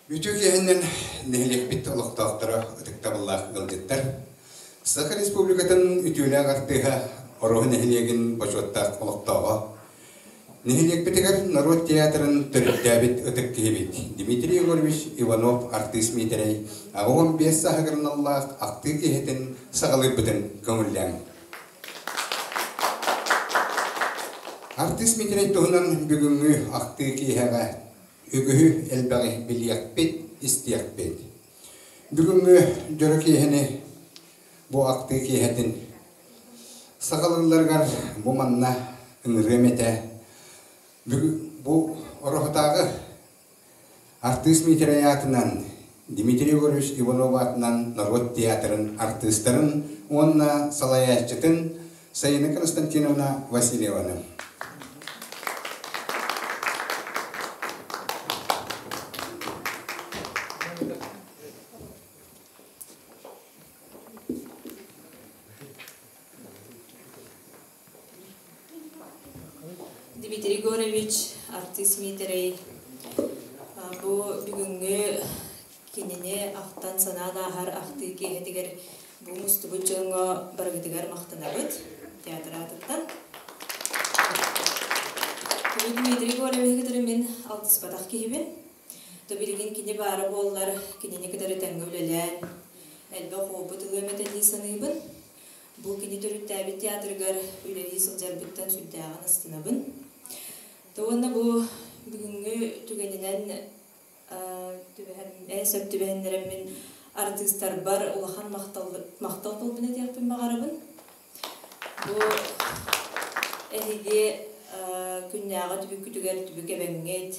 Үтүө киэһэннэн нэһилиэкпит олохтоохторо ытыктабыллаах ыалдьыттар. Саха Республикатын үтүөлээх артыыһа, Ороһу нэһилиэгин бочуоттаах олохтооҕо, нэһилиэкпитигэр норуот театрын төрүттээбит ытык киһибит Дмитрий Егорович Иванов артыыс Миитэрэй 85 сааһыгар аналлаах ахтыы киэһэтин саҕалыырбытын көҥүллээҥ. Артыыс Миитэрэй туһунан бүгүҥҥү ахтыы киэһэҕэ үгүһү элбэҕи билиэхпит, истиэхпит. Бүгүҥҥү дьоро киэһэни бу ахтыы киэһэтин саҕалыылларыгар бу манна ыҥырыам этэ. Бу Ороһутааҕы артыыс Миитэрэй аатынан Дмитрий Егорович Иванов аатынан норуот театрын артыыстарын уонна салайааччытын Сайына Константиновна Васильеваны. Дмитрий Егорович, артист Миитэрэй, бу бүгүҥҥү кинини ахтан-санаан ааһар ахтыы киэһэтигэр бу мустубут дьоҥҥо барыгытыгар махтанабыт театр аатыттан. Дмитрий Егоровиһы кытары мин алтыспатах киһибин. То билигин кини баара буоллар, кинини кытары тэҥҥэ үлэлээн, элбэх опыт ылыам этэ дии саныыбын. Бу кини төрүттээбит театрыгар үлэлии сылдьарбыттан сүрдээҕин астынабын. То уонна бу бүгүҥҥү түгэнинэн түбэһэн сөп түбэһиннэрэммин артыыстарбар улахан махтал махтал тылбын этиэхпин баҕарабын. Бу эһиги күннээҕи түбүккүтүгэр түбүк эбэҥҥит,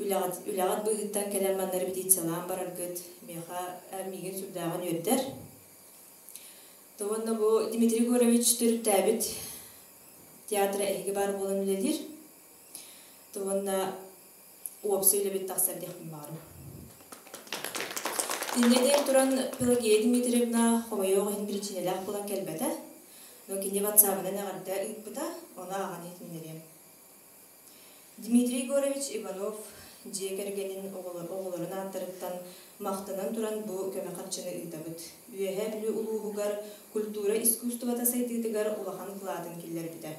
үлэҕит үлэҕит быыһыттан кэлэн манна репетициялаан бараргыт миэхэ миигин сүрдээҕин үөрдэр. Уонна бу Дмитрий Егорович төрүттээбит театра эһиги баар буолан үлэлиир. Уонна уопсай үлэбит тахсар диэхпин баҕарым. Инньэ диэн туран Пелагея Дмитриевна хомойуох иһин биричиинэлээх буолан кэлбэтэ. Но кини ватсабынан эҕэрдэ ыыппыта, ону ааҕан иһитиннэриэм. Дмитрий Егорович Иванов дьиэ кэргэнин оҕолорун ааттарыттан махтанан туран бу көмө харчыны ыытабыт. Үөһээ Бүлүү улууһугар культура искусствота сайдыытыгар улахан кылаатын киллэрбитэ.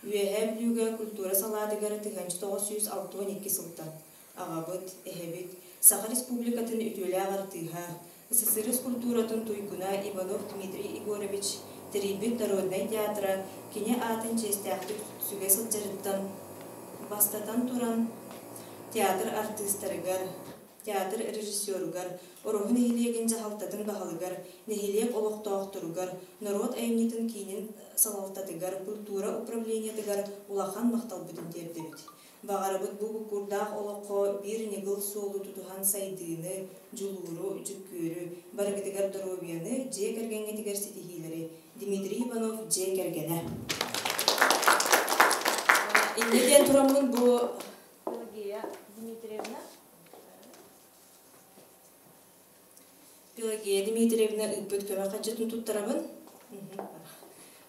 Үөһээ Бүлүүгэ культура салаатыгар 1962 сылтан аҕабыт, эһэбит, Саха Республикатын үтүөлээх артыыһа, СССР культуратын туйгуна Иванов Дмитрий Егорович тэрийбит народнай театра кини аатын чиэстээхтик сүгэ сылдьарыттан, бастатан туран, театр артыыстарыгар, театр режиссеругар, Ороһу нэһилиэгин дьаһалтатын баһылыгар, нэһилиэк олохтоохторугар, норуот айымньытын киинин салалтатыгар, культура управлениетыгар улахан махталбытын тиэрдэбит. Баҕарабыт бу буккурдаах олоххо биир ньыгыл суолу тутуһан сайдыыны, дьулууру, дьүккүөрү, барыгытыгар доруобуйаны, дьиэ кэргэҥҥитигэр ситиһиилэри. Дмитрий Иванов дьиэ кэргэнэ. Инньэ диэн тураммын бу Пелагея Дмитриевна Пелагея Дмитриевна ыыппыт көмө хаччытын туттарабын.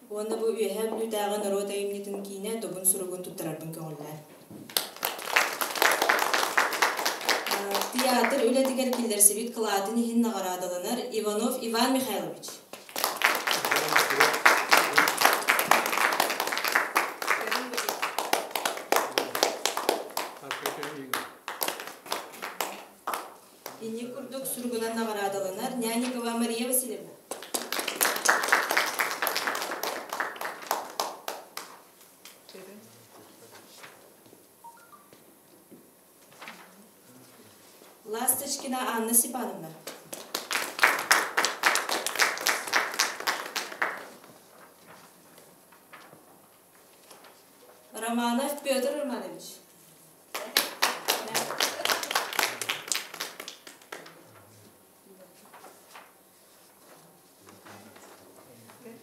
Уонна бу Үөһээ Бүлүүтээҕи норуот айымньытын киинэ добун суругун туттарарбын көҥүллээн. Театр үлэтигэр киллэрсибит кылаатын иһин наҕараадаланар Иванов Иван Михайлович. Инник курдук суругунан наҕараадаланар Няникова Мария Васильевна. Ласточкина Анна Степановна. Романов Петр Романович.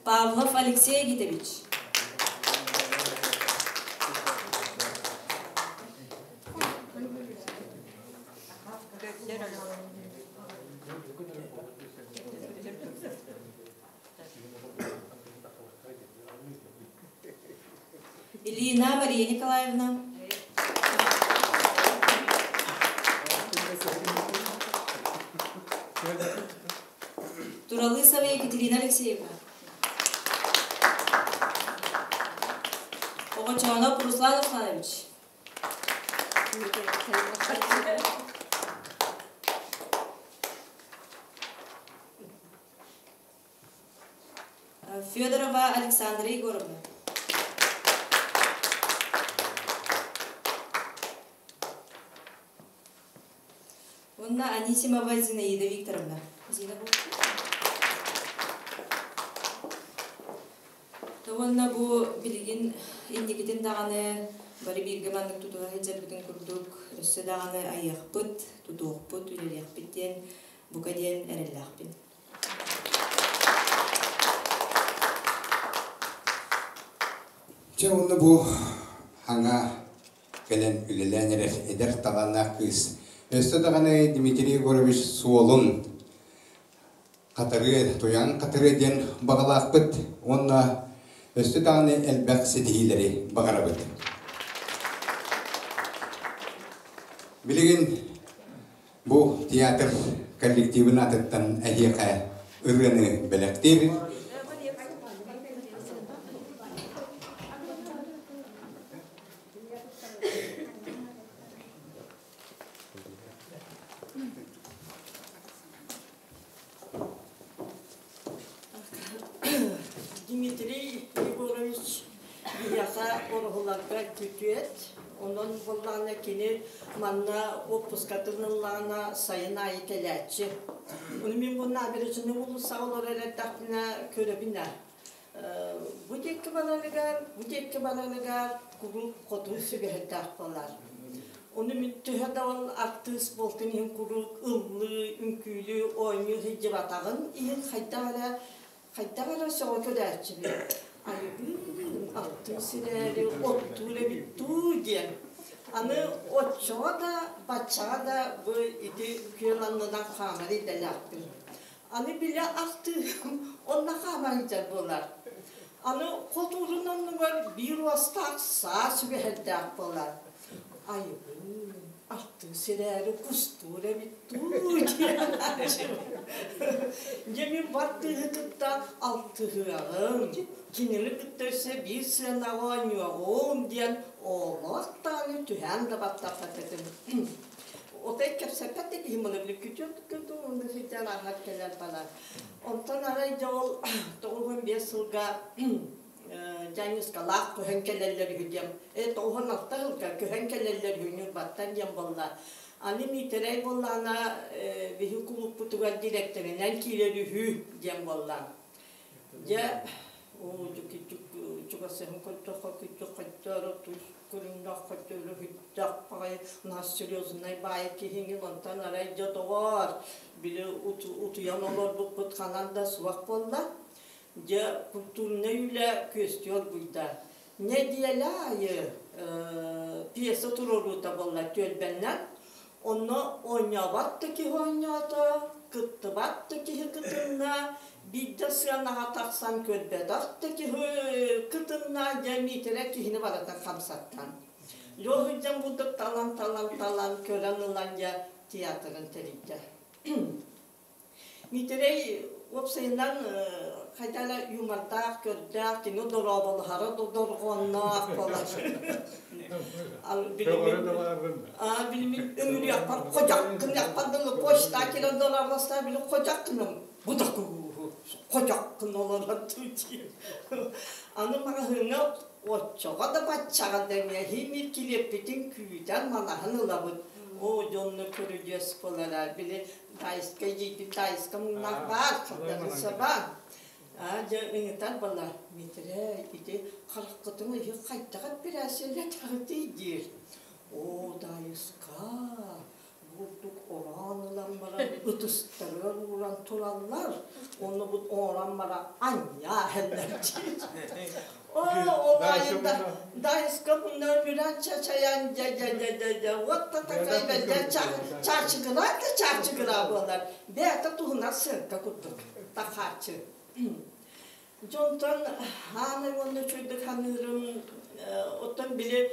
Павлов Алексей Гитович. Ильина Мария Николаевна. Туралысова Екатерина Алексеевна. Оҕочоонов Руслан Русланович. Федорова Александра Егоровна. Уонна Анисимова Зинаида Викторовна. Зина Уонна бу билигин инникитин даҕаны бары бииргэ маннык тутуһа сылдьарбытын курдук өссө даҕаны айыахпыт, тутуохпут, үлэлиэхпит диэн бука диэн эрэллээхпин. Чэ уонна бу хаҥа кэлэн үлэлээн эрэр эдэр талааннаах кыыс. Өссө даҕаны Дмитрий Егорович суолун хатарыа, туйаҕын хатарыа диэн баҕалаахпыт уонна өссө даҕаны элбэх ситиһиилэри баҕарабыт. Билигин бу театр коллективын аатыттан эһиэхэ ырыаны бэлэхтиибит. Дмитрий Егорович биһиэхэ ороһуларга күтүөт. Онон буоллаҕына кини манна уоппускатын ыллаҕына сайын аайы кэлээччи. Ону мин бу набережный уулуссаҕа олорор эрдэхпинэ көрөбүн ээ. Бу диэки барарыгар, бу диэки барарыгар куруук хоту сүгэһэрдээх буолар. Ону мин төһө да ол артыыс буолтун иһин куруук ыллыы, үҥкүүлүү, оонньуу сылдьыбатаҕын иһин хайдах эрэ хайдах эрэ сөҕө көрөөччүбүн. Айыбыын, артыыс ирээри оттуур эбит дуу диэн. Аны оччоҕо да, баччаҕа да бу ити күөл аннынан хаамар идэлээхпин. Аны били артыыһым онно хааман илдьэр буолар. Аны хотуурун оннугар биир уостаах саа сүгэһэрдээх буолар. Айыбыын, артыыс ирээри кустуур эбит дуу диэн Дьэ мин бар тыыһы кытта алтыһыаҕым, кинини кытта өссө биир сыанаҕа оонньуоҕум диэн олох даҕаны түһээн да баттаппат этим. Отой кэпсэппэт да киһи маны били күтүөт уонна сылдьан ааһар кэлэр барар. Онтон арай дьэ ол 95 сылга Дьааньыскалаах көһөн кэлэллэр үһү диэн, 96 сылга көһөн кэлэллэр үһү Ньурбаттан диэн буолла. Аны Миитэрэй буоллаҕына биһи кулууппутугар дириэктэринэн киирэр үһү диэн буолла. Дьэ, чугасыһын көрдөххө күччүк хоттору тус көрүҥнэх хоттору хүттэх баҕайы наһаа серьезный баайы киһиҥин онтон арай дьэ доҕоор били утуйан олорбуппут ханан да суох буолла. Дьэ культурнай үлэ күөстүү оргуйда. Нэдиэлэ аайы пьеса туруоруута буолла түөлбэннэн. Онно оонньообот да киһи оонньоото, кыттыбат да киһи кытынна, биирдэ сыанаҕа тахсан көрбөтөх да киһи кытынна, дьэ Миитэрэ киһини барытын хамсаттан. Лёһүдьэн курдук талан-талан-талан көрөн ылан дьэ театрын тэрийдэ. Миитэрэй уопсайынан хайда эрэ юмордаах, көрдөөх, кини дорооболоһоро да дорҕоонноох буолар. Билимин ыҥырыахпар ходьох гыныахпар дылы почта кэлэн дорооболостоо били ходьох гыным бу да ходьох гын олорор дии. Аны маҕаһыыҥҥа оччоҕо да баччаҕа да эмиэ килиэппитин күүтэн манаһын ылабыт. Оо дьонно көрүдьүөс буолара били Таайыска дьиэбит Таайыска муҥнаах баар, хардарыса баар. Аа, дьэ ыйытар бала, Миитэрэй, ити хараххытын ыйы хайдах эппирээсийэлэтэҕитий диир. Оо, Таайыска, бурдук ороон ылан баран ытыстарыгар ууран тураллар, ону бу оҥорон баран анньаа иһэллэр диир. Оо, ол аайы Даайыска мунна өмүрэн чачайан дьэ дьэ дьэ дьэ дьэ вот та такай бэрдэ чаачыгылаа да чаачыгылаа буолар бэйэтэ туһунан сыаҥка курдук тахааччы дьонтон аанай уонна үчүгэйдик саныырым оттон били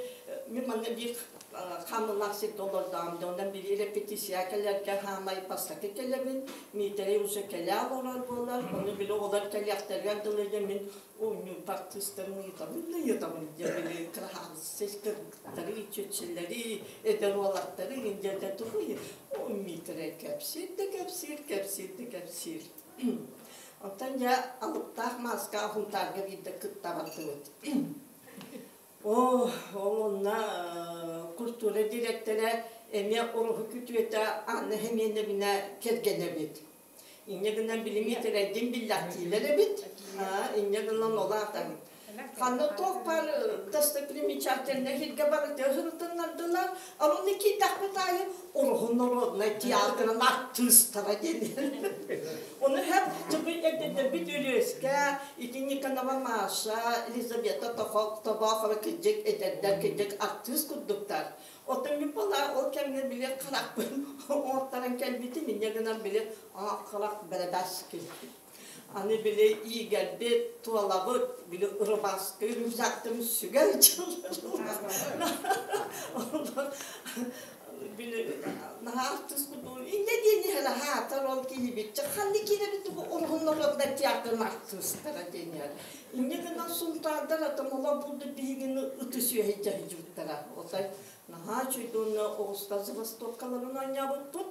мин манна биир Хамылах сиргэ олордоҕум дьэ онон били репетиция кэлэргэ хаамай бастакы кэлэбин Миитэрэй уже кэлэ олорор буолар ону били оҕолор кэлиэхтэригэр дылы дьэ мин оонньуур артыыстарын ыйытабын да ыйытабын дьэ били кыраһаабыссы кыргыттары чүччэлэри эдэр уолаттары дьэ тугуй Миитэрэй кэпсиир да кэпсиир кэпсиир да кэпсиир оттон дьэ алыптаах мааска Сунтаарга биирдэ кытта бардыбыт Оо, ол онно культура дириэктэрэ эмиэ уруһуй күтүөтэ Анна Семеновна кэргэнэ эбит. Инньэ гынан билими итирэйдин биллэхтиилэр эбит. Инньэ гынан ол аатан. Ханна туох баар достопримечательнай сиргэ барыта сырытыннардылар. Ону киирдэхпит аайы Уруһун народнай театрын артыыстара диэн. Ону һэп чыбый эрдэрбит Өлүөскэ, ити Никонова Маша, Елизавета Тобоохова кырдьык эдэрдэр, кырдьык артыыс курдуктар. Оттон мин буолаа ол кэмҥэ били харахпын оҥортаран кэлбитим, инньэ гынан били харах бэрэбээски. Аны били иигэрбит, туолабыт, били ырыбааскы рюкзактарын сүгэн били наһаа артыыс курдук инньэ диэн иһэр аһаатар ол киһибит ханна киирэбит тугу уруһуннарыаннар театрын артыыстара диэн иһэр инньэ гынан сунтаардар атомола булду биһигини ытыс үөһэ дьаһыйбыттара отой наһаа үчүгэй уонна оҕустар забастовкаларын оонньообуппут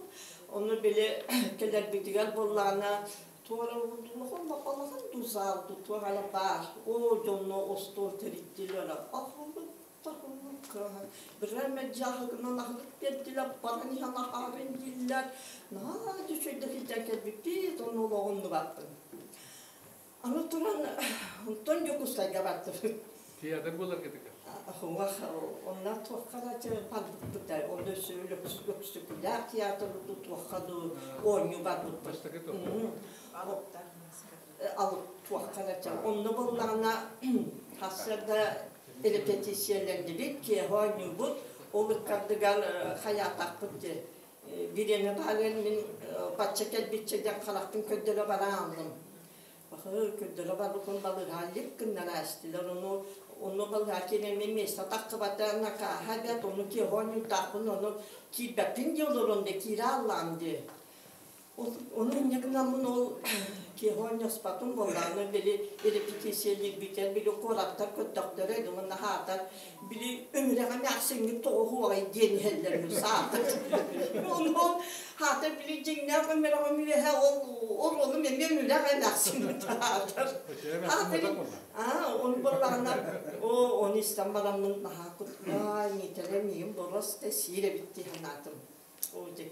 ону били кэлэрбитигэр буоллаҕына туора улахан улахан дуу зал дуу туох эрэ баар оо дьонно остуол тэрийдилэр Бирэмэ дьааһыгынан аһылык биэрдилэр, баран иһэн аһаарын дииллэр. Наһаа да үчүгэйдик илдьэн кэлбиппит, онно олоҕуннубаппын. Аны туран, онтон Дьокуускайга бардыбыт. Театр буолар кытыка. Хуҥах, онно туохха да барбыппыт да, онно өссө Өксөкүлээх театр туохха дуу оонньуу барбыппыт. Бастакы туох. Алыптар алып туохха да онно буоллаҕына сарсыарда репетициялэрдибит, киэһэ оонньуубут, ол ыккардыгар хайаатахпыт дии. Бириэмэ баарыгар мин бачча кэлбиччэ диэн харахпын көрдөрө барааллым. Көрдөрө барбытым балыыһа лип гыннара эстилэр. Ону онно балыыһа киирэммин миэстэ тахсыбата накааһа эбээт, ону киэһэ оонньуурдаахпын, ону киирбэппин дии олорон дии, киирэ аллаам дии. Ону инньэ гынаммын ол киһи оонньоспотум буоллаҕына били репетициялиирбитигэр били куораттар көрдөхтөрө уонна аһаатар били өмүрэҕэ эмээхсиҥҥит тоҕо уһуоҕай диэн иһэллэр үһү саатар ону аһаатар били дьиҥнээх өмүрэҕим үөһэ ол оруолум эмиэ өмүрэх эмээхсиҥҥит аһаатар аа ону буоллаҕына оо ону истэн бараммын наһаа куттаа Миитэрэ миигин боруоста сиир эбит дии санаатым Оо дьэ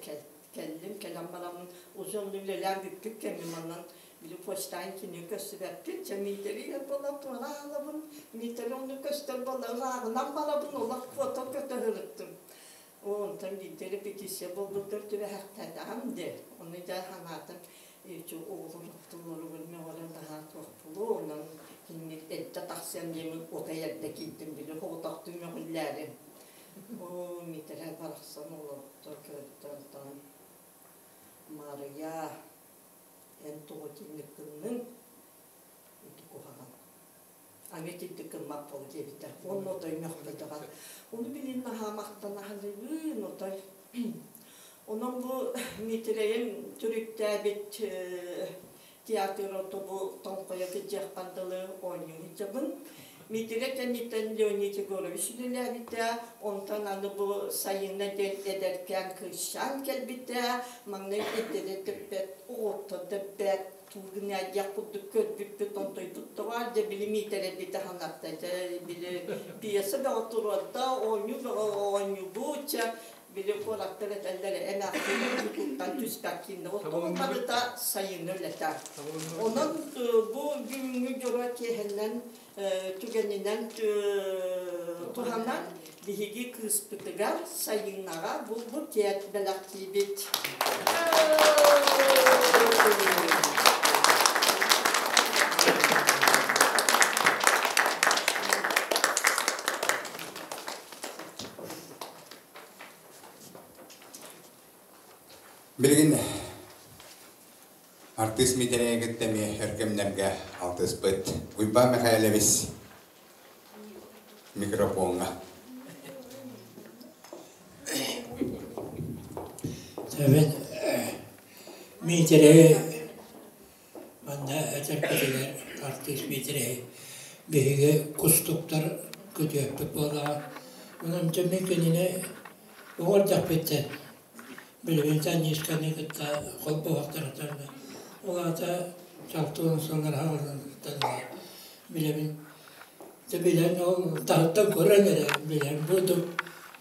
кэллим, кэлэн бараммын уже онно үлэлээн бүппүт кэмим онон били почтаҕын кинини көрсүбэппин, чэ Миитэрий буола туора аалабын, Миитэрий онно көстөр буола ырааҕынан барабын, олох фото көтө сырыттым. Оо онтон биирдэ репетиция буолбуттар түбэһэхтээтэҕим дии, ону дьэ санаатым ичи оҕолор оттолоругар мөҕөрө наһаа туох буолуо, онон кинини эрдэ тахсыам диэмин отой эрдэ киирдим били соҕотохтуу мөҕүллээри. Оо, Миитэрэй барахсан олорто көрдө-онтон Маарыйаа, эн тоҕо итинник гынныҥ? Ити куһаҕан. Аны итинник гыммат буол диэбитэ. Уонна отой мөхпөтөҕө. Ону билин наһаа махтана саныыбын отой. Онон бу Миитэрэйим төрүттээбит театр бу тоҥхойо кырдьыахпар дылы оонньуу сылдьабын. Миитирэ кэнниттэн Леонид Егорович үлэлээбитэ, онтон аны бу Сайыына диэн эдэркээн кыысчаан кэлбитэ, маҥнай эрдэрэ дэппэт, оҕото дэппэт, тугунайдиэх курдук көрбүппүт, онтойбут да баар, дьэ били Миитэрэйбитэ санатта, дьэ били пьеса бөҕө туруорда, оонньуу бөҕө оонньуубут, чэ били куораттар этэллэр эмээхсин тутуттан түспэккин да оттон барыта сайыҥҥы үлэтэ онон бу бүгүҥҥү дьоро киэһэннэн түгэнинэн туһанан биһиги кыыспытыгар сайыҥнаҕа бу букет бэлэхтиибит Билигин артыыс Митэрэйи кытта эмиэ өр кэмнэргэ алтыспыт Уйбаан Михайлович микрофоҥҥа. Эбэн Миитэрэйи манна этэрбитигэр артыыс Миитэрэйи биһиги кустуктар күтүөппүт буоллаҕа. Онон дьэ мин кинини оҕо эрдэхпиттэн билигин Танишканы кытта холбоһуохтарыттан ол аата чалтыан сыллар хаалыттан билэбин. Дьэ билэн ол таһыттан көрөн эрэ билэн буолдум.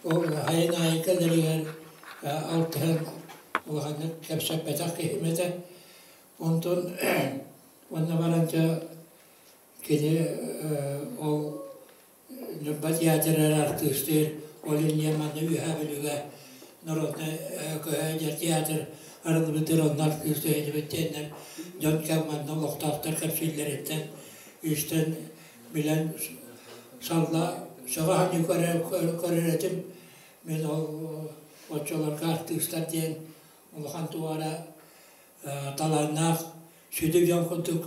Ол айан аайы кэлэригэр алтыһан улаханнык кэпсэппэтэх киһим этэ. Онтон уонна баран дьэ кини ол Ньурба театрыгар артыыстыыр, ол инньэ манна Үөһээ Бүлүүгэ народнай көһө театр арыллыбытыгар онно артыыстыы сылдьыбыт диэннэр дьон кэм манна олохтоохтор кэпсииллэриттэн истэн билэн салла сөҕө саныы көрөр этим. Мин ол оччолорго артыыстар диэн улахан туора талааннаах сүдү дьон курдук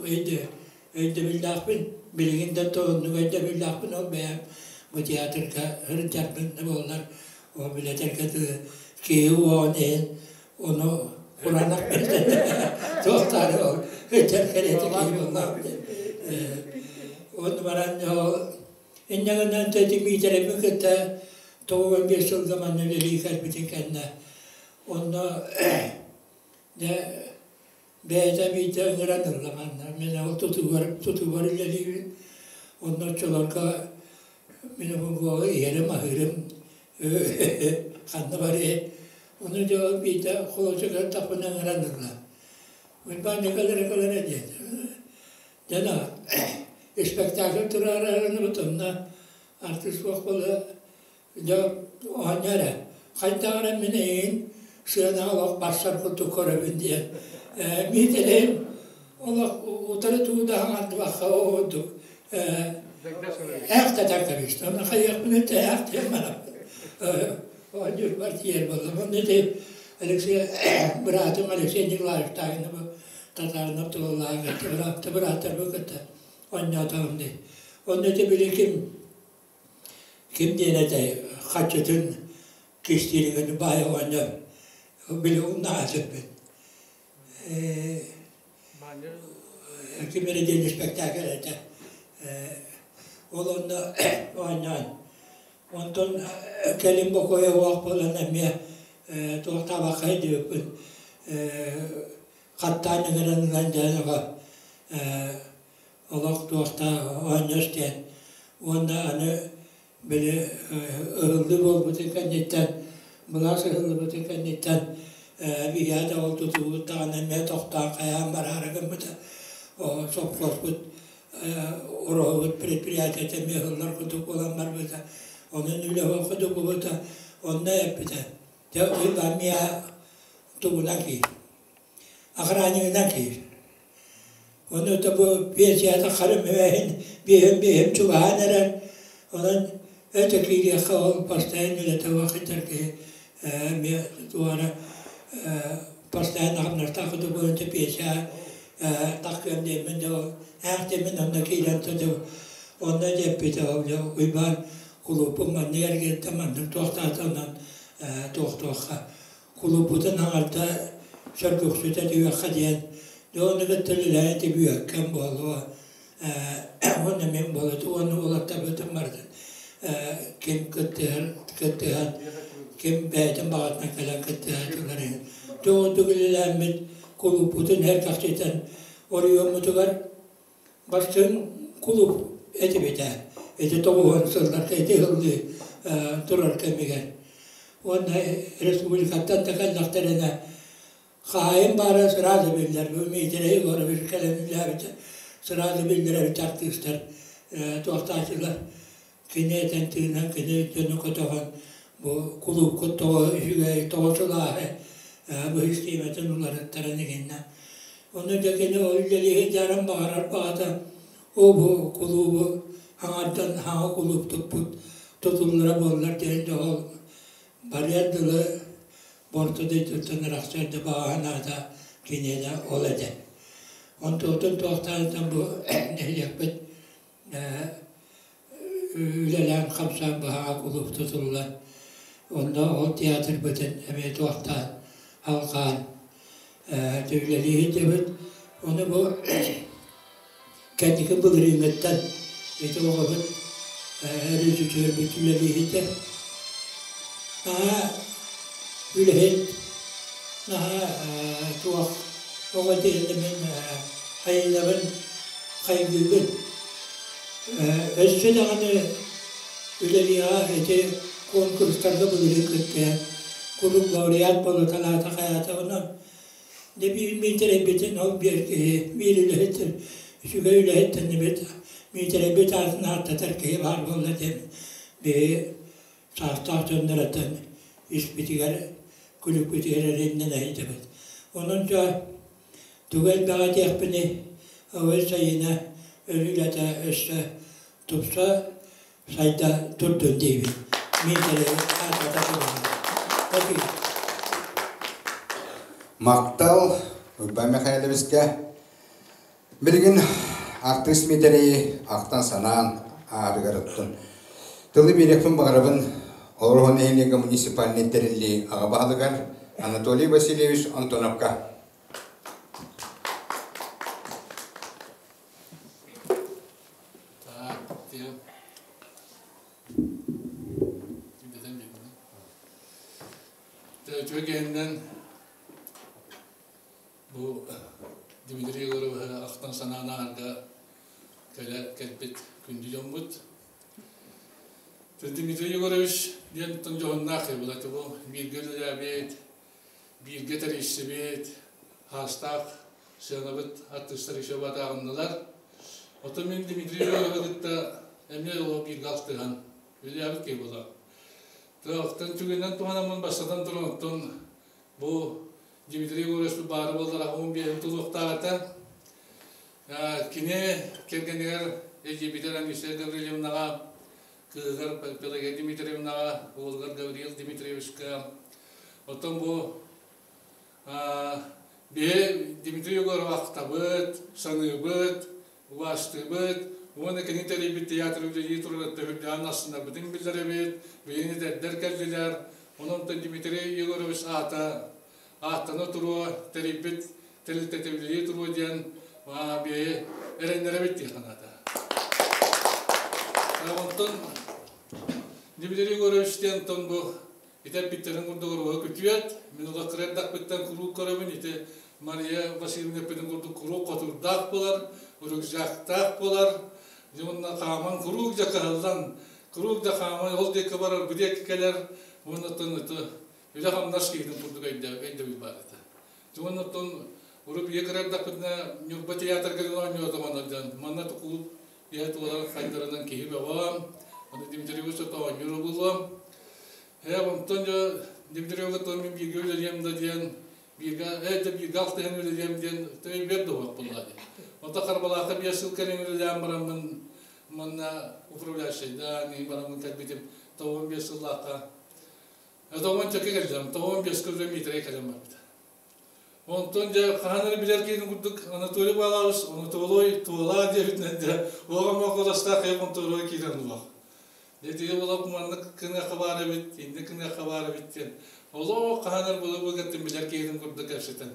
өйдөбүллээхпин. Билигин да оннук өйдөбүллээхпин ол бэйэм бу театрга сылдьарбын да буоллар ол билэтэргэ киһи уоҕун иһин ону кураанах туохтаары ол өтөр кэриэтэ киһи буоллаҕым Оны баран ол инньэ гынан Дмитриевы кытта 95 сылга манна үлэлии кэлбитин кэннэ онно дьэ бэйэтэ биирдэ ыҥыран ылла манна мин ол тутугар тутугар үлэлиибин онно оччолорго мин обургуга иһэрим аһыырым ханна барыай ону дьэ ол биирдэ холуочук ырдахпына ыҥыран ылла Уйбаан кэлэрэ кэлэрэ диэтэ дьэ спектакль тураары онно артыыс суох буола Дьэ, оҕонньор эрэ, хайдах эрэ мин эйигин сыанаҕа олох барсар курдук көрөбүн диэн Миитэрэйим олох утары тугу да хаҥардыбакка ол курдук ээхтэтэн кэбистэ. Онно хайыахпын этэ ээхтиэм бараппын. Оонньуурбар тиийэр буоллум. Онно ити Алексей быраатым Алексей Николаевич Тагинов Татаринов тыллаах кытта бырааттарбын кытта оонньоотоҕум дии. Онно ити били ким Ким диэн этэй, хаччытын кистииригин баай оҕонньор били умнаҕа сыппыт. Ким эрэ диэн испэктээкил этэ. Ол онно оонньоон. Онтон кэлин бокуойа уох буолан эмиэ туохтаабакка диэбиппин хаттаан ыҥыран ылан дьэ олох туохтаах оонньос диэн уонна аны били ыһыллыы буолбутун кэнниттэн былаас ыһыллыбытын кэнниттэн биһиэхэ да ол тутуубут даҕаны эмиэ тохтоон хайаан бараары гыммыта сопхуоспут ороһубут предприятиета эмиэ ыһыллар курдук буолан барбыта онон үлэ курдук буолбута онно эппитэ дьэ уйбаан миэхэ тугунан киир охраннигынан киир Ону да бу пенсията хара мүөһүн биэһин биэһин чугаһаан эрэр. Онон өтө киириэххэ ол постоянно үлэтэ сылдьар киһи эмиэ туора постоянно хамнастаах курдук буолан пенсия тахсыам диэммин дьэ ол ээх диэммин онно киирэн сылдьабын. Онно диэппитэ ол дьэ Уйбаан кулууппун маннык эргиттэ маннык туохтаата онон туохтуохха кулууппутун аҥарда сөргүхсүтэ түһүөххэ диэн дьэ ону кытта үлэлээн түбүөккэм буолуо уонна мин буолуо уонна уолаттарбытын барытын ким кыттыһар кыттыһан ким бэйэтин баҕатынан кэлэн кыттыһааччылар иһин тоҕо үлэлээммит кулууппутун эр оройуоммутугар бастыҥ кулууп этибитэ ити тоҕуһун сылларга ити ыһыллыы турар кэмигэр уонна республикаттан да кэллэхтэринэ хаһаайын баара сразу биллэр бу Дмитрий Егорович кэлэн үлэлээбитэ сразу биллэр эбит артыыстар туохтааччылар кини этэн тыынан кини дьону көтөҕөн бу кулуупкут тоҕо үчүгэй тоҕо сылааһы бу систиэмэтин уларыттаран игиннэ Ону дьэ кини ол үлэлиэһи дьаран баҕарар баҕата оо бу кулуубу хаҥардан хаҥа кулууп туппут тутуллара буоллар диэн дьэ ол барыар дылы борто дойдуттан арахсар да баҕа санаата киниэнэ ол этэ. Онтуотун туохтаанытан бу нэһилиэкпит үлэлээн хамсаан баһаҕа кулууп тутуллан онно ол театрбытын эмиэ туохтаан Алҕаан үлэлии сылдьабыт. Ону бу кэнники былырыыҥҥыттан ити оҕобут өрүтүтүөрбүт үлэлииһитэ. Наһаа үлэһит, наһаа туох оҕо диэни мин айыллабын хайгыыбын. Өссө даҕаны үлэлиэҕэ ити куонкурустарга былырыын кыттыһан куруук лауреат буолуталаата хайаата онон дьэ биир Миитэрэйбитин ол биир киһи биир үлэһиттэн үчүгэй үлэһиттэннибит Миитэрэйбит аатын ааттатар киһи баар буолла диэн биһи саастаах дьоннор этэн испитигэр күлүкпүтүгэр эрэннэн эһийдэбит. Онон дьэ тугу элбэҕи этиэхпиний Ой сайына өлүүлэтэ өссө тупса сайда турдун диибин. Миитэрэйи ааттата турабын. Махтал Уйбаан Михайловичка. Билигин артыыс Миитэрэйи ахтан-санаан аарыгар оттон тылы биэриэхпин баҕарабын Ороһу нэһилиэгэ муниципальнай тэриллии аҕа баһылыгар Анатолий Васильевич Антоновка. Так, Үтүө киһиннэн бу Дмитрий Егоровиһы ахтан санаан ааһарга кэлэ кэлбит күндү дьоммут. Дмитрий Егорович диэн дьоһуннаах киһи буолар. Бу бииргэ үлэлээбит, бииргэ тэрийсибит, хаастаах сыанабыт артыыстар еще батааҕыннылар. Оттон мин Дмитрий Егоровы кытта эмиэ олох бииргэ алтыһан үлэлээбит киһи буолар. Оттон түгэнинэн туһанаммын бастатан туран оттон бу Дмитрий Егорович баары буоллар аҕабын биэһин тулуохтаах этэ. Кини кэргэнигэр эдьиийбитэр Анисия Гаврильевнаҕа, кыыһыгар Пелагея Дмитриевнаҕа, уолугар Гавриил Дмитриевичка. Оттон бу биһи Дмитрий Егоров ахтабыт, саныыбыт, убаастыыбыт уонна кини тэрийбит театр үлэлии турар өттөбүрдээн астынарбытын биллэрэбит, билигин эдэрдэр кэллилэр. Онон Дмитрий Егорович аата ааттана туруо, тэрийбит тэрилтэтэ үлэлии туруо диэн биһи эрэннэрэбит дии санаата. Онтон Дмитрий Егорович диэн бу итэрбиттэрин курдук оруоһу күтүөт, мин ола кыра эрдэхпиттэн куруук көрөбүн, ити Мария Васильевна эппитин курдук куруук хотурдаах буолар, рюкзактаах буолар, дьэ уонна хааман куруук дьэ кыһаллан, куруук да хааман ол диэки барар, бу диэки кэлэр, уонна оттон ити үлэ-хамнас киһитин курдук өйдөбүл баар этэ. Дьэ уонна оттон урут ийэ кыра эрдэхпитинэ Ньурба театрга оонньоотум онон дьон манна кулууп иһэ туолар хайдарынан киһи бөҕөм, аны Дмитриевич оонньуур буолуом. Ээ, онтон дьэ Дмитриевга тыл мин бииргэ үлэлиэм да диэн, бииргэ, ээ, дьэ бииргэ алтыһан үлэлиэм диэн төйбүөт да уһуох буолла дии. Онтон Харбалаахха биэс сыл кэлин үлэлээн бараммын, манна управляющайдаан иһин бараммын кэлбитим 95 сыллаахха. Это уончака кэллим, 95 уже Дмитрий кэлэн барбыта. Онтон дьэ хаһан эрэ билэр киһитин курдук Анатолий Павлович Анатолий Туолаа диэбитинэн дьэ уоҕа мохолостаах хайа хонтуоруга киирэн улах. Дьэ тиги олох маннык кыныахха баар эбит, инник кыныахха баар эбит диэн. Олох хаһан эрэ була быгаттын билэр киһитин курдук кэпсэтэн.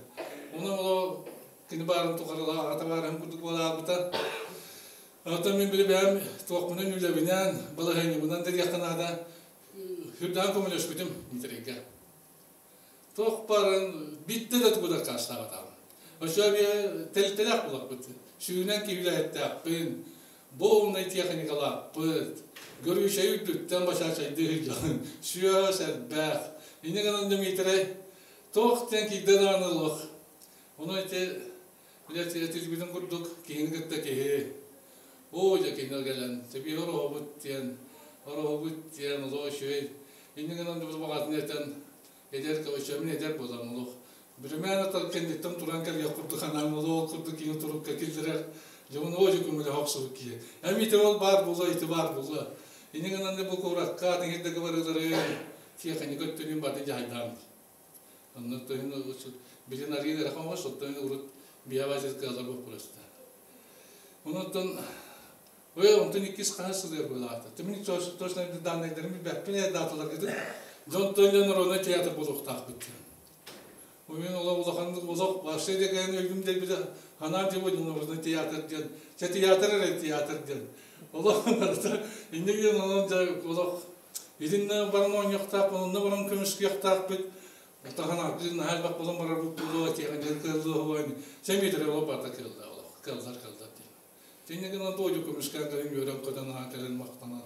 Онон олох кини баарын тухары аҕата баарын курдук буолаабыта. Оттон мин били бэйэм туохпунан үлэбинэн, балаһыанньабынан да диэххэ наада, сүрдээх көмөлөспүтүм Дмитрийгэ. Туох баарын биирдэ да тугу да аккаастаабатаҕым. Өссө эмиэ тэрилтэлээх буоларбыт. Сүүнэн киһи үлэһиттээхпин, буолунай техникалаахпыт, көрүүчэй үрдүттэн бачаачайдыы сылдьаҕын, сүөс элбэх. Инньэ гынан Дмитрий туох диэн киирдэ даҕаны олох. Ону ити этилбитин курдук киһини кытта киһи оо дьэ кинилэр кэлэн сэбиэ ороһобут диэн ороһобут диэн олох үчүгэй инньэ гынан баҕатын этэн эдэр өссө эдэр буолан олох бүрүмээн атар кэнниттэн туран кэлиэх курдук анаан олох курдук киһи турукка киллэрэр дьон оо дьэ көмөлөһө охсубут киһи эми ити ол баар буолуо ити баар буолуо инньэ гынан бу куоракка тиҥирдэги барылары тиэхиньикэ өттүнүн барды дьаһайдаан Онно тоһун билин арыый ыарахан оҕус, оттон урут биябазер кыаллар боппуруоста. Онон ой, онтон иккис хаһыс сылыгар буолаата. Тимин точно данныйдарын билбэппин ээ даталаргытын. Дьон тойон народнай театр буолуохтаахпыт. Бу мин олох улаханнык олох вообще деген өйүм дебите ханаан дебо дьонобутун театр диэн. Чэ театр эрэ театр диэн. Олох инне диэн онон дьэ олох итиннэ баран оонньуохтаах, онно баран көмүскүөхтаахпыт. Отахан аргы наһаа элбэх буолан барар буолуо тиэхиньикэ кыаллыа сэмиэтэрэ олох барыта кыалла олох кыаллар кыаллар диэн. Тинне гынан туойу көмүскээн кэлин үөрэн көтөн аһа кэлин махтанан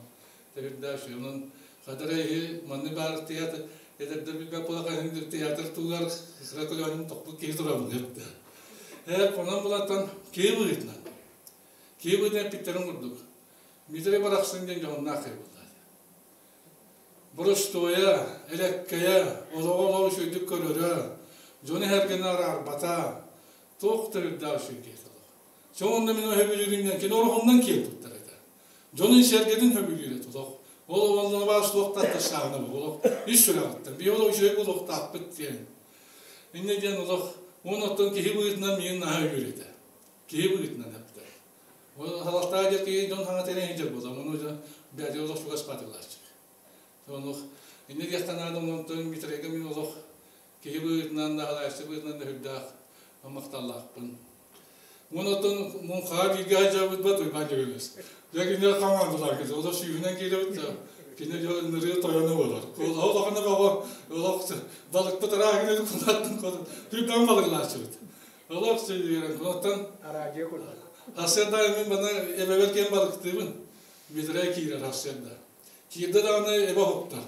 тэбирдээх онон хадара иһи манны баар театр эдэрдэр билбэт буола кэлин театр тугар кыра көлөөнүн тохпут киһи турабын эбитэ. Ээ онон булаттан киһи быһыытынан киһи быһыытынан эппиттэрин курдук Митрий барахсан диэн дьоһуннаах киһи буолла. Боростуойа, элэккэйэ, олоҕу олох үчүгэйдик көрөрө, дьону эһэргэни араарбата, туох да үрдээх үчүгэй киһи олох. Чэ онно мин өһөбүлүүрүмнэн кини ороһуннан киэн туттар этэ. Дьонун сэргэтин хөбүлүүр этэ олох. Ол олоннобаас туох да аттастааҕына олох ис сүрэҕиттэн. Биһи олох үчүгэй буолуохтаахпыт диэн. Инньэ диэн олох уон оттон киһи быһыытынан миигин наһаа өйүүр этэ. Киһи быһыытынан эптэ. Ол халахтаа диэн киһи дьон хаҥа тэрэн иһдьэр буолар. Ону бэйэтэ олох чугас баатылааччы. Олох инньэ диэхтэн наада онтон Митрайга мин олох киһи быһыытынан да халааччы быһыытынан да сүрдээх махталлаахпын. Онон муҥхаҕа бииргэ сылдьабыт бат Уйбаан Дьөгүөрүс. Дьэ кинилэр хамаандалар кэлэр. Олох сүүһүнэн киирэбит да кини нырыы тойоно буолар. Ол аҕана бөҕө олох балыкпыт араах гинэ кунаттын кодун. Түрдэн балыклааччыбыт. Олох сөйүөрэн кунаттан Араадьыйа курдук. Сарсыарда мин бана эбэбэр киэн балыктыыбын. Митрэ киирэр сарсыарда. Киирдэ даҕаны эбэ уһуктар.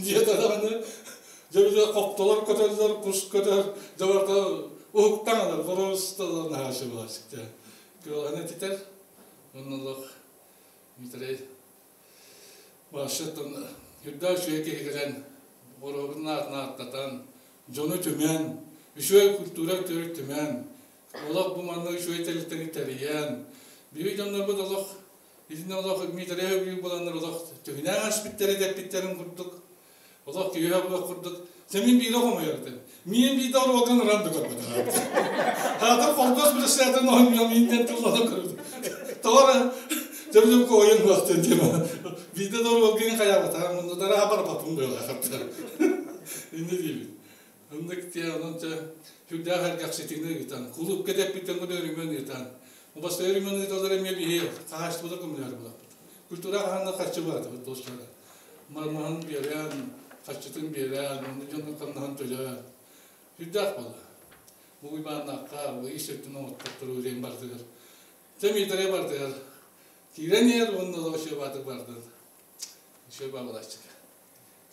Диэтэ даҕаны дьэ били хоптолор көтөллөр, кус көтөр, дьэ барыта уһуктан ылар, просто наһаа булааччыкта. Кыаланы этитэр. Онно олох Митрей Баашаттан үрдээх үчүгэй киһи кэлэн оруобун аатын ааттатан, дьону түмэн, үчүгэй культура төрүт түмэн, олох бу манна үчүгэй тэрилтэни тэрийэн, биһиги дьоннорбут олох Итиннэ олох Дмитрий Бүлүү буоланнар олох түһүнээн ааспыттара дэппиттэрин курдук, олох киһи буолуох курдук. Сэмин биирэ хомойор этэ. Миин биирдэ оруолган ыран да көрбөтө. Хаатар холкуос председателин оһон миинтэн тыллана көрбүт. Тоҕо төбүлүм койун буолтун дима. Биирдэ да оруолгын хайаабата, муннудара хабарбаппын быалаахаттар. Инне диибит. Оннук тиэ онон чэ сүрдээх эргэхситини ыытан, кулуупка тэппиттэн куду өрүмөн ыытан, Убастыы өрүмөн ыыталлар эмиэ биһи хаһаайыстыбалар көмөлөһөр буолаппыт. Культура хаһан да харчы баатыбыт достара. Маһын биэрэн, харчытын биэрэн, онно дьонун хамнаһын төлөөн. Сүрдээх буолла. Бу Уйбааннаахха, бу ис өттүн оҥоттортору диэн бардыгар. Чэ Миитэрэй бардыгар. Киирэн иһэр уонна да баатык бардын. Еще баалааччыга.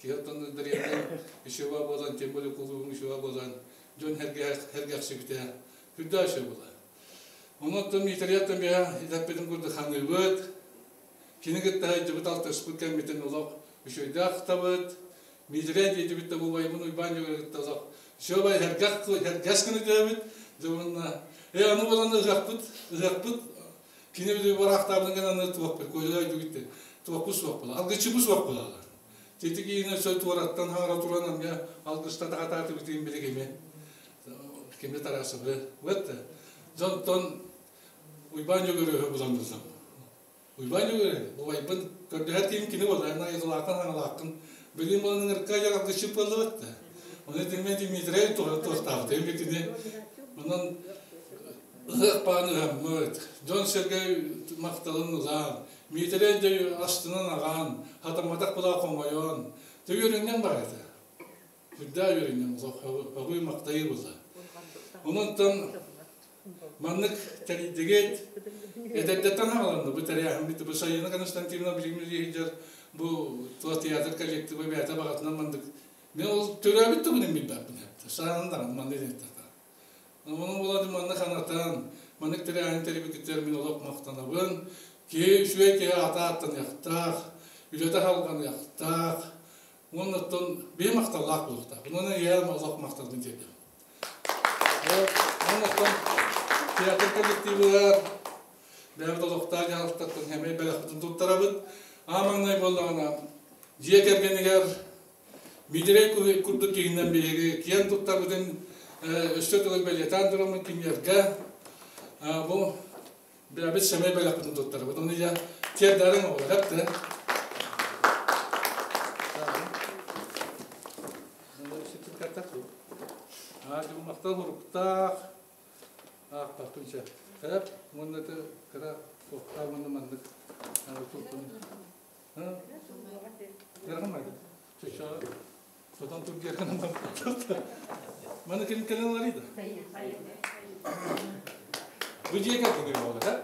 Киһи оттон дэриэбинэ үчүгэй буолан, тем более кулуубун үчүгэй буолан, дьон сэргэхсибитэ үрдээх үчүгэй буолар. Онон Миитэрийэттэн биһэ итэппитин курдук ханыыбыт, кини кытта сылдьыбыт алтыспыт кэммитин олох үчүгэйдээх ахтабыт. Миитэрэй диэтибит да бу убайбын Уйбаан Дьөгүөрү кытта олох үчүгэй сэргэх сэргэс гына өтөөбүт. Дьэ уонна ээ аны буолан ыһыахпыт ыһыахпыт кини били бараахтаабытын гынан туохпут куойа өйдүгүттэн туохпут суох буолар алгыччыбыт суох буолалар. Тити киинэ өссө туораттан хаара туран эмиэ алгыста тахатаатыбытын били кими кими Тарасовы вот дьонтон Уйбаан Дьөгүөрү булан буллам. Уйбаан Дьөгүөрү убайбын көрдөһөр киһим кини буолла ана айылаакын хаҥалааккын билим буолан ырка алгысчыт буоллубут да. Оны тимме Дмитрий туохтаабыт эми кини онон ыһыах баан ыһаммыт дьон-сэргэ махталын ылан Миитэрэй дьэ астынан аҕаан, хатамматах була хомойон, дьэ үөрүнньэҥ баар этэ. Үрдээх үөрүнньэҥ олох махтайыы буолла. Онон маннык тэрийдигит, эдэрдэттэн хааланна бу тэрээһиммит бу Сайыына Константиновна билигин сылдьар бу театр коллектива бэйэтэ баҕатынан маннык мен ол төрөөбүт тугунан билбэппин саанан даҕаны маннык диэтэххэ Онон буолан манна ханатан, маннык тэрээһин тэрийбитигэр мин олох махтанабын. Киһи үчүгэй киһи аата ааттаныахтаах, үлэтэ салҕаныахтаах. Уонна оттон биһи махталлаах буолуохтаах. Онон ийэм олох махталбын тиэрдэбин. Онон оттон театр коллективыгар бэйэбит олохтоох дьаһалтаттан эмиэ бэлэхпитин туттарабыт. Аан маҥнай буоллаҕына дьиэ кэргэнигэр Миитэрэй курдук киһинэн биһиги киэн туттарбытын өссө төгүл бэлиэтээн тураммын кинилэргэ бу бэйэбит сэмэй бэлэхпитин туттарабыт. Ону дьэ тиэрдээриҥ оҕолор эптэ. Махтал хуруктаах аахпаппын сөп. Сөп уонна кыра туохтаах уонна маннык туркун. Сотон тургерканан Маны ким кэлэн ыларыйда? Бу дьиэ кэргэн буолар, да?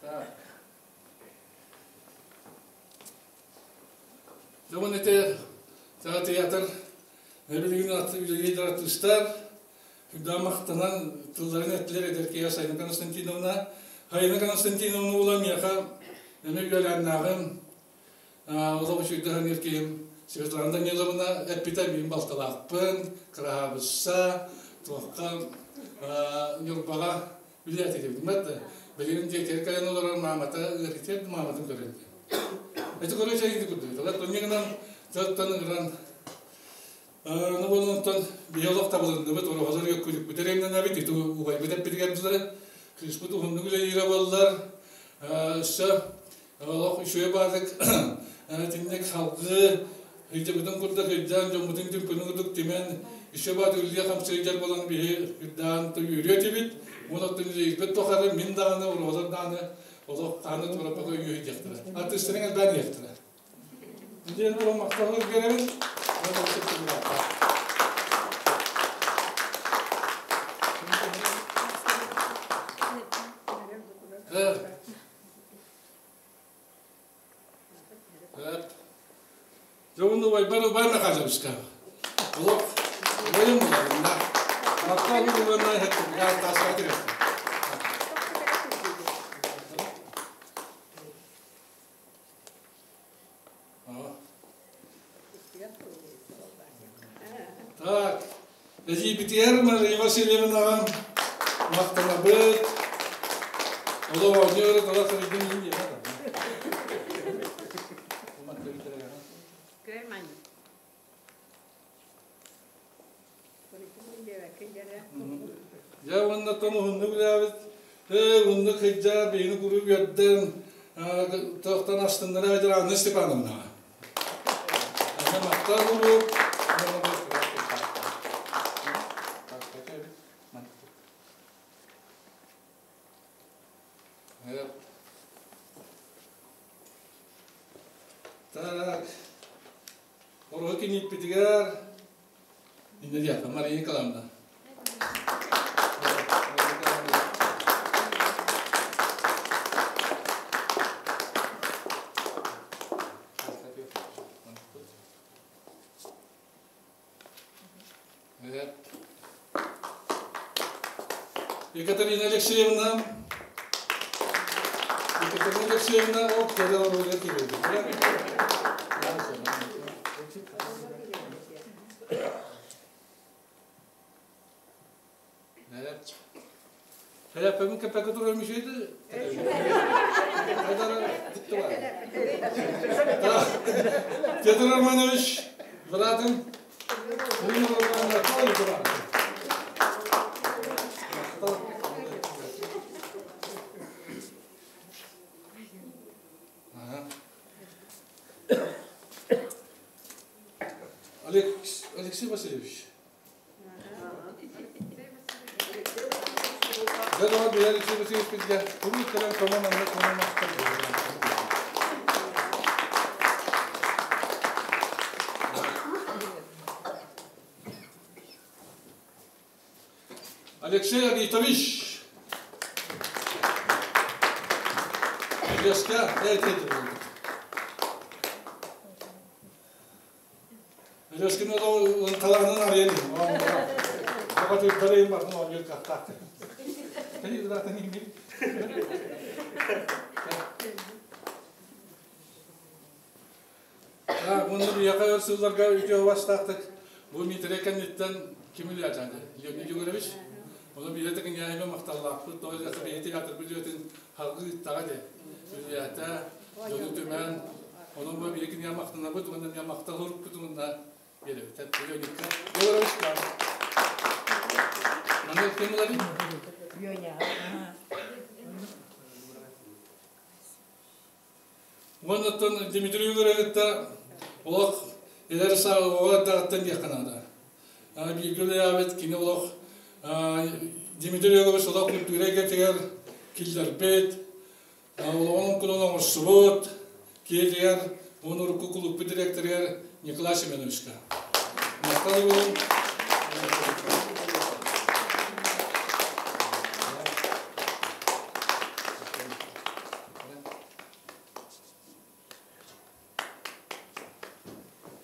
Так. Дьон ити театр билигин үлэлиир артыыстар үрдээх махтанан тылларын эттилэр эдэркиһэ Сайна Константиновна. Сайна Константиновна уола миэхэ эмиэ үөлээннээҕим, олох үчүгэй саныыр киһим Светлана Даниловна эппитэ мин балталаахпын, кыраһаабысса, туохха Ньурбаҕа Билээти да билигин дьиэтигэр кэлэн олорор маамата ыарытыйар мааматын көрөн Эти көрө чайды курдук. Талар тонньыгынан тыаттан ыҥыран ну болонтон биолог табылынныбыт, ороһолор өккүлүкпүт эремнэнэбит, ити убайбыт эппитигэр дылы кыыспыт уһуннук үлэлиирэ буоллар, өссө олох үчүгэй баардык итинник халгыы Ыйдыбытын курдук ыйдаан, дьоммутун түмпүнүн курдук түмэн, еще баат үллүө хамсыйдьар буолан биһи үрдээн үөрүө этибит. Уон оттон тухары мин даҕаны, уруһалар даҕаны олох хааны тураппака үөһү диэхтэрэ. Артыыстарын элбээн иэхтэрэ. Диэн туран махталлар биэрэбин. Дьэ уонна убайбар убай Михайловичка. Олох убайым буларында. Махтал угуганна хеттуга таска тирестим. Так, Эдьиийбитигэр Мария Васильевнаҕа махтанабыт. Олох оонньуу тала сырыйдым иин диэхэ Дьэ уонна том уһуннук үлээбит, уһуннук сылдьа биһини куруук үөрдэн, тохтон астыннара сылдьар Анна Степановнаҕа. Анна махтал куруук. Так, Ороһу кинииппитигэр иннэ диэххэ Мария Николаевна. Екатерина Алексеевна Екатерина Алексеевна ол кэлэ оруолга киирбит. Хайаппын кэппэккэ турар мүсүйді. Петр Романович, братым, Алексей Васильевич. Дьэ доҕор билэр Алексей Васильевич билгэ куруук кэлэн көмө манна көмө махтал Алексей Агитович. Леска, дайте Лескин талаанын арыйан Оҕо барын оонньуур кахтаах. Мунну биһиэхэ өр сылларга үтүө бастаахтык бу Миитэрэй кэнниттэн ким үлэлээтэҕэ Леонид Егорович. Ону биирэ тэҥҥээһимэ махталлаахпыт, тоҕо диэтэххэ биһиги театрбыт үлэтин салгыы ыыттаҕа дии. Үлэлээтэ, дьону түмэн, онон бу биһиги кинигэ махтанабыт уонна эмиэ махтал уруккутун уонна биэрэбит. Леонидка Егорович. Ким ыларый? Уонна Дмитрий Егоровичта олох эдэр оҕо эрдэҕиттэн диэххэ наада. Бииргэ үлэлээбит кини олох Дмитрий Егорович олох культура эйгэтигэр киллэрбит, олоҕун оҥкулун оҥорсубут киһитигэр уонна урукку кулууппут директорыгар Николай Семеновичка. Махтал буолун.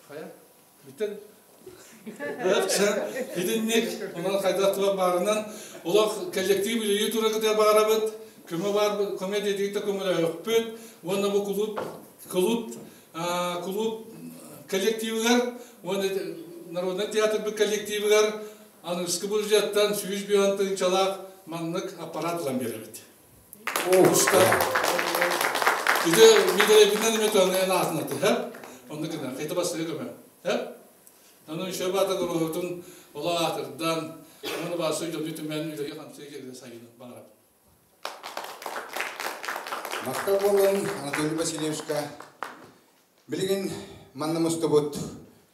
Хайа? Бүтэн Итинник онон хайдах туох баарынан олох коллектив үлэлии тураргытыгар баҕарабыт, көмө баар көмө диэтигит көмөлөһүөхпүт уонна бу кулууп кулууп кулууп коллективыгар уонна народнай театрбыт коллективыгар аныгыскы бюджеттан 105 тыһыынчалаах маннык аппарат ылан биэрэбит. Уста. Ити мидэрэбинэн эме туһанан аатынаты, һэ? Онно гына, хайта бастыга көмө. Һэ? Ону еще баата куруһутун ола аатырдан, оны баасы дьону түмэн үлэге хамсыы кэлэ сайын баҕарап. Махтал буолун Анатолий Васильевичка. Билигин манна мустубут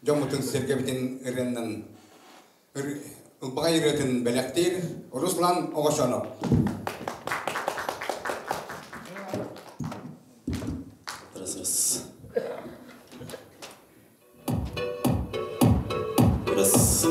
дьоммутун сэргэбитин ырыаннан ылбаҕай ырыатын бэлэхтиир Руслан Оҕошонов. Раз, раз. Раз.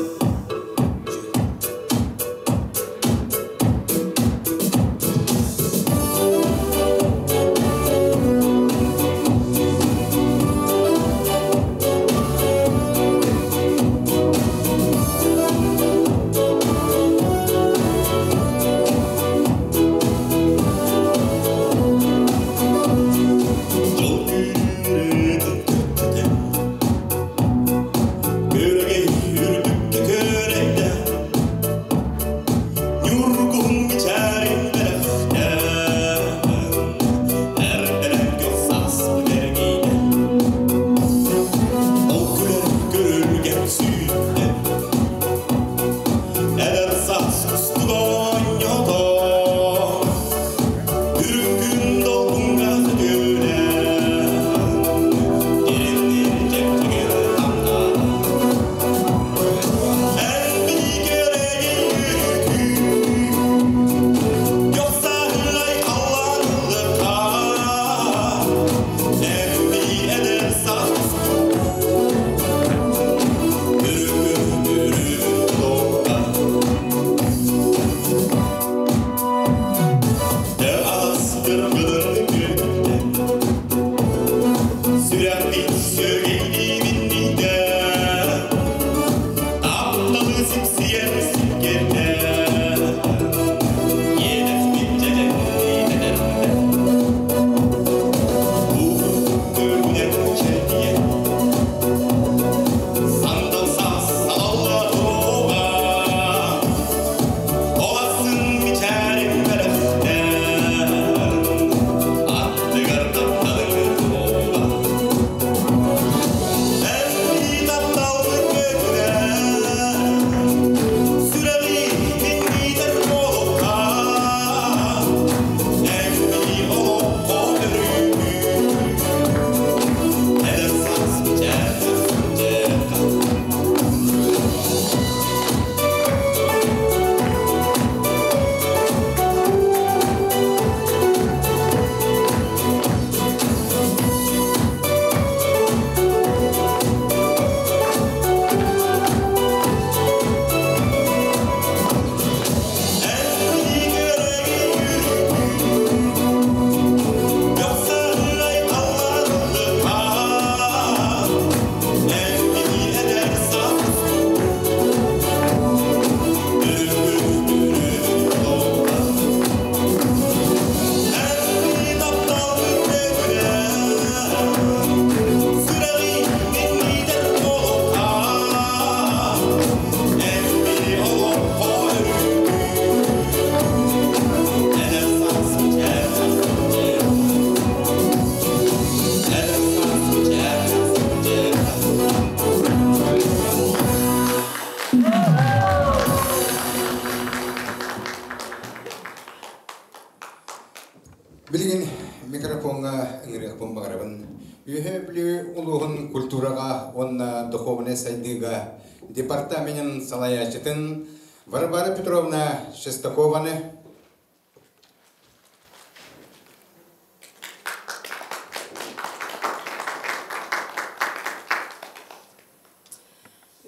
Үөһээ Бүлүү улууһун культураҕа уонна духовнай сайдыыга департаменын салайааччытын Варвара Петровна Шестакованы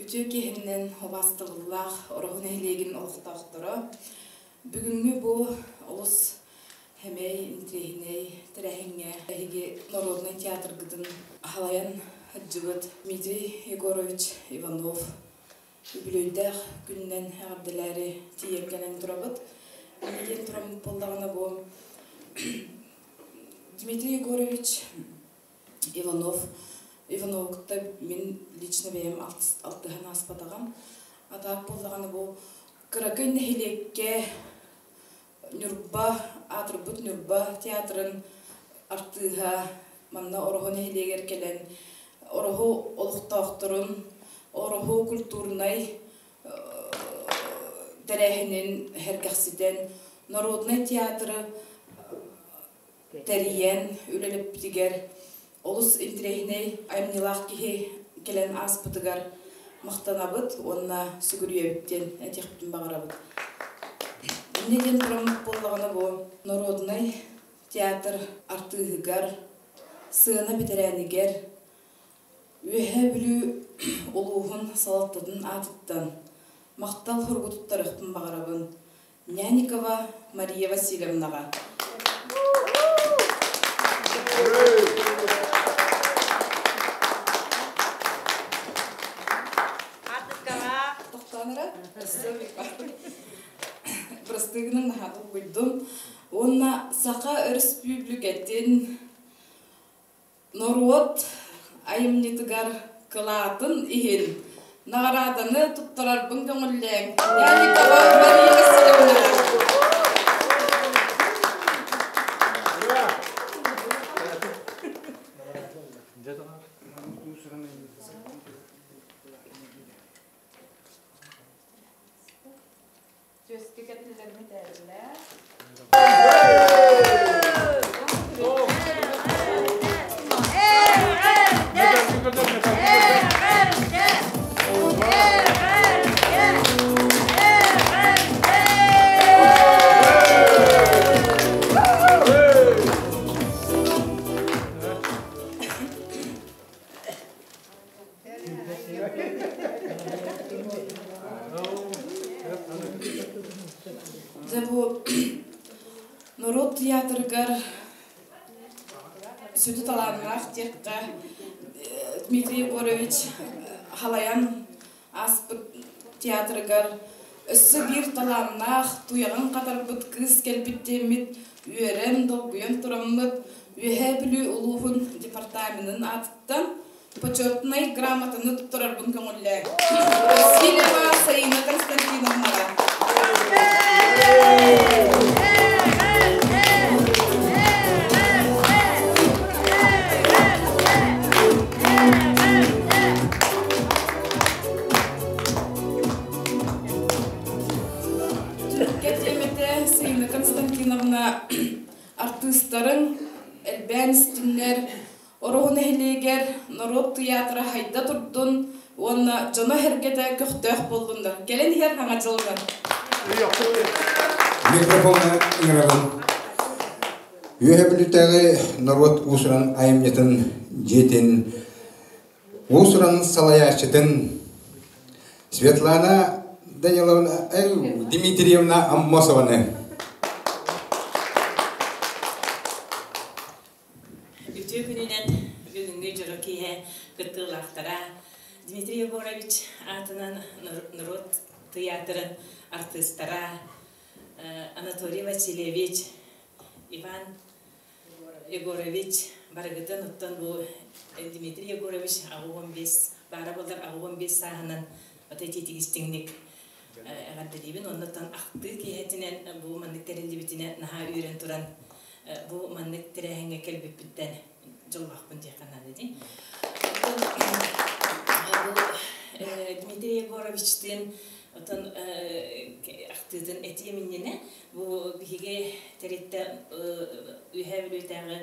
Үтүө киһиннэн убаастабыллаах Ороһу нэһилиэгин олохтоохторо бүгүҥҥү бу олус хэмэй интириэһинэй тэрээһиҥҥэ эһиги народнай театргытын халайан сылдьыбыт Дмитрий Егорович Иванов үбүлүөйдээх күнүнэн эҕэрдэлээри тиийэн кэлэн турабыт. Инньэ диэн тураммыт буоллаҕына бу Дмитрий Егорович Иванов Иванову кытта мин лично бэйэм алтыһан ааспатаҕым. А так буоллаҕына бу кыракый нэһилиэккэ Ньурба, аатырбыт Ньурба театрын артыыһа манна Ороһу нэһилиэгэр кэлэн Ороһу олохтоохторун, Ороһу культурнай тэрээһинин сэргэхситэн, народнай театры тэрийэн үлэлэппитигэр олус интэриэһинэй айымньылаах киһи кэлэн ааспытыгар махтанабыт уонна сүгүрүйэбит диэн этиэхпитин баҕарабыт. Инньэ диэн тураммыт буоллаҕына бу народнай театр артыыһыгар, сыана бэтэрээнигэр Үөһээ Бүлүү улууһун салалтатын аатыттан махтал суругу туттарыахпын баҕарабын Няникова Мария Васильевнаҕа. Тохтоон эрэ. Бырастыгынан наһаа долгуйдум. Уонна Саха Өрөспүүбүлүкэтин норуот айымньытыгар кылаатын иһин наҕарааданы туттарарбын көҥүллээҥ. Няникова Мария Васильевна. Түөскэ кэтиллэрин этэрилэр. Дьэ бу норуот театрыгар сүдү талааннаах диэххэ Дмитрий Егорович халайан ааспыт театрыгар өссө биир талааннаах туйаҕын хатарбыт кыыс кэлбит диэммит үөрэн, долгуйан тураммыт Үөһээ Бүлүү улууһун департаменын аатыттан почетнай грамотаны туттарарбын көҥүллээ. Васильева Саина Константиновнаҕа. Түмүккэ тиэмэтэ Саина Константиновна артыыстарын элбээн истиннэр, Ороһу нэһилиэгэр норуот тыйаатыра хайда турдун уонна дьоно-сэргэтэ көхтөөх буоллуннар. Кэлэн иһэр хаҥа дьылынан. Микрофоҥҥа ыҥырабын. Үөһэ Бүлүүтээҕи норуот уус-уран айымньытын дьиэтин уус-уран салайааччытын Светлана Даниловна Дмитриевна Аммосованы. Үтүө күнүнэн бүгүҥҥү дьоро киэһэ кыттыылаахтара Дмитрий Егорович аатынан норуот тыйаатырын артыыстара Анатолий Васильевич, Иван Егорович барыгытын оттон бу Дмитрий Егорович 85 баара буоллар 85 сааһынан ото итиитик истиҥник эҕэрдэлиибин оннуттан ахтыы киэһэтинэн бу маннык тэриллибитинэн наһаа үөрэн туран бу маннык тэрээһиҥҥэ кэлбиппиттэн дьоллоохпун диэххэ наада дии. Дмитрий Егоровичтыын Оттон ахтыытын этиэм иннинэ бу биһиги тэрилтэ Үөһээ Бүлүүтээҕи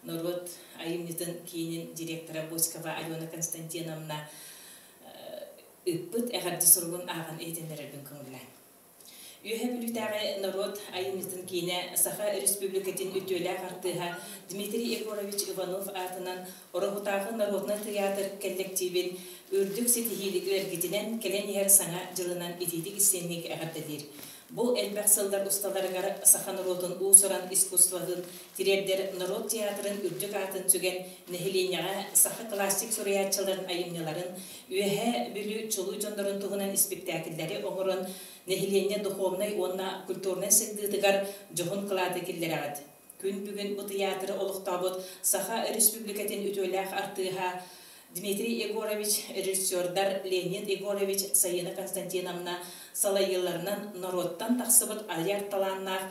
норуот айымньытын киинин директора Бочкова Алена Константиновна ыыппыт эҕэрдэ суругун ааҕан иһитиннэрэрбин көҥүллээҥ. Үөһээ Бүлүүтээҕи норуот айымньытын киинэ Саха Өрөспүүбүлүкэтин үтүөлээх артыыһа Дмитрий Егорович Иванов аатынан Ороһутааҕы народнай тыйаатыр кэллэктиибин үрдүк ситиһиилэргитинэн кэлэн иһэр Саҥа дьылынан итиитик-истиҥник эҕэрдэлиир. Бу элбэх сыллар усталарыгар саха норуотун уус-уран искусствотын тириэрдэр норуот театрын үрдүк аатын сүгэн нэһилиэнньэҕэ саха классик суруйааччыларын айымньыларын, Үөһээ Бүлүү чулуу дьоннорун туһунан испиктээкиллэри оҥорон нэһилиэнньэ духовнай уонна культурнай сайдыытыгар дьоһун кылааты киллэрэҕит. Күн бүгүн бу тыйаатыры олохтообут Саха Өрөспүүбүлүкэтин үтүөлээх артыыһа Дмитрий Егорович, режиссердар Леонид Егорович, Саина Константиновна салайыыларынан норуоттан тахсыбыт айар талааннаах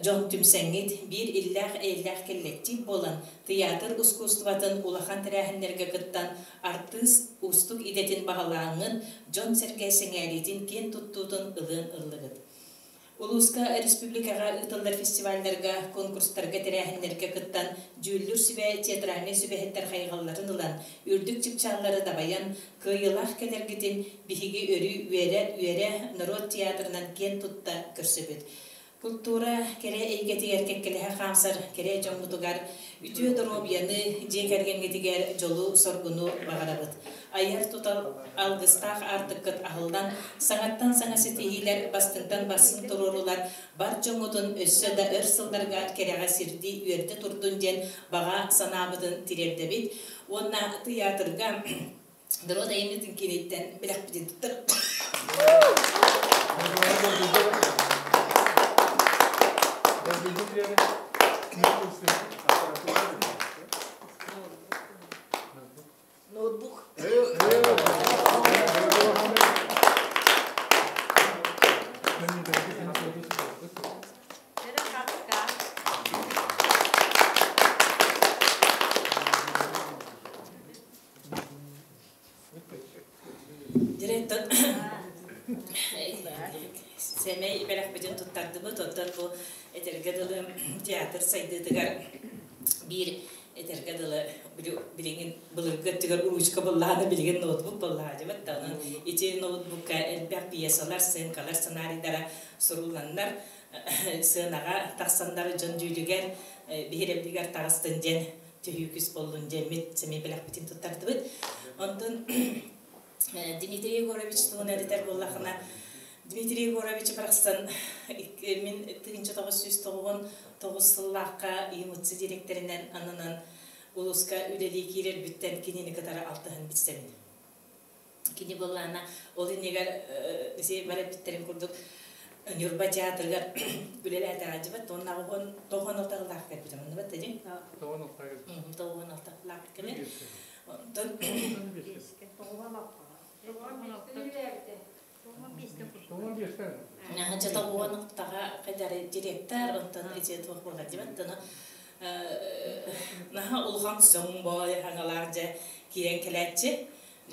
дьон түмсэҥҥит, биир иллээх-эйэлээх кэллэктиип буолан, тыйаатыр ускуустубатын улахан тэрээһиннэргэ кыттан, артыыс уустук идэтин баһылааҥҥын, дьон-сэргэ сэҥээриитин киэн туттуутун ылыан ыллыгыт. Улууска, республикаҕа ыытыллар фестивалларга, конкурстарга, тэрээһиннэргэ кыттан, дьүүллүүр сүбэ, театральнай сүбэһиттэр хайҕалларын ылан, үрдүк чыпчааллары дабайан, кыайыылаах кэлэргитин биһиги өрүү үөрэ-үөрэ норуот театрынан киэн тутта көрсөбүт. Култуура кэрэ эйгэтигэр кэккэлэһэ хаамсар кэрэ дьоммутугар үтүө доруобуйаны, дьиэ кэргэҥҥитигэр дьолу-соргуну баҕарабыт. Айар-тутар алгыстаах аартыккыт аһыллан, саҥаттан саҥа ситиһиилэр бастыҥтан бастыҥ туруорулар бар дьоҥҥутун өссө да өр сылларга кэрэҕэ сирдии үөрдэ турдун диэн баҕа санаабытын тириэрдэбит уонна тыйаатырга норуот айымньытын кииниттэн бэлэхпитин туттар. Ноутбук. Директор сэмэй бэлэхпитин туттардыбыт. Оттон бу этэргэ дылы театр сайдыытыгар биир этэргэ дылы билигин былыргы өттүгэр ручка буллаҕына билигин ноутбук буллаҕа дьыбыт да онон ити ноутбукка элбэх пьесалар, сценкалар, сценарийдара сурулланнар сыанаҕа тахсаннар дьон дьүүлүгэр биһирэбилигэр таҕыстын диэн түһүүкүс боллун диэммит сэмэй бэлэхпитин туттардыбыт. Онтон Дмитрий Егорович туһунан этэр буоллахына, Дмитрий Егорович барахсан мин 1999 сыллаахха ИМЦ директоринэн ананан улууска үлэлии киирэрбиттэн кинини кытары алтыһан билсэбин. Кини буоллаана ол иннигэр бары эппиттэрин курдук Ньурба театрыгар үлэлээтэҕэ уонна тоҕон алталаах кэлбитим онно бат дии тоҕон алталаах кэлин онтон Чэ тоҕуон алтаҕа кадары директор онтон ити туох буолар дибат тоно наһаа улахан сөҥ бой хаҥалаах дьэ киирэн кэлээччи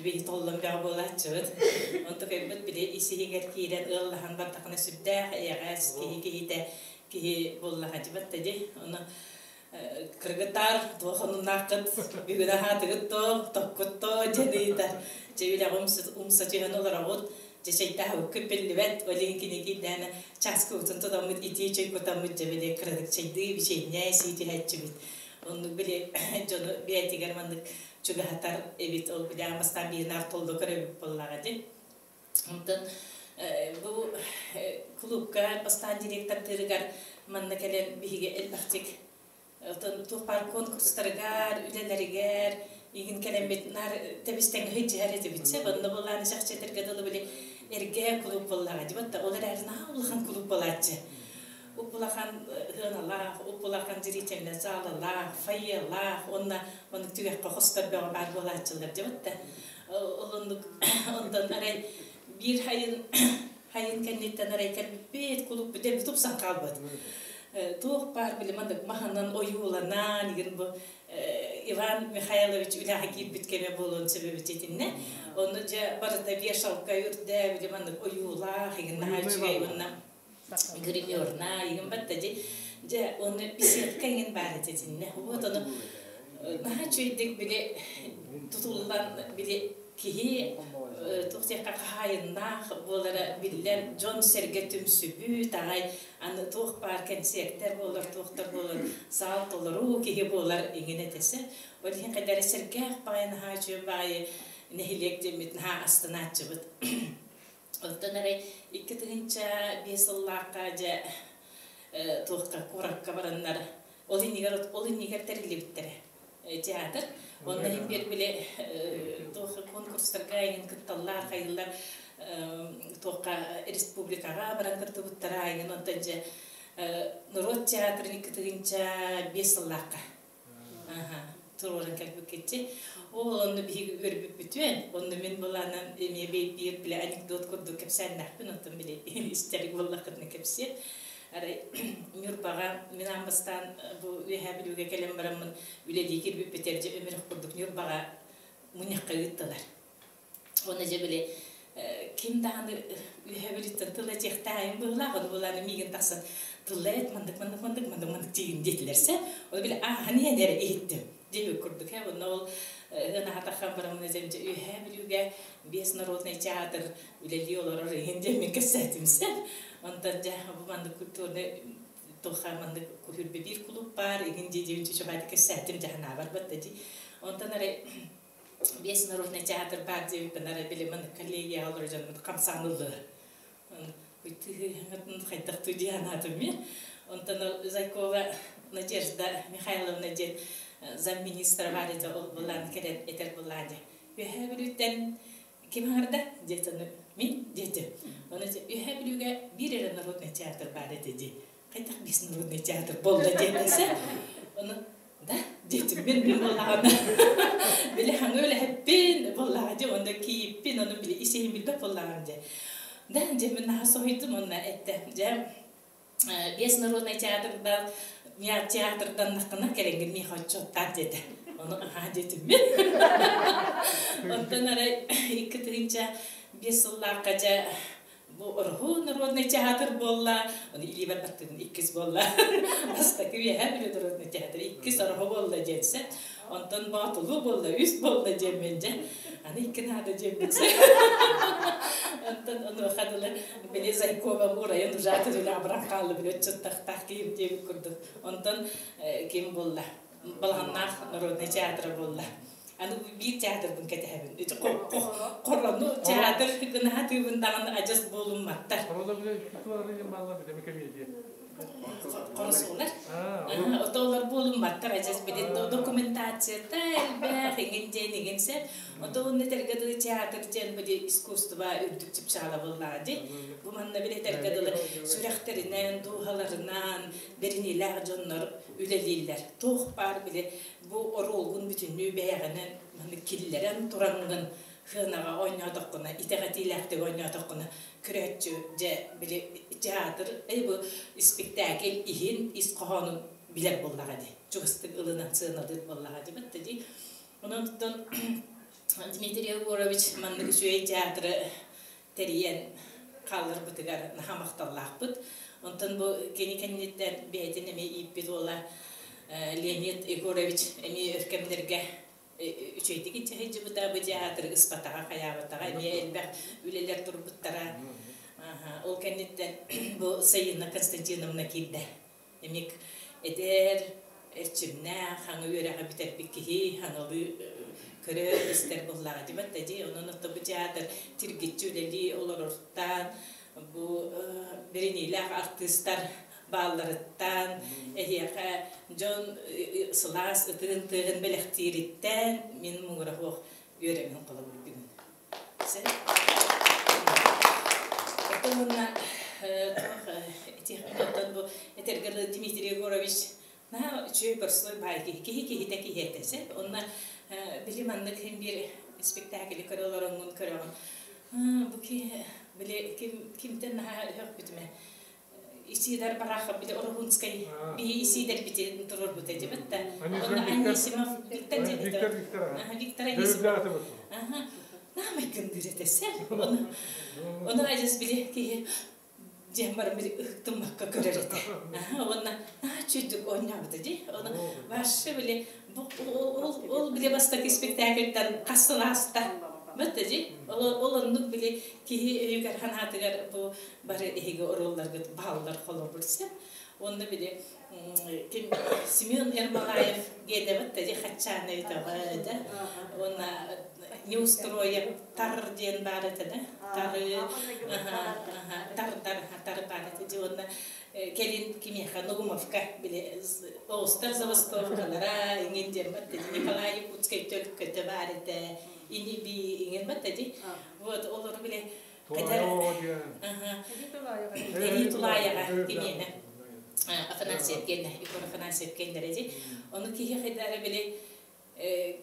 биһи толлон бөҕө буолааччыбыт. Онтукайбыт били ис-иһигэр киирэн ыаллаһан бардахына сүрдээх эйэҕэс киһи киһитэ киһи буоллаҕа дьибат да Ону кыргыттар туох онуннааххыт бүгүн аһаатыгыт то токкут то диэн ыйытар. Дьэ үлэҕэ умса түһэн олороҕут. Дьэ чэйдээһэбыккыт биллибэт. Ол иһин кини киирдээнэ чааскыбытын тутаммыт итии чэй кутаммыт дьэ били кыратык чэйдии бичиэнньээ сии түһээччибит. Оннук били дьону бэйэтигэр маннык чугаһатар эбит ол билэҕин бастаан биирнаах толло көрөбүт буоллаҕа дии онтон бу клубка бастаан директордыырыгар манна кэлэн биһиги элбэхтик оттон туох баар конкурстарыгар үлэлэригэр игин кэлэммит наар тэбис-тэҥ сылдьыһар этибит сөп онно буолааны чахчы этэргэ дылы били эргэ клуб буоллаҕа дии батта ол эрээри наһаа улахан клуб буолааччы уп-улахан сыаналаах, уп-улахан зрительнай саалалаах, фойелаах уонна оннук түгэххэ хостор бөҕө баар буолааччылар дьэбит да. Ол оннук онтон арай биир хайын хайын кэнниттэн арай кэлбиппит, кулуппут эбит тупсан хаалбыт. Туох баар били маннык маһынан ойууланан игин бу Иван Михайлович үлэҕэ киирбит кэмэ буолуон сөбүбүт итиннэ. Онно дьэ барыта вешалка үрдэ били маннык ойуулаах игин наһаа үчүгэй уонна гримерна игин батта ди дьэ онно беседка игин баар этэ итиннэ. Вот ону наһаа үчүгэйдик били тутуллан били киһи туох диэххэ хаһаайыннаах буолара биллэр дьон-сэргэ түмсүбүт аҕай аны туох баар кэнсиэртэр буолар туохтар буолар саал толору киһи буолар иҥин этесэ ол иһин хайдары сэргээх баҕайы наһаа үчүгэй баҕайы нэһилиэк диэммит наһаа астынааччыбыт оттон эрэ 2005 сыллаахха дьэ туохха куоракка бараннар ол иннигэр ол иннигэр тэриллибиттэрэ театр. Онно иһин биэр били туох конкурстарга эҥин кытталлар, хайыллар туохха республикаҕа баран кыттыбыттара эҥин онтон дьэ норуот театрын 2005 сыллаахха туруоран кэлбиккитчи. Ол онно биһиги үөрбүппүтүөн, онно мин былаанан эмиэ биир били анекдот курдук кэпсээннээхпин, оттон били истэрик буоллаххытына кэпсиэм. Арай Ньурбаҕа мин аан бастаан бу Үөһээ Бүлүүгэ кэлэн бараммын үлэлии киирбиппитигэр дьэ өмүрэх курдук Ньурбаҕа мунньахха ыыттылар. Уонна дьэ били ким даҕаны Үөһээ Бүлүүттэн тыл этиэхтээҕин быһыылаах, ону былааны миигин тахсан тылла эт мандык мандык мандык мандык мандык диигин диэтилэр сэ. Ол били ааһан иһэн эрэ иһиттим. Диэбит курдук ээ. Уонна ол ынаатаххан бараммын этим дьэ Үөһээ Бүлүүгэ биэс народный театр үлэлии олорор иһин диэн мин кэпсээтим сэр. Онтон дьэ бу маннык культурный туохха маннык күһүрбэ биир кулууп баар иһин дии диэн чучубааты кэпсээтим дьаһанаабар батта дии. Онтон арай биэс народный театр баар диэбиппин арай били маннык коллегияҕа олорор дьоммут хамсаан ыллылар. Хайдах туу дии санаатым мин. Онтон Зайкова Надежда Михайловна диэн замминистра баар этэ ол былаан кэлэн этэр былаан дьэ. Үөһээ Бүлүүттэн Ким аҥарда? диэтэ мин диэтим. Ону Үөһээ Бүлүүгэ биир эрэ народный театр баар этэ дии. Хайдах биэс народный театр буолла диэтэсэ. Ону да диэтим мин мин буоллаҕына били хаҥы үлэһиппин буоллаҕа дии онно кийиппин ону били ис-иһин билбэт буоллаҕым дии. Да дьэ мин наһаа соһуйдум онно эттэ. Дьэ биэс народный театрдан театрданнаххына кэлэҥҥин миэхэ отчуоттаах диэтэ. Ону аһаа диэтим мин. Онтон арай 2005 сыллаахха дьэ бу Ороһу народный театр буолла, ону илиибэр баттыгын иккис буолла. Бастакы үөһээ Бүлүү народный театр иккис Ороһу буолла диэнсэ. Онтон Боотулуу буолла, үс буолла диэммин дьэ. Аны икки наада диэммин Онтон онуоха дылы били Зайкова уурайан ужааты үлэ абыран хаалла били отчуттахтаах киһим диэбит курдук. Онтон ким буолла? Балаҕаннаах народный театра буолла. Аны биир театрбын кэтэһэбин. Ити хорону театр гына тыыбын даҕаны адьас буолумматтар. Хоросуулар. Отолор буолумматтар адьас били документацията элбэх иҥин диэн иҥин сеп. Ото онно этэргэ дылы театр диэн били искусство үрдүк чыпчаала буоллаҕа дии. Бу манна били этэргэ дылы сүрэхтэринэн, дууһаларынан бэриниилээх дьоннор үлэлииллэр. Туох баар били бу оруолгун бүтүннүү бэйэҕинэн маннык киллэрэн тураҥҥын сыанаҕа оонньоотоххуна, итэҕэтиилээхтик оонньоотоххуна көрөөччү дьэ били театр бу испиктээкил иһин ис хоһоонун билэр буоллаҕа дии чугастык ылынан сыаналыыр буоллаҕа дии батта дии онон Дмитрий Егорович маннык үчүгэй театры тэрийэн хаалларбытыгар наһаа махталлаахпыт. Онтон бу кини кэнниттэн бэйэтин эмиэ ииппит уола Леонид Егорович эмиэ өр кэмнэргэ үчүгэйдик илдьэ сылдьыбыта, бу театры ыспатаҕа, хайаабатаҕа эмиэ элбэх үлэлэр турбуттара. Ол кэнниттэн бу Саина Константиновна киирдэ. Эмиэ эдэр, эрчимнээх, хаҥы үөрэҕи бүтэрбит киһи хаҥалыы көрөр, истэр буоллаҕа дии да дии. Онон оттон бу театр тиргиччи үлэлии олорортан, бу бэриниилээх артыыстар баалларыттан, эһиэхэ дьон сылаас ытыын тыаһын бэлэхтиириттэн мин муҥура суох үөрэммин холобур бүгүн. Оттон уонна оттон бу этэргэ Дмитрий Егорович наһаа үчүгэй борсуой баай киһи, киһи киһитэ киһи этэ сөп. Онно били маннык иһин биир спектакль көрө олороҥҥун көрөҕүн. Бу киһи били ким кимтэн наһаа өһөхпүтүмэ. Исидор Барахов били Ороһунскай биһи Исидор бити турурбута дебет да. Онно Анисимов Виктор дебет. Виктор Анисимов. Аха. Наамай кындыр этесе. Оны ажас били киһи диэн баран били ыктыммакка көрөр этэ. Онна наа чүйдүк ойнаабыта ди. Оны башы били ол били бастакы спектакльтан хасылааста. Бытта ди. Ол оннук били киһи өйүгэр ханаатыгар бу бары эһиги оруолларгыт бааллар холобурса. Онно били ким Семен Ермолаев гедебет ди хаччааны да. Онна Неустроев тар диэн баар этэ да. Тары тар тар тар баар этэ ди. Онна келин кимиэхэ Нугумовка били оустар забастовкалара иҥин диэн бат Николай Якутскай төлкөтө баар этэ. Ини би иҥин бат ди. Вот олору били кадер Эри Тулаева кимиэнэ Афанасьев кенне, Егор Афанасьев кеннереди. Оны киһи хайдара били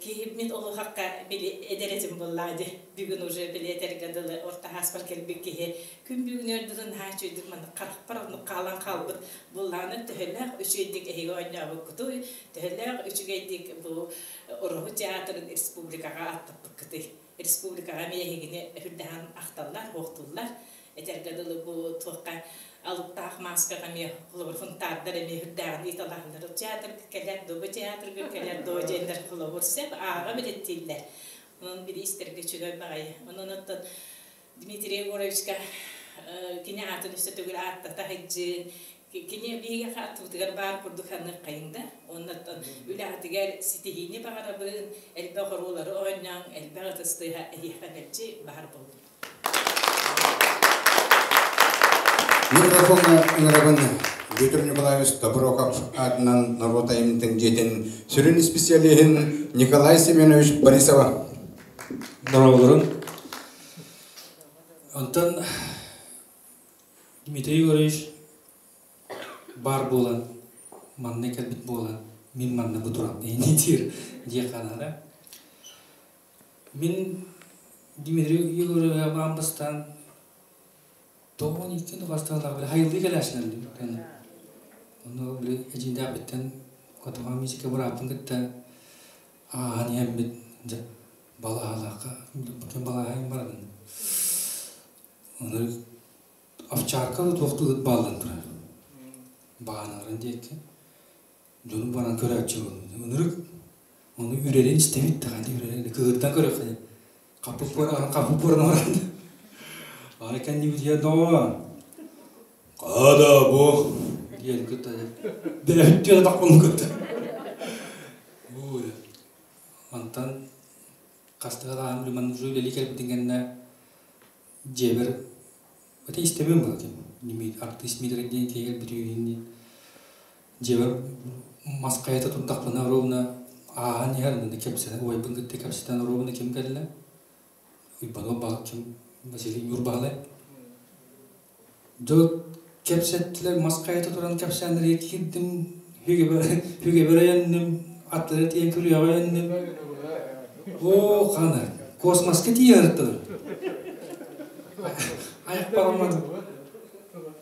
киһи мин олухакка били эдеретим буллаади. Бүгүн уже били этерге дылы орта хаспар келбик киһи күн бүгүн өрдүрүн хаачуйдук маны карахпар оны каалан калбыт буллааны төһөлөөх үчүгэйдик эһиги ойнообут кутуй, төһөлөөх үчүгэйдик бу Ороһу театрын республикаға аттаппыт республикаға миэһигини хүрдэһэн ахталлар, хуохтуллар. Этерге дылы бу туохка алыптаах маскаға ме холобур фунтаардар эме хүрдээҕин италаһаллар. Театр келер до, бу театрга келер до жендер холобур сеп аага билеттииллер. Онон били истерге чүгөр багай. Онон оттон Дмитрий Егоровичка кини атын үстө төгүл ааттата хыджын кини биге хаттыбытыгар бар курдук ханнык кайында. Оннаттан үлэхтигер ситихини багарабын, элбэх оруулары ойнаң, элбэх ытыстыха эһиэхэ баар болду. Микрофонга ыҥырабын Виктор Николаевич Тобуроков атынан норуот айымньытын дьиэтин сүрүн специалиһин Николай Семенович Борисова. Дороголорун. Онтон Дмитрий Егорович бар буолан, манна кэлбит буолан, мин манна бу туран тир дие канара. Мин Дмитрий Егорович баан тоғын иккен бастан били хайылды келәсинер. Оны били эжинде биттен котоға мизика бурапын кытта аан ем бит бала алака бүкен бала айым барадын. Оны овчарка туохту ыт балдан турар. Баанарын диэкке. Жону баран көрөчү. Өнүрүк оны үрерин истебит таган үрерин кыгырдан көрөк. Капып баран капып баран баран. Аны кәнди бит я доо. Када бу диэн кытта. Бәһүттү тақпын кытта. Бу. Антан кастыга амлы ман уже лели келбит дегенне жебер Өте истебен бұл кем. Неме артист мидер ден кегел битүүнни. Жебер маскайта турдакпына ровно аан ярында кепсene ой бынгытты кепсетен ровно кем келле. Уйбано ба кем Василий Юрбалы. Жо кепсеттилер маскайта туран кепсенлер кирдим хүге хүге беренним атлары тиен күрү О, кана космоске тиерді. Аяқ барамады.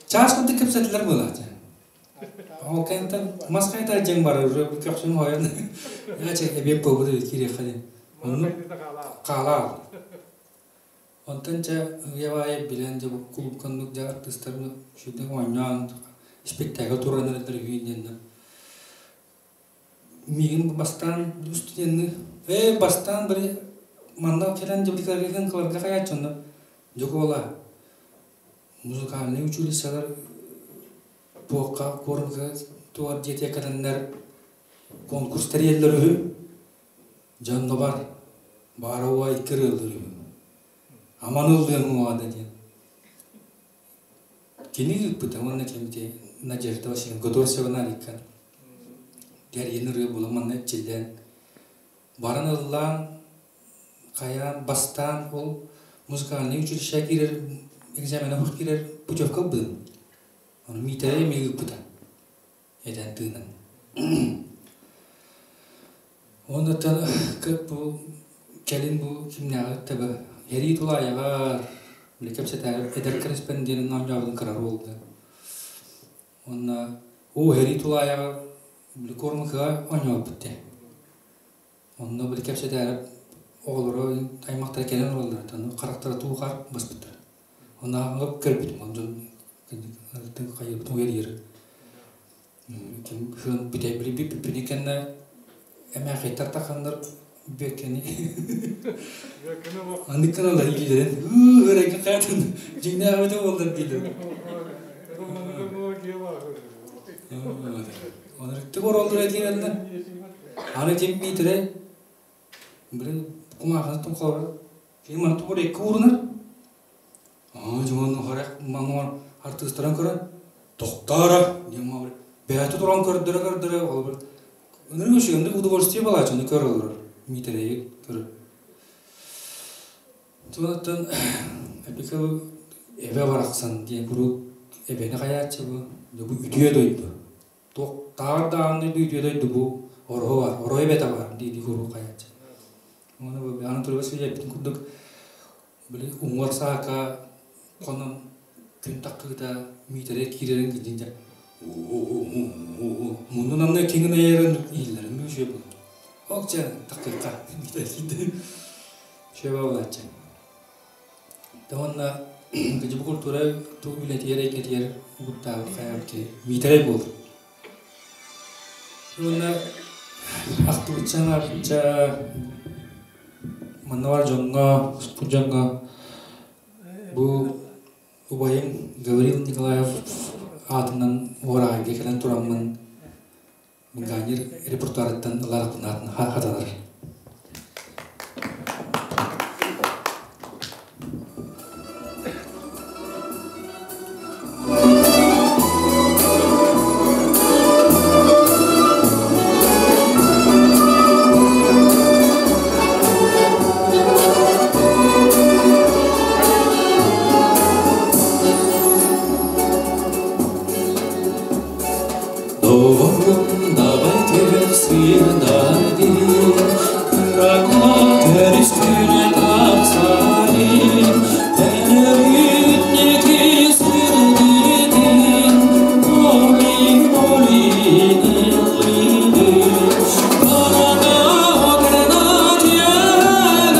Час күнді кепсеттилер болады. Ол кентен маскайта жең бар уже көксүн хоян. Я че эбеп болду кире хали. Оны кала. Онтон ча ябай билен же клуб кондук жа артисттер шүдө ойнон спектакль тураныр үйүнен. Мигин бастан студентни бастан бир манна келен жабдикарген кыларга каячынды. Жокола музыкальный училищалар туокка корунга туар жете каданнар конкурс тереллер жанно бар барауа иккирылдыр аманылдын муада диэн кини ыппыта уонна кемите Надежда Васильевна Годорсевна аликка дәрьен була манна чилден баран ыллаан каян бастан ол музыкальный училище кирер экзамен хух кирер путевка бын оны митере ми ыппыта эден тыынан Оннотон көп бу келин бу кимнәгы табы хери тулаяга биле кепсетә эдер корреспондентин намжабын карар болду. Уонна уу һэрии тулаайаҕар били куорумукыга оонньообуппут дии. Онно били кэпсэтээри оҕолоро аймахтара кэлэн олороллор, ону харахтара туу-хаар баспыттар. Онно көрбүтүм, ол дьон хайыыбытын уйар Ким бүтэй били бүппүнү кэннэ эмээхиттэр таханнар бүөккэни Аннык гыналар илиилэрин ыы хаатын дьиҥнээҕибитэ буоллар дииллэр. Онорыктык ороллор этиэрэллэр. Аны тим Миитэрэй били кумааханы тумхалар кини маны тупар икки уурунар. Аа дьон харах маңор артыыстарын көрөн тохторо диэн мабыр бэйэтэ туран көрдөрө көрдөрө ол Ынырык үчүгэй удовольствие балааччыны көр олорор Миитэрэйи көрөр. Туонаттан эпика эбэ барахсан диэн куруук эбэни хайааччы бу бу үтүө дойду. Туох таар даҕаны үтүө дойду бу ороһу бар, оро эбэтэ бар дии куруук хайааччы. Оны бу Анатолий Васильевич курдук били уҥуор саака хонон күн таххыыта Миитэрэй киирэрин гидинжа муннун анна киҥин айарын ииллэрин мүшө бу ол чэ таххыыкка Миитэрэй киирдэ шөбө булааччы Уонна бу культура туу үлэтигэр эйгэтигэр угуттаабыт хайаабыт киһи Миитэрэй буолар. Уонна ахтыбычча анаабычча манна бар дьоҥҥо, успут дьоҥҥо бу убайым Гаврил Николаев аатынан уораҕайга кэлэн тураммын Ганнер репертуарыттан ылараппын аатын хатанар. Давай көх сыырдади, Кыраға көріс күні тапсари, Тәңірүтнеки сырдыдын, Олин, олин, олин, Карада отырна тиелер,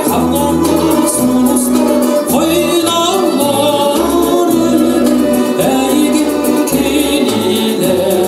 Қалғанды сұлыстыр қойналар, Әйгін кенилер,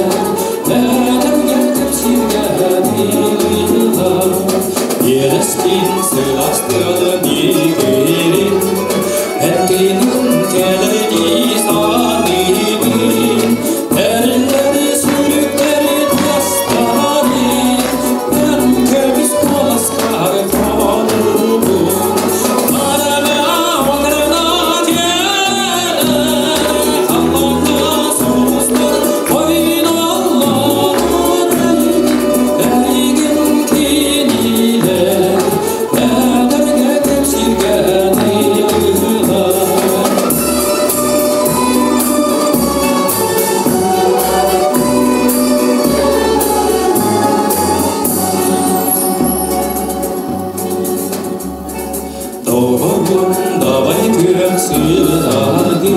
Давай күрәк сыйлады,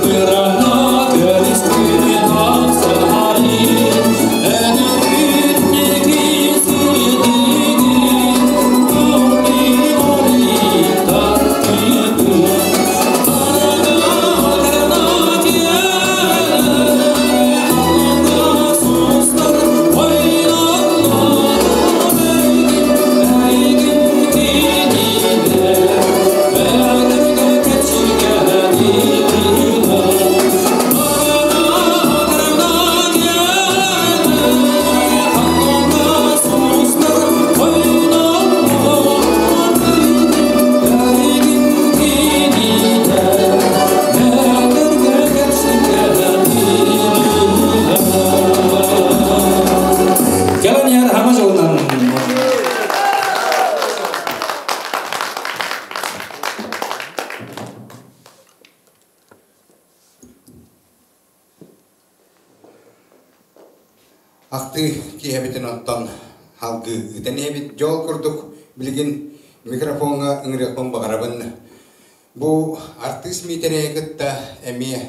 Бырана көріскүн аңсары, Әнүрүннеки сыдыгын, Ори-ори таттыбын. Арана тиелер, Алында сұстар ойналар, Әйгін кенилер, Бәдіргі Кэлэн иһэр хаҥа дьолунан Ахтыы киэһэбитин оттон халгыы ыытан иһэбит. Дьол курдук билигин микрофоҥҥа ыҥырыахпын баҕарабын. Бу артыыс Миитэрэйи кытта эмиэ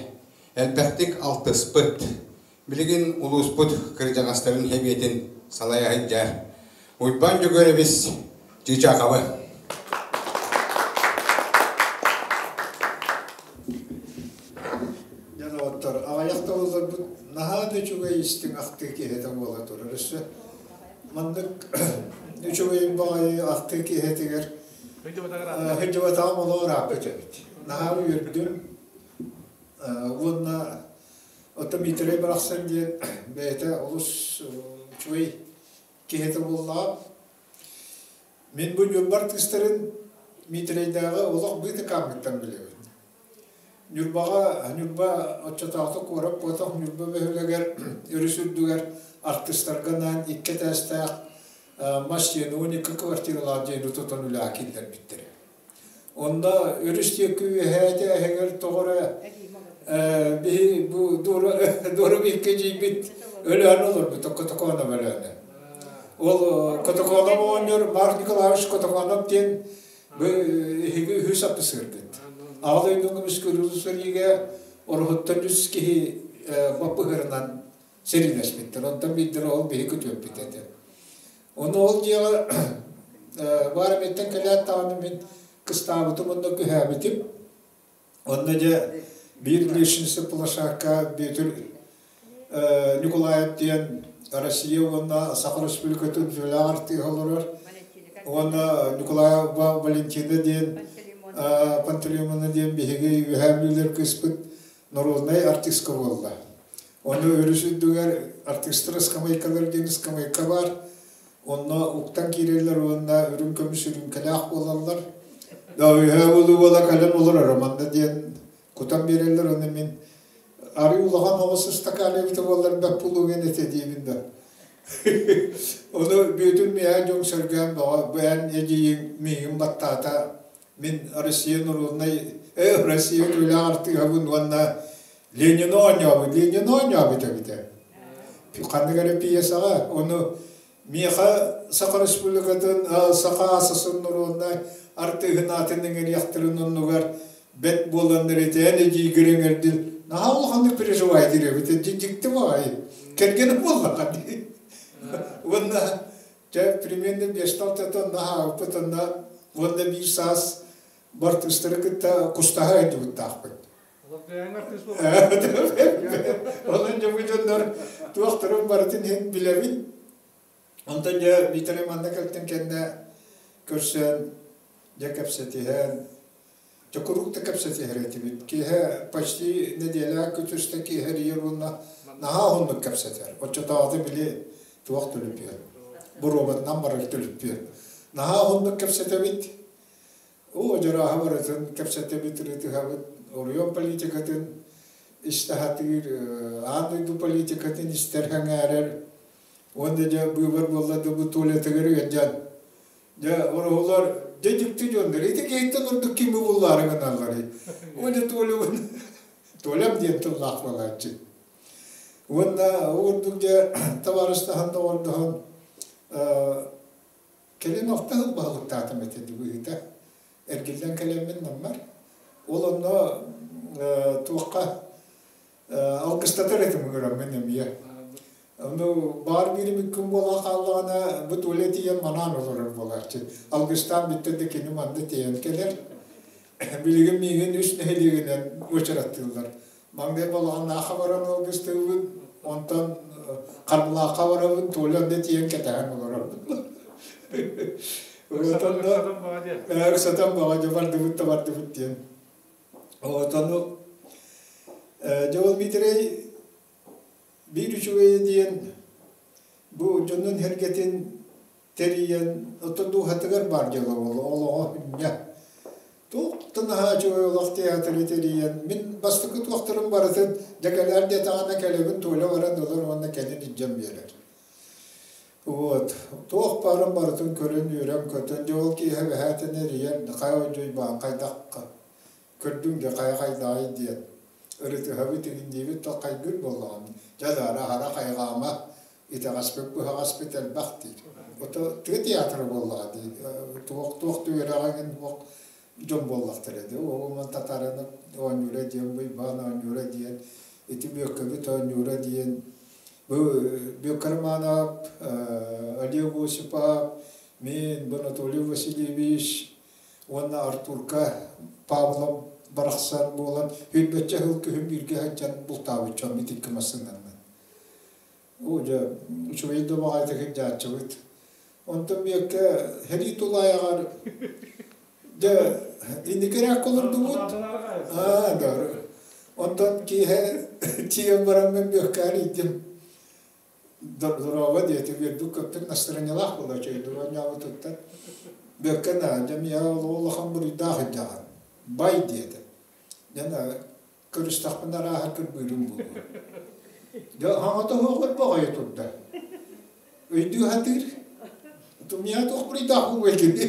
Элбэхтик алтыспыт, билигин улууспут кырдьаҕастарын сэбиэтин салайа сылдьар Уйбаан Дьөгүөрэбис Чыычаахабы. Дьон оҕоттор, аҕыйах да буолларбыт наһаа да үчүгэй истиҥ ахтыы киэһэтэ буола турар. Өссө маннык үчүгэй баҕайы ахтыы киэһэтигэр сылдьыбатаҕым олох ырааппыт эбит. Наһаа үөрдүм. Уонна оттон Миитэрэй барахсан диэн бэйэтэ олус үчүгэй киһитэ буоллаҕа. Мин бу Ньурба артыыстарын Миитэрэйдээҕи олох быытыкааммыттан билэбин. Ньурбаҕа, Ньурба оччотооҕу куорат буотах Ньурба бөһүөлэгэр өрүс үрдүгэр артыыстарга анаан икки этээстээх мас дьиэни 12 квартиралаах дьиэни тутан үлэҕэ киллэрбиттэрэ. Онно өрүс диэки үөһээ этээһигэр тоҕо эрэ биһи бу дуора бииргэ дьиийбит Өлөөнө олорбут, Котокоонов Өлөөнө. Ол Котокоонов оҕонньор Марк Николаевич Котокоонов диэн бу эһиги үһүс аппысыыргыт. Аҕа дойдуну көмүскүүр сэриигэ Ороһуттан үс киһи баппыһырынан сэриилэспиттэр. Онтон биирдэрэ ол биһи күтүөппүт этэ. Ону ол дьиэҕэ баар эмиэттэн кэлээт даҕаны мин кыстаабытым уонна күһээбитим. Онно дьэ биир лестница площадка Бүөтүр Николаев диэн Россия уонна Саха Республикатын үтүөлээх артыыһа олорор. Уонна Николаева Валентина диэн Пантелеймоновна диэн биһиги Үөһээ Бүлүүлэр кыыспыт народнай артистка буолла. Ону өрүс үрдүгэр артыыстар ыскамыайкалар диэн ыскамыайка баар. Онно уктан киирэллэр уонна үрүҥ көмүс үрүҥкэлээх буолаллар. Үөһээ буолуу буола кэлэн олорор манна диэн кутан биэрэллэр. Ону мин арыы улахан оҕус ыстакаан эбитэ буоллар бэт булуҥ этэ диибин да. Ону бүөтүн миэхэ дьон сөргөөн бөҕө бэйэн эдьиийиҥ миигин баттаата. Мин Россия народнай, Россия түүлээх артыыһабын уонна Ленини оонньообут, Ленини оонньообут эбитэ. Ханнык эрэ пьесаҕа, ону миэхэ Саха Республикатын Саха АССР норуодунай артыыһын аатын иҥэриэхтэрин оннугар бэт буоланнар этээн эдьиийгэр эҥэрдин наһаа улаханнык переживайдыыр эбит дьикти баҕайы кэргэним буоллаҕа дии уонна дьэ примерно биэстэн наһаа онно уонна биир саас бартыыстары кытта кустаһа сылдьыбыттаахпыт. Онон дьэ бу дьоннор туохтарын барытын иһин билэбин. Онтон дьэ Виталий манна кэлтин кэннэ көрсөн, дьэ кэпсэтиһэн, дьэ куруук да кэпсэтиһэр этибит. Киэһэ почти нэдиэлэ күтүстэ киэһэ эрийэр уонна наһаа уһуннук кэпсэтэр. Оччотооҕу били туох түлүпүөн, боруобатынан барар түлүпүөн. Наһаа уһуннук кэпсэтэбит. Оо, дьарааһа барытын кэпсэтэбит, ырытыһабыт, оройуон политикатын истэ сатыыр, аан дойду политикатын истэр сэҥээрэр. Уонна дьэ быыбар буолла да бу туалетыгар ыалдьан. Дьэ, ороһулар дьэ дьикти дьоннор, ити киһиттэн ордук кими буллаары гыналларый? Уонна Толябын, Толям диэн тыллаах буолааччы. Уонна ол курдук дьэ табаарыстаһан доҕордоһон Кэлин орто сыл баһылыктаатым этэ быһыыта. Эргиллэн кэлэммин наммар. Ол онно туохха алгыстатар этим ыҥыраммын эмиэ. Ону баар биирим күн буола хааллаҕына бу Толя тиийэн манаан олорор буолааччы. Алгыстаан бүттэ да кини манна тиийэн кэлэр. Билигин миигин үс нэһилиэгинэн уочараттыыллар. Маҥнай Балаҕаннаахха баран алгыстыыбын, онтон Харбалаахха барабын, Толя онно тиийэн кэтэһэн олоробун. Ыксатан баҕа дьэ бардыбыт да бардыбыт диэн. Отону дьэ ол Митрей биир үчүгэйэ диэн бу дьонун сэргэтин тэрийэн оттон дууһатыгар баар дьыала буолла олоҕо хүнньэ туох да наһаа үчүгэй олох театры тэрийэн мин бастакы туохтарым барытын дьэ кэлээр диэтэҕинэ кэлэбин Толя баран ылар уонна кэлин илдьэн биэрэр вот туох баарын барытын көрөн үөрэн көтөн дьэ ол киэһэ бэһээтин эрийэн хайа ойдуйбаан хайдах көрдүҥ дьэ хайа хайдаҕай диэн ырытыһабыт игин диэбит да хайгыыр буоллаҕым дьэ даара аһара хайҕаама итэҕэспит-быһаҕаспыт элбэх диир. Ото тыа театра буоллаҕа дии. Туох туох да үөрэҕиҥин туох дьон буоллахтара дии. Ол татараны оонньуура диэн, Уйбаан оонньуура диэн. Ити Бүөккэбит оонньуура диэн бу Бүөккэ Романов, Олег Осипов, мин, бу Анатолий Васильевич уонна Артурка Павлов барахсан буолан сүүрбэччэ сыл күһүн бииргэ сылдьан бултаабыт дьон итикки массыынанан. Оо дьэ, үчүгэй да баҕайытык сылдьааччыбыт. Онтон Бүөккэ сэрии тулаайаҕар дьэ инники эрээккэ олордубут. Аа, да. Онтон киэһэ тиийэн баран мин Бүөккэ арыйдым. Дорообо диэтим, үөрбүт-көппүт настырыанньалаах буола үчүгэйдик оонньообутуттан. Бүөккэ наа, дьэ миэхэ улахан буруйдаах илдьэҕин. Бай диэтэ. Дьэ көрүстэхпинэ арааһа кырбыырым буолуо. Дьэ хаҥата оһоҕор баҕайы турда. Өйдүү сатыыр. Миэхэ туох буруйдаах буолуой кини?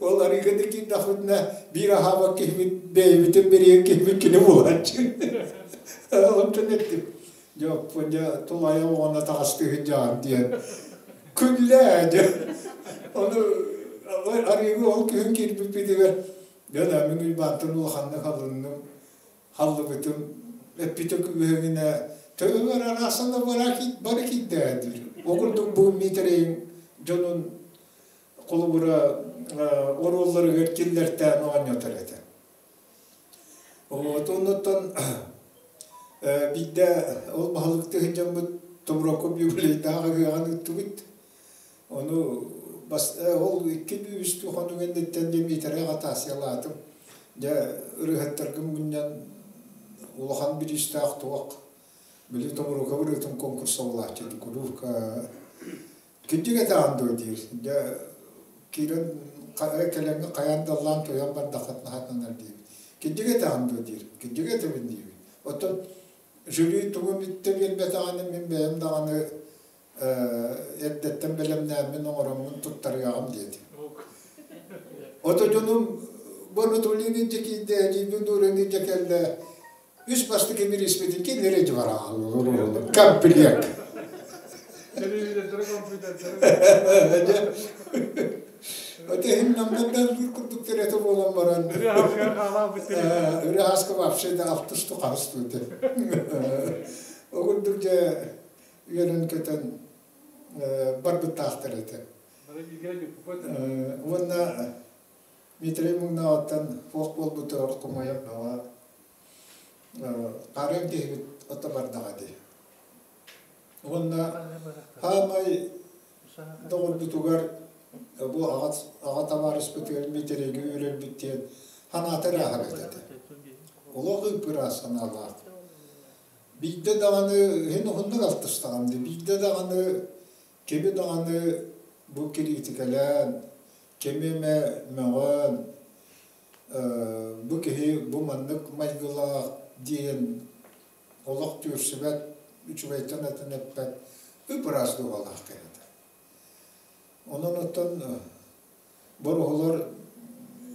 Ол арыыга да киирдэхпитинэ биир аһаабат киһибит бэйэбитин бэрийэр киһибит кини буолааччы. Онтон эттим. Дьэ, дьэ тулайа оҕоно таҕыстыһын дьаҕан диэн. Күллээ дьэ. Ону арыыга ол күһүн киирбиппитигэр Дьэ да, мин Уйбаантан улаханнык алынным, халлыбытым, эппитэ күбүһүгүнэ төбөбөр араасана бары киирдэ диир. Ол курдук бу Миитэрэйим дьонун холобура оруолларыгар киллэртээн оонньотор этэ. Вот оннуттан биирдэ ол баһылыктыы сылдьаммыт Тобуроков юбилейдаах ыһыаҕын ыыттыбыт. Ону бас ол икки үстүү хонук инниттэн Дмитрий аҕатаасыйалаатым. Дьэ ырыаһыттаргын мунньан улахан бириистээх туох били Тобурука ырыатын конкурса буолааччы куруук кирдик этэҕин дуо диир. Дьэ киирэн кэлэҥҥэ хайаан да ыллаан туйан бардаххытына хатанар диибит. Кирдик этэҕин дуо диир. Кирдик этэбин диибит. Оттон жюри тугу бүттэ биэрбэтэҕинэ мин бэйэм даҕаны эрдэттэн бэлэмнээммин оҥороммун туттарыаҕым диэтим. Ото дьонум бу Анатолийны дьэ киирдэ, Лилбин Дурины дьэ кэллэ. Үс бастакы бирииспитин кинилэри дьыбараҕаллар. Комплект. Отеһин намнардан бір курдук терете буолан баран Үрэ вообще да алтыс тухарыс туйды. Ол курдук дьэ үөрэн-көтөн барбыттаахтар этэ. Уонна Дмитрий Муҥнаҕыттан туох буолбутугар хомойон бөҕө хаарыан киһибит ото бардаҕа дии. Уонна хаамай доҕорбутугар бу аҕа, аҕа табаарыспытыгар Дмитрийгэ үөрэрбит диэн санаата ырааһабыт этэ. Олох ып-ыраас санаалаах. Биирдэ даҕаны иһин уһуннук алтыстаҕым дии, биирдэ даҕаны кими даҕаны бу кириитикэлээн, кими эмэ мөҕөн, бу киһи бу маннык майгылаах диэн олох түөрсүбэт, үчүгэйтэн атын эппэт ып-ыраас дууһалаах киһи этэ. Онон оттон Бороһолор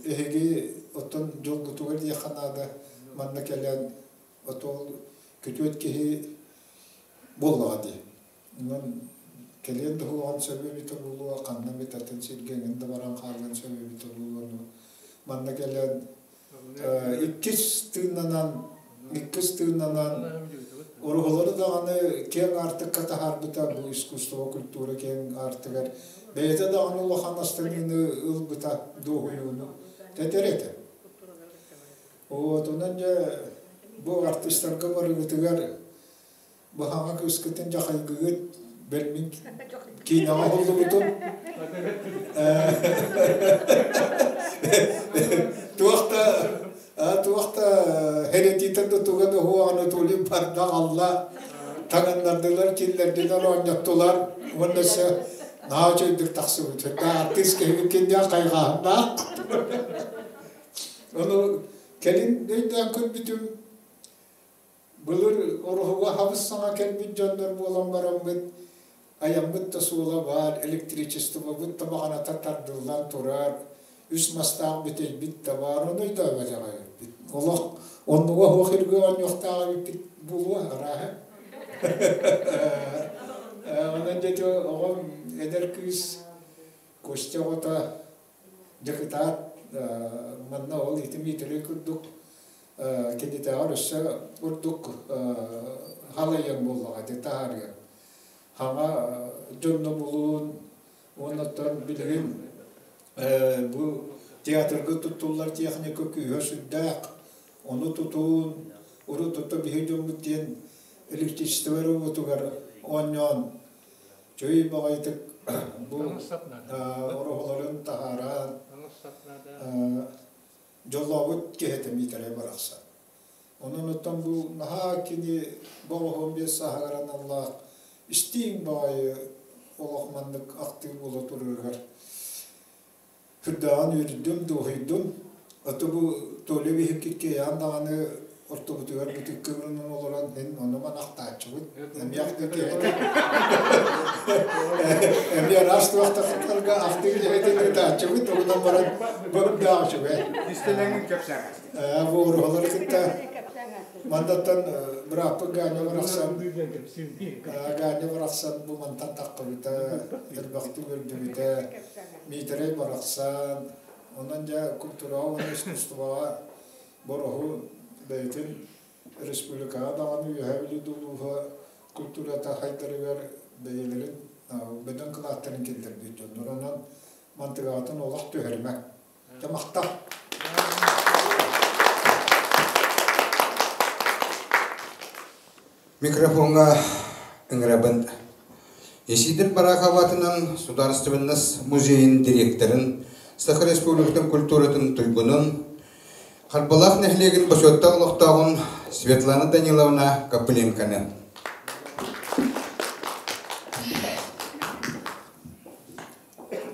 эһиги оттон дьолгутугар диэххэ наада манна кэлэн отол күтүөт киһи буоллаҕа дии. Онон кэлиэн да суоҕун сөп эбитэ буолуо, ханна эмит атын сиргэ эҥин да баран хаалыан сөп эбитэ буолуо. Манна кэлэн иккис тыыннанан, иккис тыыннанан уруһулары даҕаны киэҥ аартыкка таһаарбыта бу искусство культура киэҥ аартыгар бэйэтэ даҕаны улахан астыныыны ылбыта дуоһуйууну тэтэр этэ. Вот онон дьэ бу артыыстарга барыгытыгар быһаҕа кыыскытын дьахайгыгыт бэл мин киинэҕэ уһуллубутум туох да туох да херетитен да туга да суох Анатолий барда аҕалла таҥыннардылар киллэрдилэр оонньоттулар уонна өссө наһаа үчүгэйдик тахсыбыт артыыс киһибит киниэхэ хайҕааһыннаах ону кэлин өйдөөн көрбүтүм Былыр Ороһуга хабыс-саҥа кэлбит дьоннор буолан бараммыт, айаммыт да суола баар, электричествобыт да баҕаната тардыллан турар, үс мастаах бүтэйбит да баар, ону өйдөөбөтөх эбиппит. Олох оннуга суох иргэ оонньуохтаах эбиппит буолуо арааһа. Онон дьэ оҕом эдэр кыыс Костя оҕото дьокутаат манна ол ити Миитэрэй курдук. Кинитээҕэр өссө ордук халайыан буоллаҕа дии таһаарыан. Хаҥа дьонно булуун уоннаттан билигин бу театрга туттуллар техника күүһэ сүрдээх. Ону тутуун, урут ото биһи дьоммут диэн электричество эрэ уотугар оонньоон чөй баҕайытык бу ороһолорун таһааран дьоллообут киһи Миитэрэй барахсан. Онон оттон бу наһаа кини боҕоһуон биэс сааһыгар аналлаах истиҥ баҕайы олох маннык ахтыы буола турарыгар сүрдээҕин үөрдүм, дуоһуйдум. Ото бу Толя биһикки киэйээн даҕаны ортобутугар бытыкка ырынан олорон мин ону манахтааччыбыт. Эмиэ ахтыы киһитэ. Эмиэ араас туохтахтарга ахтыы киһитин ыытааччыбыт, онон баран бырдаах үчүгэй. Истэлэҥин кэпсээҥ. Бу уруһалары кытта мандаттан бырааппыт Ганя барахсан Ганя барахсан бу мантан таххыбыта, элбэхтик үрдүбүтэ, Миитэрэй барахсан, онон дьэ культураҕа уонна искусствоҕа бороһу бэйэтин республикаҕа даҕаны Үөһээ Бүлүү улууһа культурата хайдарыгар бэйэлэрин бөдөҥ кылааттарын киллэрбит дьоннор. Онон мантыгаҕытын олох түһэримэ. Дьэ махтал. Микрофоҥҥа ыҥырабын. Исидор Барахов аатынан Судаарыстыбаннас музейын директорын, Саха Республикатын культуратын туйгунун, Харбалаах нэһилиэгин бочуоттаах олохтооҕун Светлана Даниловна Копыленконы.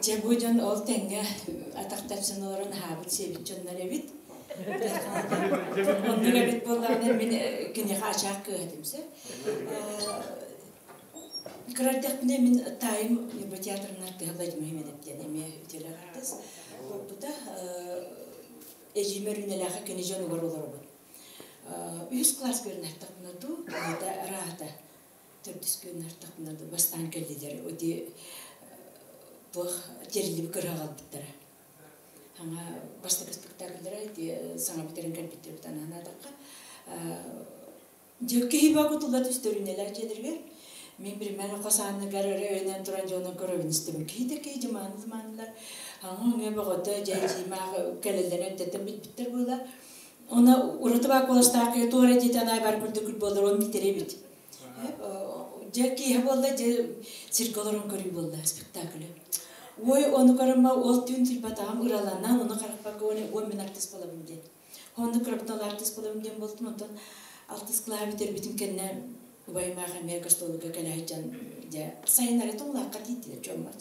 Дьэ бу дьон ол тэҥҥэ атах тэпсэн олорон аһаабыт сиэбит дьоннор эбит. Оннук эбит буоллаҕына мин киниэхэ ачаах кыыһа этим сөп. Кыра эрдэхпинэ мин таайым Ньурба театрын артыыһа Владимир Хименов диэн эмиэ үтүөлээх артыыс буолбута. Эдьиийим Өрүүнэлээххэ кини дьонугар олоробун. Үһүс кылааска үөрэнэртэхпинэ дуу, аата ыраата төрдүс күн артахпына бастаан кэллилэр ити туох тиэриллибит кырыһаҕалбыттара хаҥа бастакы спектакльдара ити саҥа бүтэрэн кэлбиттэрбит анаан аатахха дьэ киһи баҕа тулла түстөрүнэлээх дьиэлэригэр мин примерно хос ааныгар эрэ өйөнөн туран дьону көрөбүн истэбин киһи да киһи дьымааны дымаанылар аҥы өҥө бөҕөтө дьэ дьиимаах кэлэллэрин эрдэттэн билбиттэр буола Оны ураты баа куоластаах киһи туора диэтэн айбар күрдүк буолар он битеребит. Дьэ киэһэ буолла дьэ сиргэ олорон көрүү буолла спектакль. Ой ону көрөммө ол түүн түйбатаҕым ыраланан ону харахпарга уон уон мин артист буолабын диэн. Онно кырабытал артист буолабын диэн буолтум онтон алтыс кылааһы бүтэрбитим кэннэ убайымаах эмиэ гастролга кэлэ сылдьан дьэ сайыннары тоҥулаахха тиийдилэр дьоммор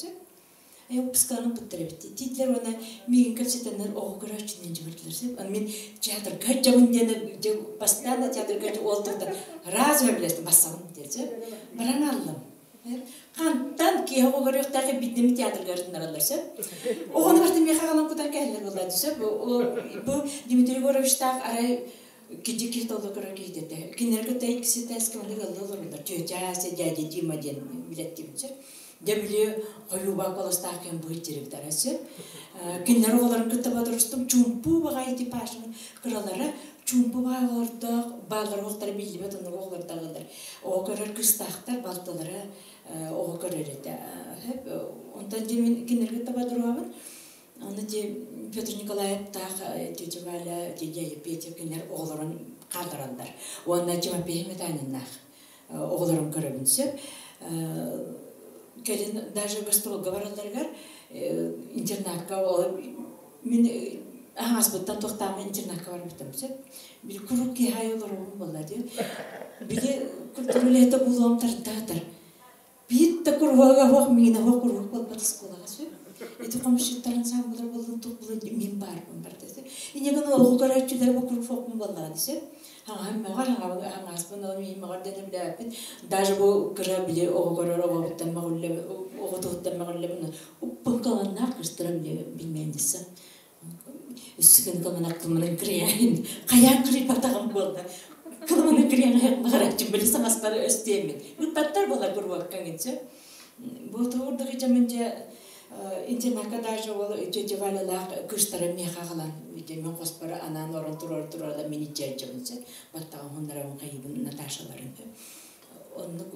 выпускаларын туттар эбит. Тиитлэр уонна миигин кэпсэтэннэр оҕо көрөөччүнэн дьыбырдылар сөп. Аны мин театрга дьабын диэн постоянно театрга уол турда раз билэстим бассабын диэн сөп. Баран аллым. Хантан киһи оҕо көрүөхтээх биддим театрга ырытынараллар сөп. Оҕону барытын миэхэ аҕалан кутан кэһэллэр буолла сөп. Бу Дмитрий Егоровичтаах арай киһи киһи толло көрөр киһи Кинилэр кытта иккиси тээскэ маннык ыаллыы олороллор. Тетя Ася, дядя Дима диэн билэттибин сөп. Дьэ били хойуубаа куоластаах кэм быһыт директора сөп. Кинилэр оҕолорун кытта бодорустум чуумпу баҕайы типажын кыралара чуумпу баҕайы оҕолордоох бааллар оҕолоро биллибэт оннук оҕолордоох оҕо көрөр кыстаахтар балтылара оҕо көрөр этэ. Онтон дьэ мин кинилэр кытта бодоруһабын. Аны дьэ Петр Николаевтаах тетя Валя, дядя Петя кинилэр оҕолорун хааллараллар. Уонна Тимофей Метаниннаах оҕолорун көрөбүн сөп. Кэлин даже гастролга баралларыгар интернакка мин аһаҕаспыттан туохтааммын интернакка барбытым сөп. Били куруук киэһэ олоробун буолла диэн. Били культура үлэһитэ буолуом тардаатар. Биир да куруһуога суох, миинэ суох куруһуок буолбат оскуолаҕа сөп. Ити хомусчуттар ансаамбылар буоллун, туох буоллун мин баарбын барда сөп. Инньэ гынан оҕо көрөөччүлэр бу куруһуокпун буоллаҕа сөп. Хаҥаһым мөҕөр, хаҥааспын ол миин мөҕөр диэн билээппин. Даже бу кыра били оҕо көрөр оҕобуттан мөҕүллэ, оҕо туһуттан мөҕүллэбин. Уппун кыланнаах кыстара били билмээн Үс күн кылманах кылманын кырыйаайын. Хайаан кырыйбатаҕым буолла. Кылманы кырыйан баҕараччым били саҥаспар өстүөммүн. Ыппаттар буола куруоккаҥ инчэ. Бу туурдук дьамын дьэ Интернакка даже ол тетя Валялаах кыыстара миэхэ аҕалан, мен хоспор анаан орон турар турарда мин иччээччэбин сөп. Баттаҕын хуннарабын хайыбын Наташаларын. Оннук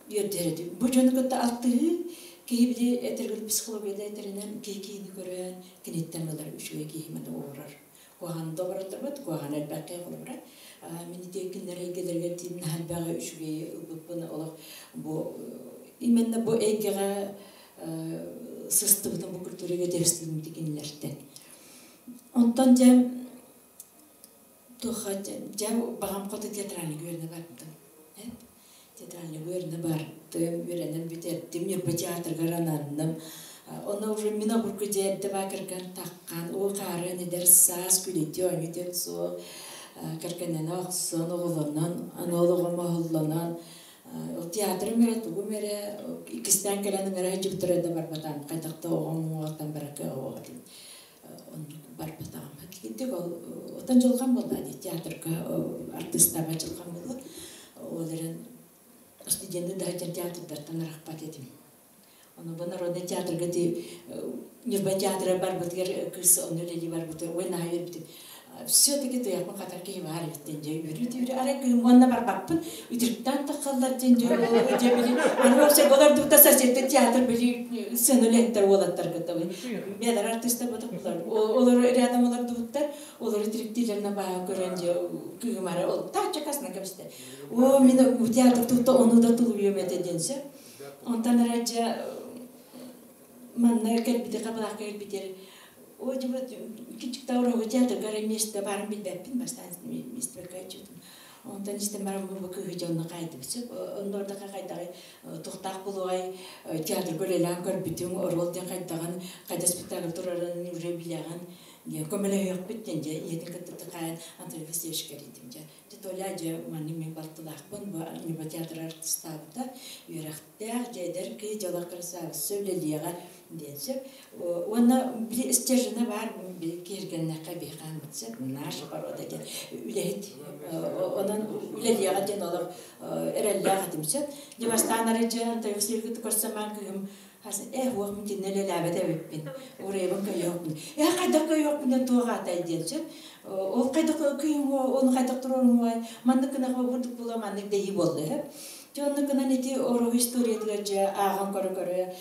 үөрдэр Бу дьону кытта алтыһыы киһи били этэргэл психологияда этэринэн киһи киһини көрөн киниттэн ылар үчүгэй киһи маны уурар. Куһаҕан да оборотторбут, куһаҕан элбэххэ холобура. Мин ити кинилэр эйгэлэригэр тиийэн наһаа элбэҕи үчүгэйи ылбыппын олох бу именно бу эйгэҕэ сыстыбытым бу культурага дьэбистибим кинилэртэн. Онтон дьэ туха дьэ баҕам хоту театральный үөрэнэ бардым. Театральный үөрэнэ бардым, үөрэнэн бүтэрдим, Ньурба театрыгар ананным. Онно уже мин обургу дьэ эрдэ баакырган таххан, уу хаарын эдэр саас күлүтү оонньуу суох кэргэннэнэ охсон, оҕолонон, аны олоҕум оһоллонон, ол театрым эрэ тугум эрэ иккистээн кэлэн ыҥыра сылдьыбыттара да барбатаҕым, хайдах да оҕом уҥуоҕуттан барарга оҕо этим. Оннук барбатаҕым. Киирдик ол отон дьылҕам буолла дии театрга артыыстааба дьылҕам буолла. Ол эрэн студенты да сылдьан театрдартан арахпат этим. Ону бу народный театрга ти Ньурба театра барбытыгар кыыс онно үлэлии барбытыгар ой наһаа үөрбүтүм. Все-таки туйахпын хатар киһи баар эбит диэн дьэ үөрүү-үөрүү арай кыһым уонна барбаппын үтүрүктаан таххаллар диэн дьэ дьэ били аны вообще олордубута соседка театр били сцена үлэһиттэр уолаттар кытта бэйэлэр артыыстар ботокулар олор рядом олордубуттар олор үтүрүктиилэрин абааһы көрөн дьэ кыыһым ара ол таачча касына кэбистэ о мин театр тутта ону да тулуйуом этэ диэн сөп онтон эрэ дьэ манна кэлбити хабылаахка кэлбитер о дьэ кичик таурого театрга место баарын билбэппин бастаан местебекка чутум онтон истэн баран бу кыыһы дьонно кайдыбыт сөп оннордака хайдаҕай тухтаах булугай театрга үлэлээн көрбүтүҥ оруол диэн хайдаҕын хайда спектакль турарын уже билэҕин диэн көмөлөһүөхпүт диэн дьэ ийэтин кытта тыкаайан Анатолий Васильевич кэрийдим дьэ Дьэ Толя дьэ маннык мин балтылаахпын бу Ньурба театр артыстаабыта үөрэхтээх дьэ эдэр киһи дьоло красавица үлэлиэҕэ диэн сөп уонна били стержена баар били киһиргэннэххэ биһиэхэ сөп наша порода диэн үлэһит онон үлэлиэҕэ диэн олох эрэллээх этим сөп дьэ бастаан арай дьэ Антон Васильевичты көрсөн баран кыыһым Э, уох мин кинини үлэлээбэт эбиппин. Уруйабын көйүөхпүн. Э, хайдах көйүөхпүнэн туох аатай диэн сөп. Ол хайдах кыйым оны хайдах туруорумуай, маннык гына бурдук була маннык дэйи буолла үһү. Дьэ оннук гынан ити ороһу историятыгар дьэ ааҕан көрө-көрө,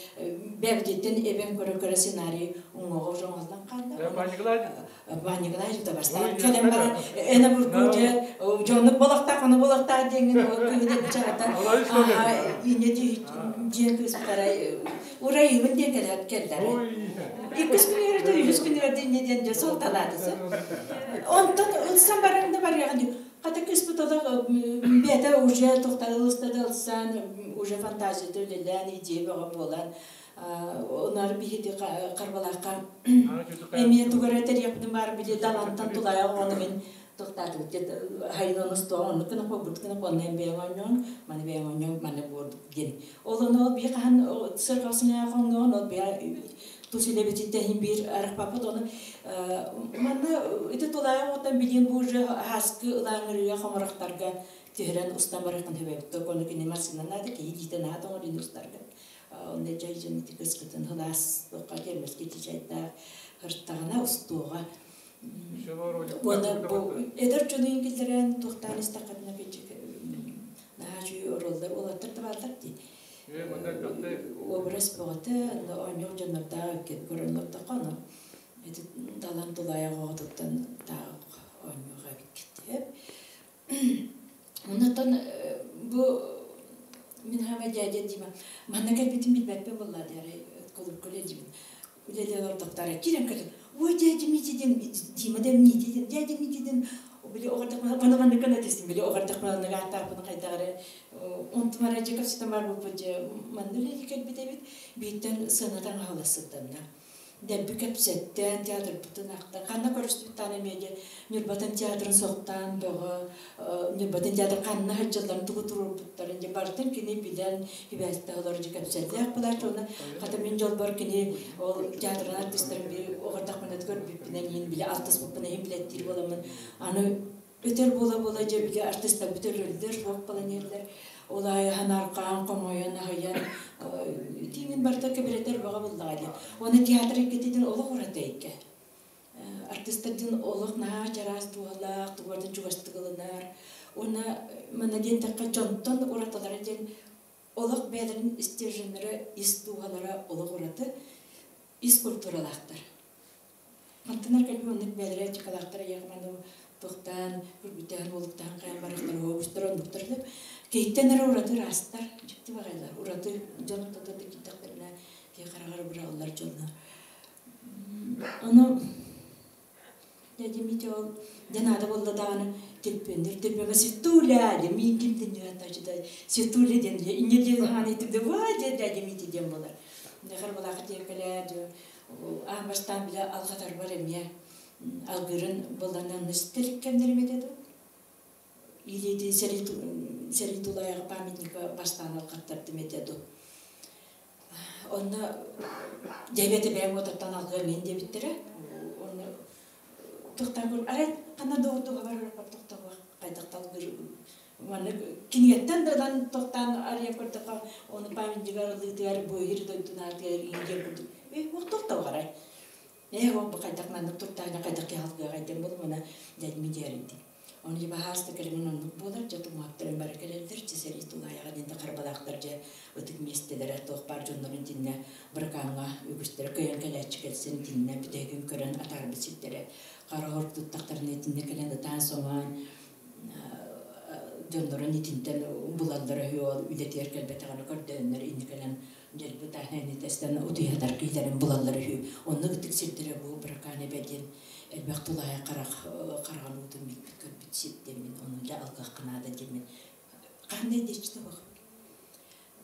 бэбдиттэн эбэн көрө-көрө сценарий уҥуоҕа уже оҥоһуллан хаалла. Ваня Николаевич бастаан кэлэн баран эне бургу дьэ дьоннук болохтаах ону болохтаах диэҥҥин кыыһын эппичаҕыттан инне диэн кыыспытара урайыбын диэн кэлэр кэллэр иккис күнүгэр да үһүс күнүгэр да инне диэн дьэ суолталаатысы онтон ылсан баран да барыаҕын дии хата кыыспыт олох бэйэтэ уже тухтар ылыста да ылсан уже фантазията үлэлээн идея бөҕө буолан Онор биһиги Харбалаахха эмиэ тугу эрэ тэриэхпитин баар били далантан тулайа оҕону мин тохтаатыбыт хайын онустуоҕа оннук гына буолбут гына онно бэйэҥ оонньоон маны бэйэҥ оонньоон маны буордук диэн ол ону ол бии хаһан сырҕасыҥаа хоҥноон ол бэйэ тус үлэбититтэн иһин биир арахпаппыт ону манна ити тулайа оҕоттон билиэн бу уже хаскы ылааҥырыыга хоморохтарга түһэрэн устан барыаххын сөбөбүт ону кини массыынаннаата киһи илиитэ наһаа тоҥор устарга Онно дьай дьон ити кыскытын сылаас туохха термоске чайдаах ыртаҕына устуоҕа. Уонна бу эдэр дьону киллэрэн туохтаан истэххитинэ кыдьык наһаа үчүгэй оруоллар уолаттар да бааллар дии. Образ бөҕөтө, оонньуур дьоннордоох көрөн олордоххо ону ити далан тулаайах оҕотуттан таах оонньууга эбиккит. Оннуттан бу мин хаама дядя Дима манна кэлбитин билбэппин буолла диэри кулуупка үлэлиибин. Үлэлии олордохтор киирэн кэлэн ой дядя Митя диэн Дима диэн Митя диэн дядя Митя диэн били оҕордохпуна маны маннык гына түстүм били оҕордохпуна оннук ааттаахпын хайдах эрэ онтум эрэ дьэ кэпсэтэн барбыппыт дьэ манна үлэлии кэлбит эбит бииртэн сыанатан аһылассыттанна Дэлби кэпсэттэн, театрбытын ахтан, ханна көрүстүбүт эмиэ дьэ Ньурбатын театрын сохтаан бөҕө, Ньурбатын театр ханна сылдьалларын тугу туруорбуттарын дьэ барытын кини билэн, ибээстээх олору дьэ кэпсэллээх буолааччы уонна хата мин дьолбор кини ол театрын артыыстарын би оҕордохпуна көрбүппүнэн иин билэ алтыспыппын иһин билэттиир буоламмын аны. Өтөр буола-буола дьэ били артыыстарбыт өлөрдөр, суох буолан иһэллэр. Ол аайы ханаархаан, хомойон, аһыйан, тииҥин барыта кэбирэтэр бөҕө буллаҕа дии. Уонна театр эйгэтин олох ураты эйгэ. Артыыстардыын олох наһаа чараас дууһалаах, тугу барытын чугастык ылынар. Уонна манна диэн эттэххэ, дьонтон уратылара диэн олох бэйэлэрин стерженнэрэ, ис дууһалара олох ураты, ис культуралаахтар. Мантан кэлбит оннук бэйэлэрэ чыкалаахтар ыйаахманы туохтаан, күргүттээн, уолуктаан хайан барахтар уобустар оннуктар да киһиттэн эрэ ураты ыраастар, дьикти баҕайылар, ураты дьон ортото да киирдэхтэринэ киһи хараҕар быраҕыллар дьоннор. Ону дядя Митя ол дьэ наада буолла даҕаны телпүөннэр телпүөҥҥэ Светуля диэн миин ким диэн Светуля диэн инньэ диэн хаан итим да ва дьэ дядя Митя диэн буолар. Харбалаах диэкэлээ аан бастаан билэ алҕатарбар эмиэ алгырын быланан истэр кэмнэрим этэ дуу. Или сэрии тулайаҕы памятника бастаан алҕаттардым этэ дуу. Онно дьэбэтэ бэйэм уотаттан алгыам иһин диэбиттэрэ. Онно тохтоон арай ханна да туһабар тохтоох хайдах талгыр Маннык кинигэттэн да ылан тохтоон арыйан көрдөххө, ону памятнигар ылыытыгар бу иһир дойдунаатыгар индия курдук тохтоҕарай. Ээ, ол бу хайдах маннык туртаана хайдах киһалгыаҕай диэн буолумана дьадми диэринди. Оны дьэ баһааста кэлимин оннук буолар, дьэ тумаактарын бары кэлэллэр, дьэ сэрии тулаайаҕа диэн харбалаахтар дьэ ытык миэстэлэрэ туох баар дьоннорун итиннэ быракааҥҥа үгүстэрэ көйөн кэлээччи кэлсэн итиннэ бүтэһигин көрөн атаарбыт сирдэрэ хара ор туттахтарына итиннэ кэлэн ытаан соҥоон дьоннорун итинтэн булаллара үһү ол үлэтигэр кэлбэтэҕинэ көрдөөннөр инни кэлэн дьэлби таһын тэстэн утуйатар киилэрин булаллар үһү оннук ытык сирдэрэ бу Быракаан эбэ диэн элбэх тулаайа харах хараҕын уутун билбит көрбүт сир диэммин ону дьэ алгыахха наада диэммин ханна диэччи тобох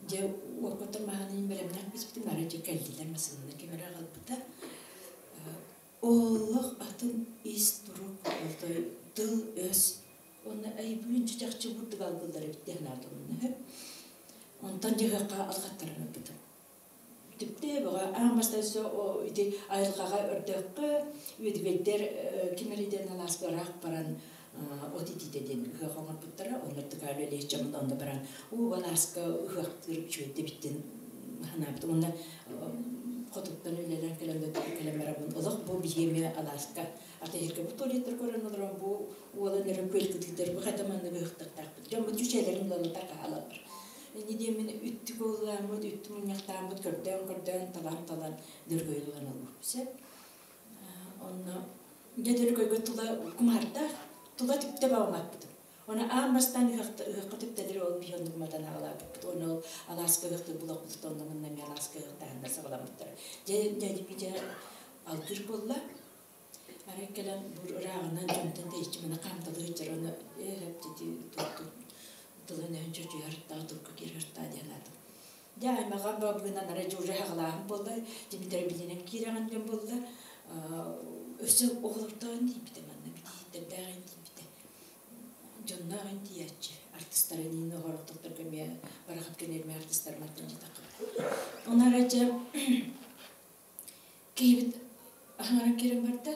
дьэ уоккуттан маһанын бэлэмнээх биспитим ары дьэ кэллилэр массыынаны ким эрэ аҕалбыта Олох атын ис турук, отой тыл-өс уонна айбыын чычахчы курдук алгыллар эбит диэн аатыммын. Онтон дьыһыахха алҕаттаран ылбытым. Түптэ бөҕө аан бастаан ити айылҕаҕа өрдөөххө үөдүгэйдэр ким эрэ диэн алааска ыраах баран от итиитэ диэн ыһыах оҥорбуттара. Онно тыкаалю Ильичамын онно баран уу алааска ыһыахтыыр үчүгэйдэ эбит диэн санаабытым. Уонна хотуттан үлэлээн кэлэн дойдуга кэлэн барабын. Олох бу биһиэмэ алааска атыһырга бу туалеттар көрөн олорон бу уолан эрэ күөл кытыытар бу хайда маннык ыһыктахтаахпыт. Дьоммут чүчээлэрин ылаллар хаалаллар. Инни диэммин үттүк уоллааммыт, үттү мунньахтааммыт көрдөөн-көрдөөн талан-талан дөргөйү ылан ылбыппыт. Онно дьэ дөргөйгө тула кумаардаах, тула түптэ баҕаммаппытым. Оны аан бастаан ыһыахха түптэлэри ол биһи оннук матан аҕалаабыппыт. Оны ол алааска ыһыахтыыр булахпыт онно мунна эмиэ алааска ыһыахтааһыннар саҕаламмыттара. Дьэ дьэ алгыр буолла. Арай кэлэн бур ырааҕынан дьонтон тэйиччи маны хаамталыы сылдьар оны ээ дити тылын өһүн чочуйар турка киирэр диэн аатым. Дьэ аймаҕа бабыгынан арай дьэ уже хаҕалааһын буолла, Дмитрий билинэн киирэҕин диэн буолла. Өссө оҕолордоон тиийбитэ манна битииттэрдээҕин тиийбитэ. Дьонноох тиийээччи артыстарын иин оһорохтохторго эмиэ барахат кэнэрмэ артыстар мантан дьатахха. Оны арай дьэ киһибит аһаҥаран киирэн барда.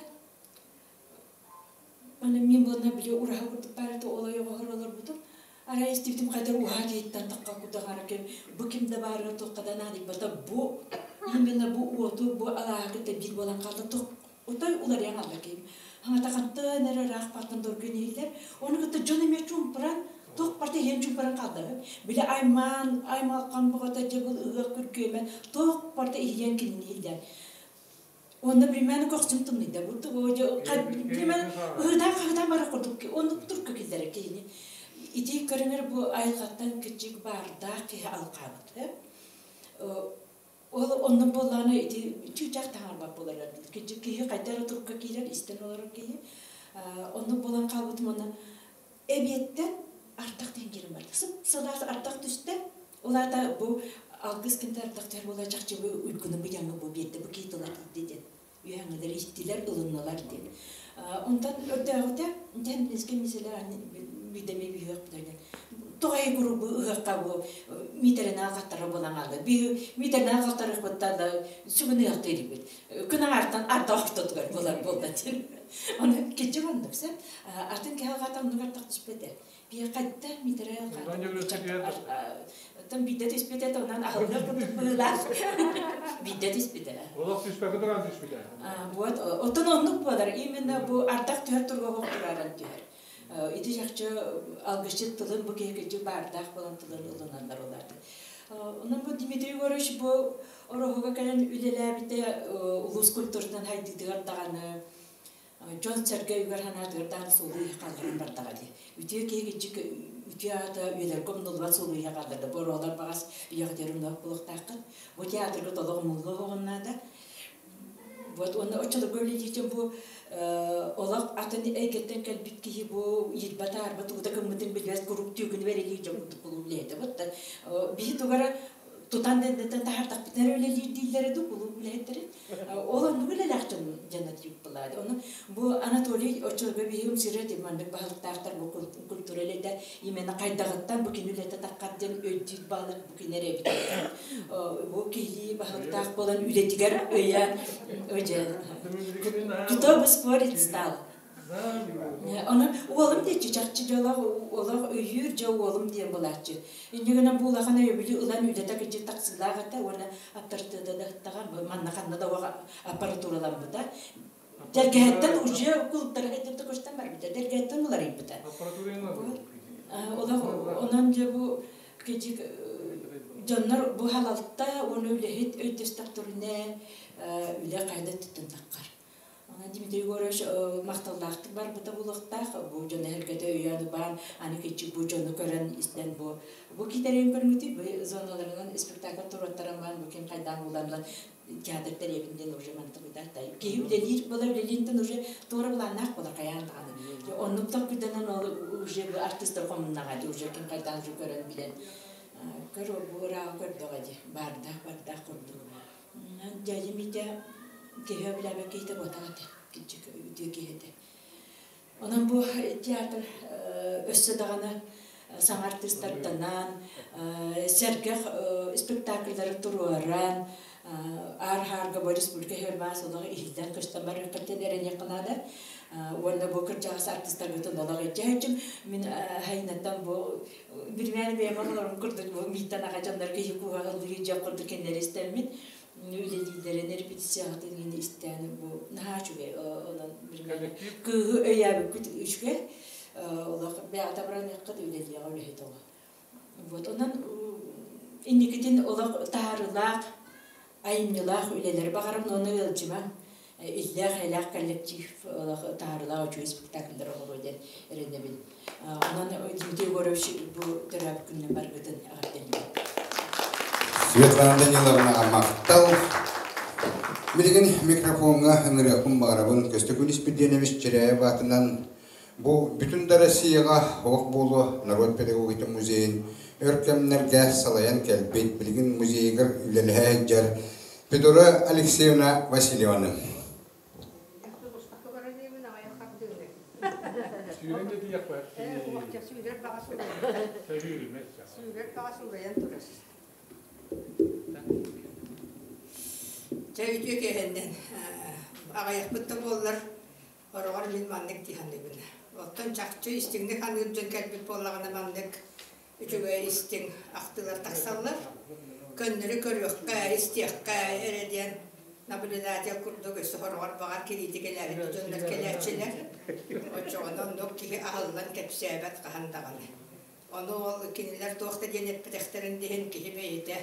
Аны мин буолна били ураһа курдук баар этэ ол ойоҕоһор олорбутум. Арай истибитим хайдах уһаа киһиттэн тахха курдук ким бу ким да баарыгар туохха да наадыйбата бу именно бу уоту бу алааһы кытта биир буолан хаалла туох отой уларыйан хаалла киһим. Хаҥата хантан эрэ ыраах бартан доргуйан иһиллэр. Ону кытта дьон эмиэ чуумпуран туох барта иһэн чуумпуран хаалла. Били аймаан аймалхан бөҕөтө дьэ бұл ыһыах күргүөмэ туох барта иһийэн кинини иһиллэр. Онно примерно көхсүм тымныйда. Примерно ыһыытаан-хаһыытаан барар курдук оннук турка киллэрэр киһини. Ити көрүҥэр бу айылҕаттан кичик баардаах киһи алҕаабыт. Ол онно буоллаҕына ити чыычаах таҥарбат буолар. Кичик киһи хайда эрэ турукка киирэр, истэн олорор киһи. Оннук буолан хаалбытым уонна эбиэттэн ардах диэн киирэн барда. Сып-сылаас ардах түстэ. Ол аата бу алгыс кимтэ ардах түһэр буола чахчы бу уйгуну быйаҥы бу биэрдэ бу киһи тыла тылды диэн үөһэҥҥилэр иһиттилэр, ылыннылар диэн. Онтон өрдөөҕүтэ дьэн искэ миселер биирдэ эмиэ бүһүөх бүтэрдэ. Тоҕой курубу ыһыахха бу миитэринэ хаттара буолан хаалла. Би миитэринэ хаттарыахпыттан да сүгүн ыһыахтыыр илбит. Күн аҥаартан арда ортотугар буолар буолла диэн. Оны кичи оннук сеп. Атын киһи алҕата оннугар тах түспэтэ. Биир хайда миитэрэ Оттон биирдэ түспүтэ, онон аһыллыах курдук быһыылаах. Биирдэ түспүтэ. Олох түспэккэ туран түспүтэ. Вот, оттон оннук буолар. Именно бу ардах түһэр туруга оһох турааран түһэр. Ити чахчы алгысчыт тылын бу киһи кырдьык баардаах буолан тылын ылыналлар оларды. Онон бу Дмитрий Егорович бу Ороһуга кэлэн үлэлээбитэ улуус культуратынан хайдыытыгар даҕаны дьон-сэргэ үгэр санаатыгар даҕаны суолу иһэ хаалларан бардаҕа дии. Үтүө киһи кырдьык үтүө аата үйэлэргэ умнуллубат суолу иһэ хаалларда. Бу оруолар баҕас үйэҕитигэр умнубат буолуохтааххыт. Бу театрга толох умуллуо оҕон наада. Вот уонна оччолорго үлэлиирдэн бу олох атын эйгэттэн кэлбит киһи бу иирбэ-таарба тугу да гыммытын билбэт куруук түөкүнү бэрилиир дьон курдук кулууп үлэһитэ. Вот биһи тугара тутан дэндэтэн таһаардахпытына эрэ үлэлиир дииллэрэ дуу кулууп үлэһиттэрин. Ол оннук үлэлээх дьон дьоно тиийбит Ону бу Анатолий оччолорго биһи умсырыа дии маннык баһылыктаахтар бу культура үлэтэ именно хайдаҕыттан бу кини үлэтэ таххар диэн өйдүүр баһылык бу кини эрэ эбит. Бу киһилии баһылыктаах буолан үлэтигэр өйө өдьө кто бы спорить стал. Ону уолум диэччи чахчы дьолох олох өйүүр дьэ уолум диэн булааччы. Инньэ гынан бу улахан өйөбүлү ылан үлэтэ кыдьык тахсыылаах этэ уонна аптарытыата да ыттаҕа манна ханна да аппаратураламмыта. Дэргэһэттэн уже кулуттара хэддэ көстөн барбыта. Дэргэһэттэн уларыйбыта. Олох онон дьэ бу кыдьык дьоннор бу халалта уонна үлэһит өйдөстөхтөрүнэ үлэ хайда түттэн таххар. Онон Дмитрий Егорович махталлаахтык барбыта буолуохтаах. Бу дьону эһэргэтэ өйөөн убаан, аны киччик бу дьону көрөн истэн бу бу киитэрин көрүҥүтүй бу зоналарынан спектакль туруоттаран баран бу ким хайдаан булан театр тэриэбин диэн уже мантыбыта. Киһи үлэлиир була үлэлиинтэн уже туора былааннаах була хайаан даҕаны. Оннук толкуйданан ол уже бу артистар хомуннаҕа дии уже ким хайдаан уже көрөн билэн көр бу ырааҕы көрдөҕө дии баардаах бардаах курдук. Дядя Митя киһи өбүлээбэт киһитэ буотах этэ, кырдьык үтүө киһи этэ. Онон бу театр өссө даҕаны саҥа артыыстарданан, сэргэх спектакльдары туруоран, аар-хаарга бу республика Хермаас олох иһиллэн көстөн барыаххыттан эрэниэххэ наада. Уонна бу кырдьаҕас артыыстаргытын олох илдьэ мин хайынаттан бу Бирмээн бэйэм оҕолорум курдук бу мииттэн аҕа дьоннор киһи кууһаҕа ыллыы дьон курдук кинилэри истэммит үлэлииллэрин репетицияҕытын иһин истээн бу наһаа үчүгэй онон бирмээн кыыһы өйөөбүккүт үчүгэй олох бэйэҕитэ бараныаххыт үлэлиэҕэ үлэһит оҕо вот онон инникитин олох таһаарыылаах айымньылаах үлэлэри баҕарабын уонна ыалдьыма иллээх-эйэлээх коллектив таһаарыылаах үчүгэй спектакльдары оҥоруо диэн эрэнэбин. Онон Дмитрий Егорович бу төрөөбүт күнүнэн баргытын эҕэрдэлиибин. Светлана Даниловнаҕа махтал. Билигин микрофоҥҥа ыҥырыахпын баҕарабын. Көстөкүүн Испирдиэнэбис Чиряев аатынан Бу бүтүн да Россияҕа олох буолуо норуот педагогика музейын өр кэмнэргэ салайан кэлбит, билигин музейыгар үлэлэһэ сылдьар Федора Алексеевна Васильеваны. Чэ үтүө киэһэннэн аҕыйахпыт да буоллар Хороҕор мин маннык дии саныыбын. Оттон чахчы истиҥник аныыр дьон кэлбит буоллаҕына маннык үчүгэй истиҥ ахтыылар тахсаллар. Көннөрү көрүөххэ, истиэххэ эрэ диэн наблюдатель курдук өссө хороҕор баҕар кириитикэлээбит дьоннор кэлээччилэр. Оччоҕуна оннук киһи аһыллан кэпсээбэт хаһан даҕаны. Ону ол кинилэр туох да диэн эппэтэхтэрин да иһин киһи бэйэтэ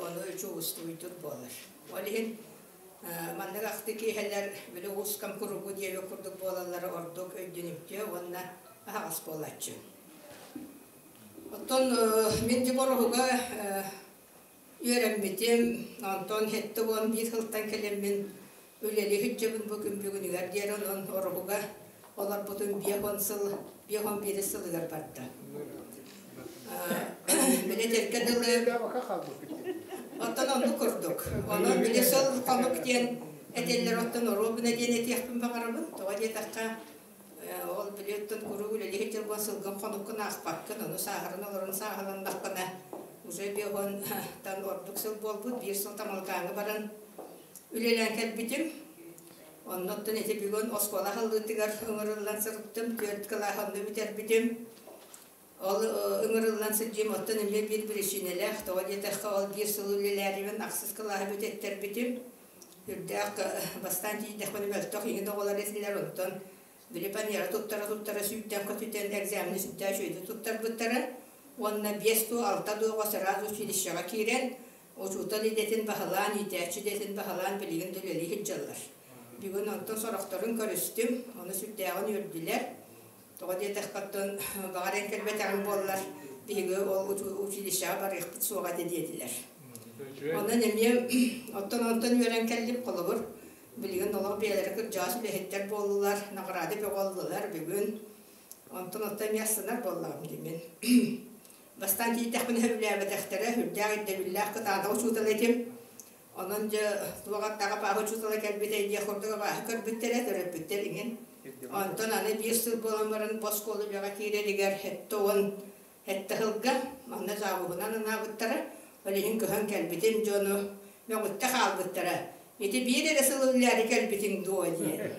ону чугустуйдур буолар. Ол иһин Маннык ахтыы киэһэлэр били узком кругу диэби курдук буолаллара ордук өйдөнүмтүө уонна аһаҕас буолааччы. Оттон мин Дьобороһуга үөрэммитим, онтон 71 сылтан кэлэммин үлэлии сылдьабын бу күн бүгүнүгэр диэри, онон Ороһуга олорбутум 50 сыл, 51 сылыгар барда. Били этэргэ дылы Оттон оннук курдук. Онон били сыл хонук диэн этэллэр, оттон оруобуна диэн этиэхпин баҕарабын. Тоҕо диэтэххэ, Ол билиэттэн куруук үлэлиһит дьон сылгын хонуккун аахпаккын, ону сааһыран олорон сааһыланнаххына уже биэһуонтан ордук сыл буолбут, биир сыл Тамалыкааҥҥа баран үлэлээн кэлбитим. Оннуттан ити бүгүн оскуола аһыллыытыгар ыҥырыллан сырыттым, түөрт кылааһы онно бүтэрбитим. Ол ыҥырыллан сылдьыым оттон эмиэ биир биричиинэлээх, тоҕо диэтэххэ ол биир сыл үлэлээрибин ахсыс кылааһы бүтэттэрбитим. Үрдээх бастаан тиийдэхпинэ мөлтөх иһин оҕолор этилэр, онтон били панера туттара-туттара сүүрдэн көтүтэн экзамени сүрдээх үчүгэйдик туттарбыттара. Уонна биэс дуу, алта дуу оҕо сразу училищеҕа киирэн, учуутал идэтин баһылаан, иитээччи идэтин баһылаан билигин да үлэлии сылдьаллар. Бүгүн онтон сорохторун көрүстүм, ону сүрдээҕин үөрдүлэр. Тоҕо диэтэххэ, оттон баҕар эн кэлбэтэҕиҥ буоллар, биһиги ол училищеҕа барыахпыт суоҕа этэ диэтилэр. Онон эмиэ оттон онтон үөрэн кэллим, холобур, билигин олох бэйэлэрэ кырдьаҕас үлэһиттэр буоллулар, наҕараада бөҕө ыллылар бүгүн. Онтон оттон эмиэ астынар буоллаҕым дии мин. Бастаан тиийдэхпинэ сөбүлээбэтэхтэрэ, сүрдээх ирдэбиллээх кытаанах учуутал этим. Онон дьэ туох аттаҕа абааһы учуутала кэлбитэ диэх курдук абааһы көрбүттэрэ, төрөппүттэр иҥин. Онтон аны биир сыл буолан баран бу оскуола үлэҕэ киирэригэр 77 сылга манна завуһунан анаабыттара. Ол иһин көһөн кэлбитим дьону мөҕүттэ хаалбыттара. Ити биир эрэ сыл үлэлээри кэлбитиҥ дуо диэн.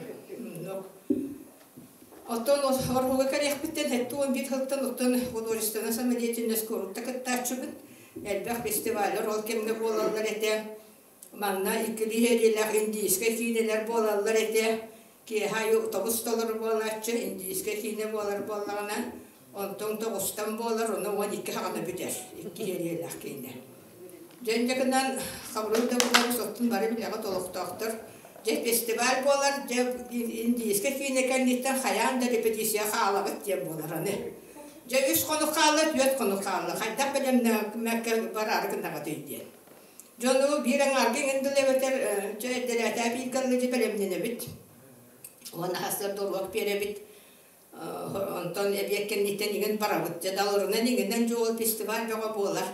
Оттон Оргуга кэлиэхпиттэн 71 сылтан оттон художественнай самодеятельность куруук да кыттааччыбын. Элбэх фестиваллар ол кэмҥэ буолаллар этэ. Манна иккилии эриэлээх индийскэй киинэлэр буолаллар этэ. Киэһэ аайы тобус толору буолааччы, индийскэй киинэ буолар буоллаҕына, онтон тоҕустан буолар, ону 12 хаҕана бүтэр, икки эриэлээх киинэ. Дьэ инньэ гынан Хабырыыл да буолабыз, оттон бары билэҕит олохтоохтор. Дьэ фестиваль буолар, дьэ индийскэй киинэ кэнниттэн хайаан да репетиция хаалабыт диэн буолар аны. Дьэ үс хонук хаалла, түөрт хонук хаалла, хайдах бэлэмнэммэккэ бараары гыннаҕытый диэн. Дьону биир аҥаарга иҥин дылы эбэтэр дьэ эрдэлээтээ бииргэ ыллы дьэ бэлэмнэнэбит. Уонна сарсыарда уруок биэрэбит. Онтон эбиэт кэнниттэн иҥин барабыт. Дьэ далырынан иҥинэн дьэ ол фестиваль бөҕө буолар.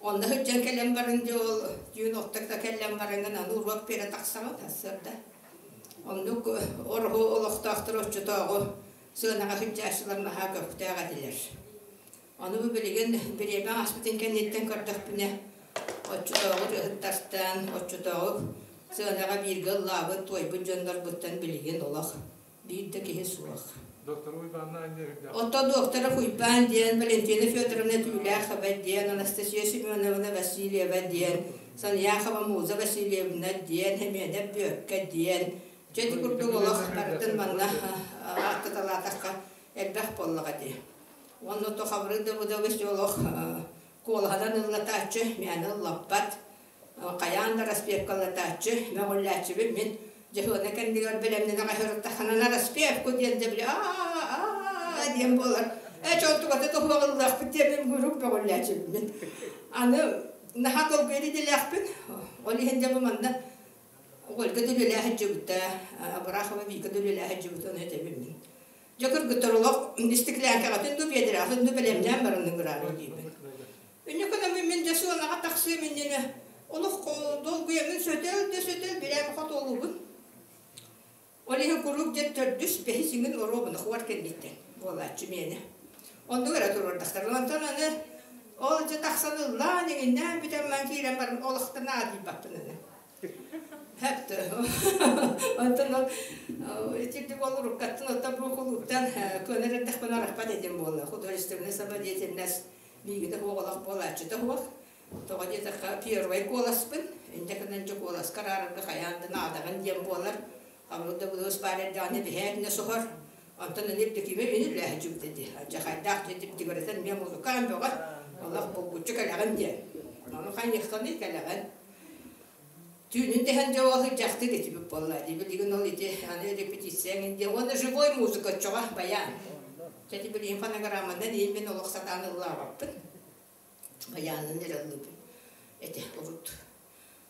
Онно сылдьан кэлэн баран дьэ ол түүн охтокто кэлэн бараҥҥын аны уруок биэрэ тахсаҕын сарсыарда. Оннук Ороһу олохтоохторо оччотооҕу сыанаҕа сылдьааччылар наһаа көхтөөх этилэр. Ону бу билигин бириэмэ ааспытын кэнниттэн көрдөхпүнэ, оччотооҕу ырыаһыттартан, оччотооҕу сыанаҕа бииргэ ыллаабыт, туойбут дьоннорбуттан билигин олох биир да киһи суох. Доктор Уйбаанна анньа Ото доктора Уйбаан диэн, Валентина Федоровна Түүлээхова диэн, Анастасия Семеновна Васильева диэн, Саньяхова Муза Васильевна диэн, Хемиэнэ Бүөккэ диэн. Дьэ ити курдук олох барытын манна ааттаталаатахха элбэх буоллаҕа дии. Уонна то Хабырык Давыдович олох куолаһынан ыллатааччы, мээнэ ыллаппат. Хайаан да распевкалатааччы, мөҕүллээччибин мин дьаһыана кэннигэр бэлэмнэнэ хаһырыттаххына распевку диэн дьэ били аа диэн буолар. Ээ чонтугата туһуоҕуллаахпыт диэн мин куруук мөҕүллээччибин мин. Аны наһаа долгуйар идэлээхпин. Ол иһин дьэ бу манна Ольга да үлэлээх сылдьыбыта, Абрахова Вика да үлэлээх сылдьыбыта, ону этэбин мин. Дьэ кыргыттар олох истиклээҥкэҕитин дуу, биэдэрэҕитин дуу бэлэмнээн баран ыҥыраары диибин. Инньэ гынан мин дьэ сыанаҕа тахсыам иннинэ олох долгуйаммын сөтөл да сөтөл бирээмэ хотуолуубун. Ол иһин куруук дьэ төрдүс, бэһис иҥин оруобуна хуор кэнниттэн буолааччы миэнэ. Оннук эрэ туруордахтар. Онтон аны ол дьэ тахсан ыллаан иҥиннээн бүтэн ман киирэн баран олохтон аадыйбаппын аны. Онтон ол итирдик ол уруккаттан оттон бу кулууптан көнөр эрдэхпинэ арахпат этим буолла. Художественная самодеятельность биигини хуоҕолох буолааччыта суох. Тоҕо диэтэххэ первый куоласпын, инньэ гынан дьэ куоласка араарарга хайаан да наадаҕын диэн буолар. Хаммыт да былырыс баар эрдэҕинэ биһээтинэ соһор. Онтон аны Евдокимия мин үлээһиччибит ити. Дьахайдаах диэн тигэрэтэн эмиэ музыкаан бөҕө. Олох булгуччу кэлэҕин диэн. Ону хайыаххыный кэлэҕин. Түүнүн дэһэн дьэ ол дьахтыр этибит буолла дии. Билигин ол ити аны репетицияҥ диэн уонна живой музыка оччоҕо баян. Чэ ити билигин фонограмманан иһин мин олох сатаан ыллаабаппын. Баянын эрэ ыллыыбын. Эти урут.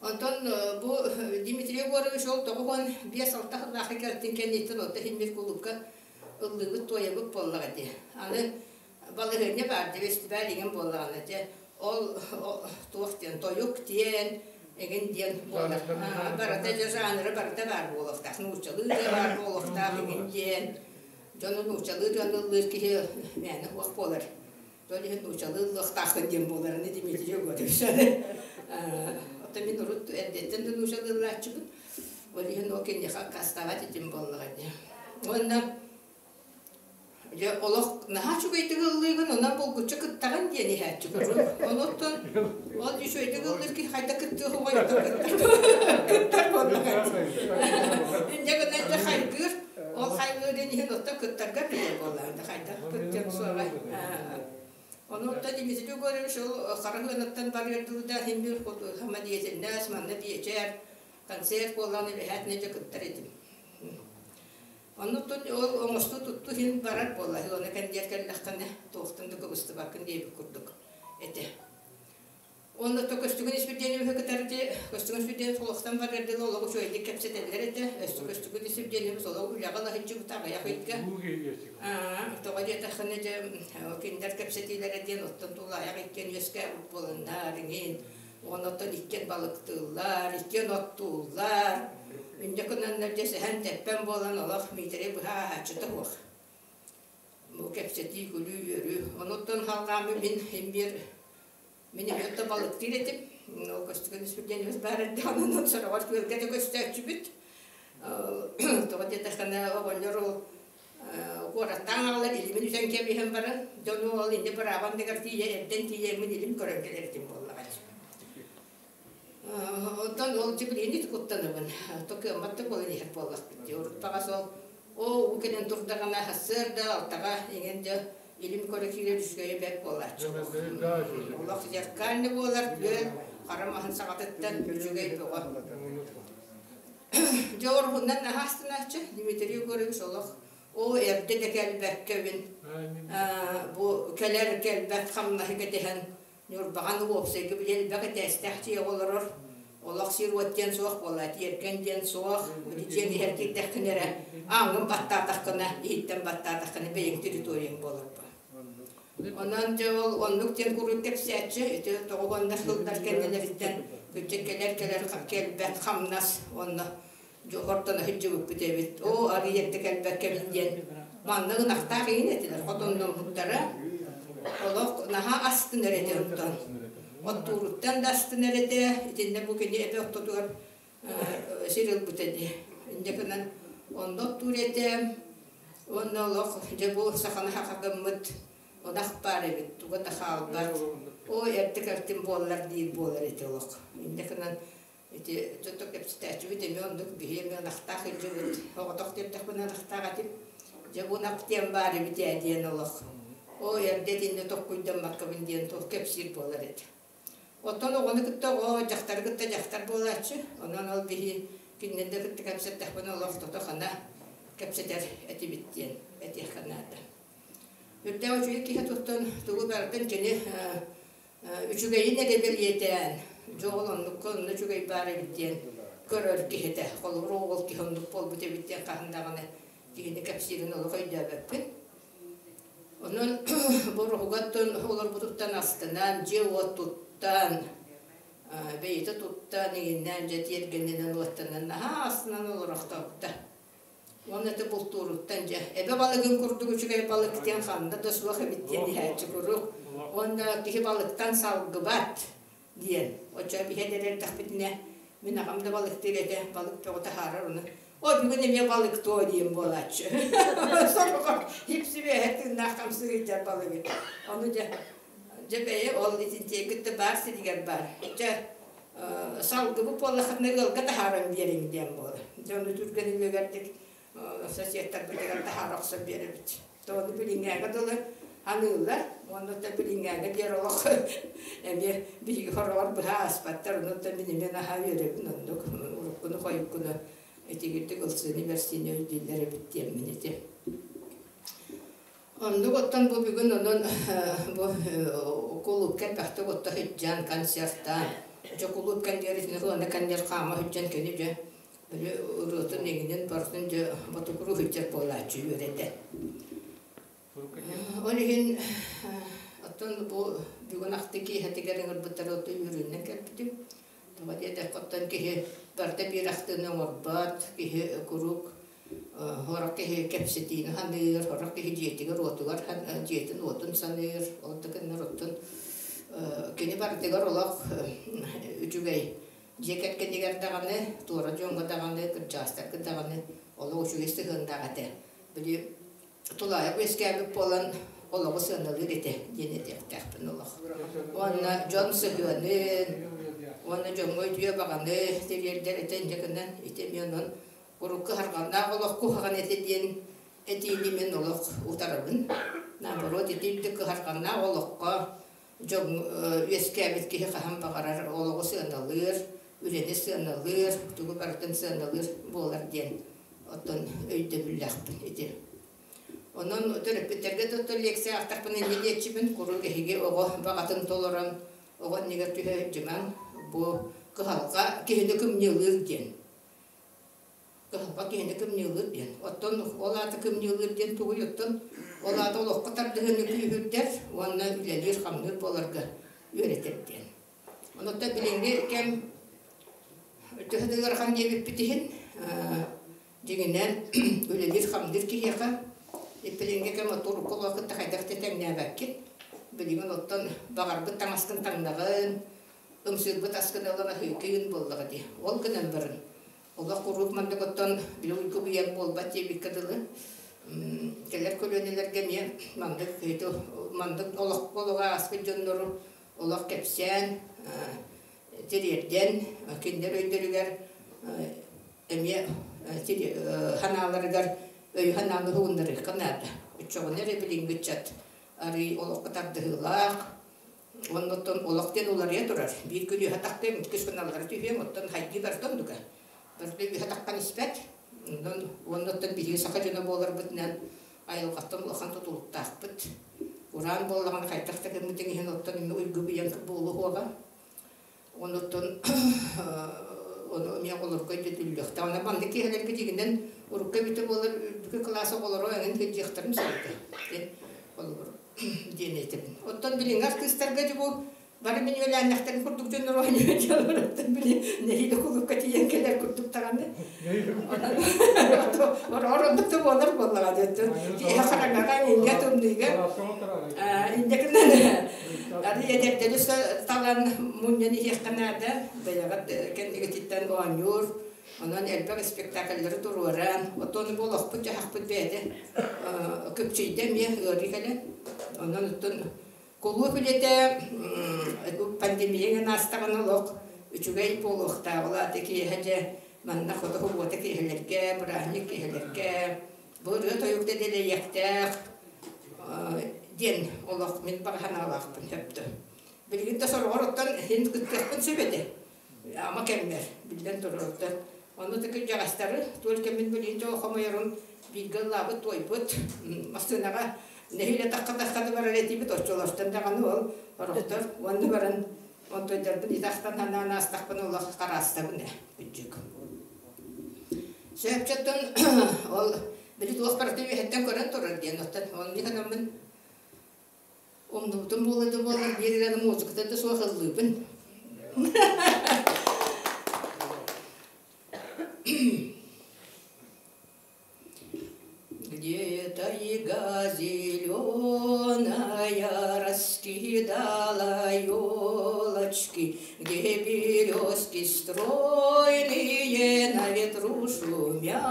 Онтон бу Дмитрий Егорович ол 95-6 сыллаахха кэлтин кэнниттэн отто иһин кулуупка ыллыыбыт туойабыт буоллаҕа дии. Аны балаһыанньа баар дии фестиваль иҥин буоллаҕына дьэ ол туох диэн тойук диэн эҥин диэн буолар барыта дьэ жанры барыта баар буолуохтаах нууччалыы да баар буолуохтаах эҥин диэн. Дьону нууччалыы ырыаны ыллыыр киһи мээнэ уох буолар. Ол иһин нууччалыы ыллыахтааххын диэн буолар аны Дмитрий Егорович. Оттон мин урут эрдэттэн да нууччалыы ыллааччыбын. Ол иһин ол киниэхэ аккаастаабат этим буоллаҕа дии. Уонна дьэ олох наһаа үчүгэйдик ыллыыгын, онон булгуччу кыттаҕын диэн иһээччи көрүҥ. Онуттан ол үчүгэйдик ыллыыр киһи хайда кыттыах уҕай кыттар буоллаҕа. Инньэ гынан дьэ хайгыыр, ол хайгыырын иһин оттон кыттарга билэр буоллаҕа хайдах кыттыам суоҕай. Онуттан Дмитрий Егорович ол хара ыаныттан барыар дуу да иһин биир самодеятельность, манна биэчэр, концерт буоллаҕына эбэһээтинэ дьэ кыттар этим. Оннуттан ол оҥостуу туттуу иһин барар буолла. Оны кэнниэр кэллэххинэ туохтан да кыбыстыбаккын диэбит курдук этэ. Онно то көстүгүн испирдиэнибиһи кытары ди көстүгүн испирдиэн солохтон барар дылы олоҕу үчүгэйдик кэпсэтэллэр этэ. Өссө көстүгүн испирдиэнибис олоҕу үлэҕэ лаһыдьыбыта аҕыйах ыйга. Тоҕо диэтэххинэ дьэ кинилэр кэпсэтиилэрэ диэн оттон тулаайах иккиэн үөскээбит буоланнар иҥин Оннуттан иккиэн балыктыыллар, иккиэн оттууллар. Инньэ гынаннар дьэ сэһэн-тэппэн буолан олох Миитэрэй быһа ааһааччыта суох. Бу кэпсэтии, күлүү-үөрүү. Онуттан халҕааммын мин имбиэр мин эмиэ балыктыыр этим. Ол көстүгэн үспүрдиэнибит баар эрдэҕинэ онон сороҕор күөлгэ да көстөөччүбүт. Тоҕо диэтэххинэ оҕонньор ол куораттаан аҕалар илимин үтэн кэбиһэн баран дьону ол инде быраабан дэгэр тиийэ эрдэн тиийэммин илим көрөн кэлэр этим буоллаҕа Оттон ол дьибилиини куттанабын токыаммат да буолан иһэр буоллахпыт дии урут баҕас ол оо уу кэлэн турдаҕына сарсыарда алтаҕа иҥэн дьэ илим көрө киирэр үчүгэйэ бэрт буолааччы олох зеркальный буолар күөл хара маһын саҕатыттан үчүгэй бөҕө Дьэ оруһунан наһаа астынааччы Дмитрий Егорович олох оо эрдэ да кэлбэккэбин бу кэлэр кэлбэт хамнаһы кэтэһэн Ньурбаҕан уопсайга били элбэх этээстээх дьиэ олорор олох сир-уот диэн суох буолла тиэргэн диэн суох били дьиэҥ иһэр киирдэххинэ эрэ ааҥҥын баттаатаххына иһиттэн баттаатаххына бэйэҥ территорияҥ буолар Онон дьэ ол оннук диэн куруук кэпсээччи ити тоҕо уонна сыллар кэннилэриттэн күччэ кэлэр-кэлэр кэлбэт хамнас уонна дьохортон сылдьыбыппыт эбит. Оо, арыый эрдэ кэлбэккэбин диэн манна ынахтаах иһин этилэр хотонноммуттара. Олох наһаа астынар этэ онтон. Оттууруттан да астынар этэ. Итиннэ бу кини эбэ ортотугар сир ылбыта дии. Инньэ гынан онно оттуур этэ. Уонна олох дьэ бу саханы хахагыммыт ынах баар эбит, туга да хаалбат. Ой, эрдэ кэлтим буоллар диир буолар этэ олох. Инньэ гынан ити тото кэпсэтээччибит эмиэ оннук биһи эмиэ ынахтаах илдьибит. Оҕотох диэтэхпинэ ынахтаах этим. Дьэ бу ынах диэн баар эбит ээ диэн олох. Ой, эрдэ итиннэ токкуйдаммаккабын диэн туох кэпсиир буолар этэ. Оттон оҕону кытта оҕо, дьахтары кытта дьахтар буолааччы. Онон ол биһи кинилэри да кытта кэпсэттэхпинэ олох тото-хана кэпсэтэр этибит диэн этиэххэ наада. Үрдээх үчүгэй киһи туттан тугу барытын кини үчүгэйин эрэ бэлиэтээн, дьоҕул оннукка онно үчүгэй баар эбит диэн көрөр киһитэ. Холобур, ол киһи оннук буолбут эбит диэн хаһан даҕаны киһини кэпсиирин олох өйдөөбөппүн. Онон боруһугаттан олорбутуттан астынан, дьиэ-уот туттан, бэйэтэ туттан, иҥиннээн дьэ тиэргэнинэн уоттанан наһаа астынан олорохтообута. Уонна ити бултууруттан дьэ эбэ балыгын курдук үчүгэй балык диэн ханна да суох эбит диэн иһээччи куруук. Уонна киһи балыктан салгыбат диэн. Оччо биһэн эрэрдэхпитинэ мин аҕам да балыктыыр этэ, балык бөҕө таһаарар ону. О, бүгүн эмиэ балыктоо диэн буолааччы. Сороҕор хипсибиэһэ тыыннаах хамсыы сылдьар балыгы. Ону дьэ, дьэ бэйэ ол итинтиэкит да баар сиригэр баар. Дьэ, салгыбыт буоллаххытына ыалга таһааран биэриҥ диэн буолар. Дьэ, ону түргэн үлүгэрдик соседтарбытыгар таһаара охсон биэрэбит. Тоҕону билиҥҥээгэ дылы аныыллар уонна да билиҥҥээгэ диэр олох эмиэ биһиги хороҕор быһа ааспаттар онуттан мин эмиэ наһаа үөрэбин оннук уруккуну хойуккуну итигирдик ылсыыны бэрсиини өйдүүллэр эбит диэммин ити оннук оттон бу бүгүн онон бу кулуупка элбэхтик отто сылдьан концертаан дьэ кулууп кэнниэр уонна кэнниэр хаама сылдьан кини дьэ били ырыатын иҥинин барытын дьэ ботугуруу сылдьар буолааччы үөрэтэ. Ол иһин оттон бу бүгүн ахты киэһэтигэр ыҥырбыттар оттон үөрүүнэн кэлбитим. Тоҕо диэтэххэ оттон киһи барыта биир ахтыыны оҥорбот, киһи куруук Хорох киһи кэпсэтиини саныыр, хорох киһи дьиэтигэр уотугар дьиэтин уотун саныыр, ол да гыннар оттон кини барытыгар олох үчүгэй дьиэ кэргэнигэр даҕаны, туора дьоҥҥо даҕаны, кырдьаҕастарга даҕаны олох үчүгэй сыһыаннаах этэ. Били тулаайах үөскээбит буолан олоҕу сыаналыыр этэ диэн этиэхтээхпин олох. Уонна дьон сыһыанын, уонна дьоҥҥо үтүө баҕаны тириэрдэр этэ инньэ гынан ити эмиэ онон урукку харҕаннаах олох куһаҕан этэ диэн этиини мин олох утарабын. Наоборот, ити үрдүк кыһарҕаннаах олоххо дьон үөскээбит киһи хаһан баҕарар олоҕу сыаналыыр, үлэни сыаналыыр, тугу барытын сыаналыыр буолар диэн оттон өйдөбүллээхпин ити. Онон төрөппүттэргэ да оттон лекция аахтахпына инньэ диэччибин, куруук эһиги оҕо баҕатын толорон, оҕо иннигэр түһэ сылдьымаҥ, бу кыһалҕа киһини кымньыылыыр диэн. Кыһалҕа киһини кымньыылыыр диэн. Оттон ол аата кымньыылыыр диэн тугуй? Оттон ол аата олоххо тардыһыыны күүһүрдэр уонна үлэлиир-хамныыр буоларга үөрэтэр диэн. Онуттан билиҥҥи кэм төһө да ыарахан диэбиппит иһин, дьиҥинэн үлэлиир-хамныыр киһиэхэ билиҥҥи кэм урукку олоҕу кытта хайдах да тэҥнээбэккин. Билигин оттон баҕарбыт таҥаскын таҥнаҕын, ымсыырбыт аскын ылан аһыыккын буоллаҕа дии. Ол гынан баран олох куруук маннык оттон били уйгу быйаҥ буолбат диэбиккэ дылы кэлэр көлүөнэлэргэ эмиэ маннык маннык олоххо олоҕу ааспыт дьоннору олох кэпсээн тириэрдэн кинилэр өйдөрүгэр эмиэ санааларыгар өйү-санааны уһугуннарыахха наада. Оччоҕуна эрэ билиҥҥи ыччат арыый олоххо тардыһыылаах, Оннуттан олох диэн уларыйа турар. Биир күн үөһэ тахтыам, иккис күн аллара түһүөм, оттон хайдыы барыта оннуга. Барыта үөһэ таххан испэт. Онон уоннуттан биһиги саха дьоно буоларбытынан айылҕаттан улахан тутулуктаахпыт. Ураан буоллаҕына хайдах да гыммытыҥ иһин оттон эмиэ уйгу быйаҥ буолуоҕа. Онуттан ону эмиэ оҕолорго өйдөтүллүөхтээх. Онон маннык киэһэлэргэ дьиҥинэн урукку эбитэ буолар үрдүкү кылаас оҕолоро эҥин сылдьыахтарын сөп этэ. Диэн холобур диэн этэбин. Оттон билиҥҥи артыыстарга дьэ бу бары мин үөлээннэхтэрин курдук дьоннор оонньуу дьонноруттан били нэһиилэ кулуупка тиийэн кэлэр курдук даҕаны. Онон оннук да буолар буоллаҕа диэттэн киэһэ хараҥаҕа инньэ тымныыга инньэ гынан ары эдэрдэри талан мунньан иһиэххэ наада бэйэҕит кэннигититтэн оонньуур онон элбэх спектакльлары туруоран оттон бу олохпут-дьаһахпыт бэйэтэ көпчүйдэ эмиэ ыарыы кэлэн онон оттон Кулууп үлэтэ пандемия аастаҕына олох үчүгэй буолуохтаах. Ол аата киэһэ дьэ манна хоту уота киэһэлэргэ, бырааһынньык киэһэлэргэ бу ырыа-тойук да дэлэйиэхтээх диэн олох мин баҕа санаалаахпын сөптө. Билигин да сороҕор оттон иһин кыттыахпын сөп этэ. Ама кэммэр, биллэн турар оттон. Ону да кырдьаҕастары только мин билигин дьол хомойорум бииргэ ыллаабыт туойбут массыынаҕа нэһиилэ тахха-тахха да барар этибит оччолортон даҕаны ол орохтор уонна баран онтойдорбун итахтан санаан аастахпына олох хараастабын ээ бүддьүк. Сөпчөттөн ол били туох барыта үөһэттэн көрөн турар диэн оттон ол гынаммын Умнубутум буола да буоллар биир эрэ музыката да суох ыллыыбын. Где тайга зеленая раскидала елочки, Где березки стройные на ветру шумят.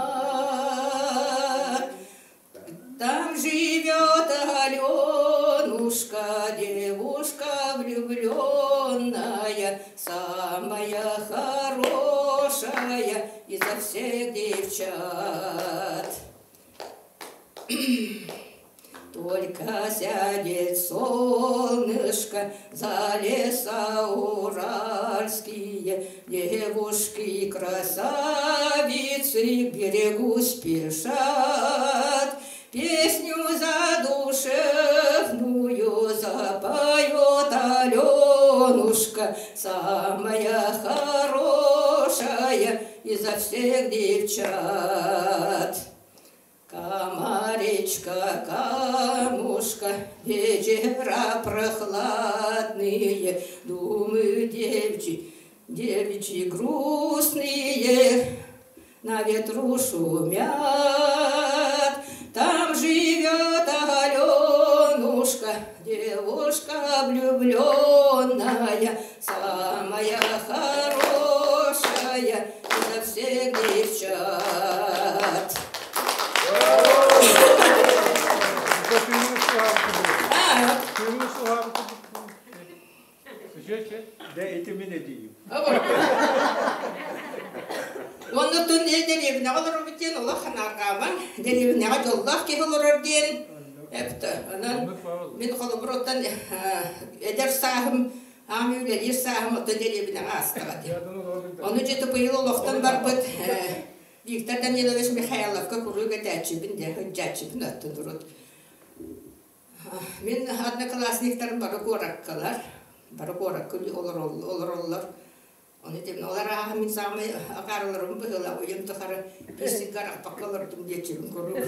Там живет Аленушка, девушка влюбленная, самая хорошая изо всех девчат. Только сядет солнышко за леса уральские, Девушки красавицы к берегу спешат, Песню задушевную запоет Аленушка, Самая хорошая изо всех девчат. Комаречка, камушка, вечера прохладные, Думы девичьи, девичьи грустные. На ветру шумят. Там живет Аленушка, девушка влюбленная, самая хорошая изо всех девчат. Оннутун дэриэбинэҕэ олоробут диэн олох ханаарҕаамаҥ. Дэриэбинэҕэ дьоллоох киһи олорор диэн эптэ. Онон мин холобур оттон эдэр сааһым аам үлэлиир сааһым оттон дэриэбинэҕэ аастаҕа диэн. Ону дьэ быйыл олохтон барбыт Виктор Данилович Михайловка куруук этээччибин диэн сылдьааччыбын оттон урут. Мин одноклассниктарым бары куораккалар, бары куоракка олороллор. Ону тем олар ааһа мин саамай акаарыларым быһыылаах уйам тухары биир арахпакка олордум диэччибин куруук.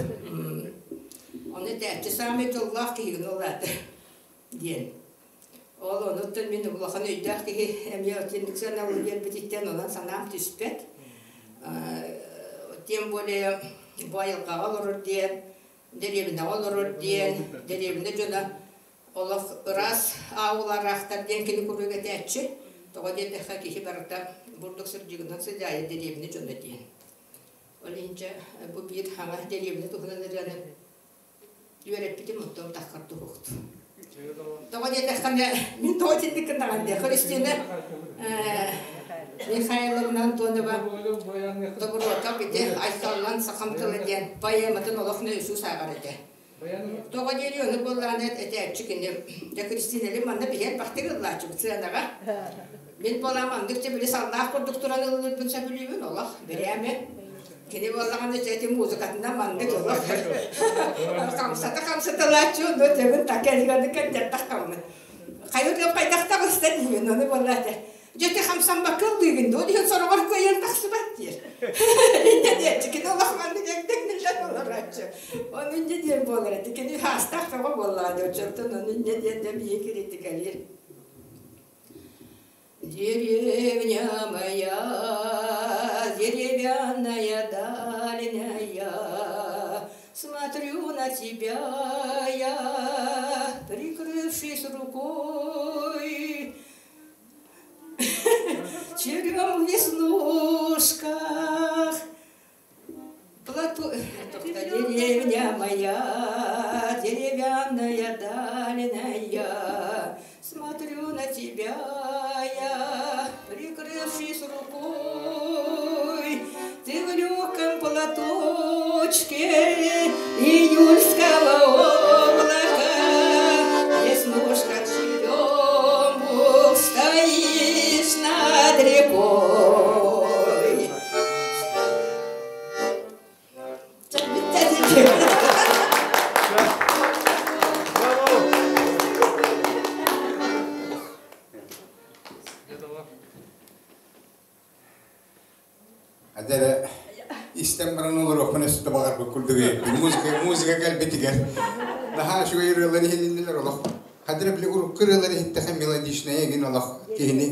Ону этээччи саамай дьоллоох киһигин ол аата диэн. Ол онуттан мин улахан өйдөөх киһи эмиэ отинник сыаналыы биэрбититтэн онон санаам түспэт. Тем более бу айылҕаҕа олорор диэн дэриэбинэҕэ олорор диэн, дэриэбинэ дьоно олох ыраас аулараахтар диэн кини куруук этээччи. Тоҕо диэтэххэ киһи барыта бурдук сырдьыгынан сыдьаайа дэриэбинэ дьоно диэн. Ол иһин дьэ бу биир хаҥа дэриэбинэ туһунан ырыаны үөрэппитим оттон таххар туһуохт. Тоҕо диэтэххинэ мин тоҕо итинник гыннаҕым диэ Христина Михайловна Антонова Добротов ити Айхаллан сахам тыла диэн поэматын олох нөйсүү сааҕар этэ. Тоҕо диэри ону буоллаҕына этээччи кини дьэ Кристиналин манна биһиэн бахтык ыллааччыбыт сыанаҕа. Мин буолаам андык дьэ били саллаах курдук туран ыллыырбын сөбүлүүбүн олох бирээмэ. Кини буоллаҕына дьэ ити музыкатынан маннык олох хамсата хамсаталааччы онно төбүн такелганы кэрдэрдахтаммын. Хайы хайдах таҕыста диибин ону буоллаата. Дьэ ити хамсаммакка ыллыыгын дуо диэн сороҕор кыайан тахсыбат диир. Инньэ диэччи кини олох маннык эгдэҥниллэн олорооччу. Ону инньэ диэн буолар этэ. Кини хаастаах бөҕө буоллаҕа дии оччоттон ону инньэ диэн да биһи критикалиир. Деревня моя, деревянная дальняя, Смотрю на тебя я, прикрывшись рукой, Черем в веснушках. Плату... Деревня моя, деревянная дальняя, Смотрю на тебя я, прикрывшись рукой. Ты в легком платочке июльского облака, Веснушка черемух, стоишь над рекой. Адера истэн баран олоруохпун өстө баҕарбыт курдук музыка музыка кэлбитигэр наһаа үчүгэй ырыалар иһилиннилэр олох хадара били урукку ырыалар иһиттэхэ мелодичная игин олох киһини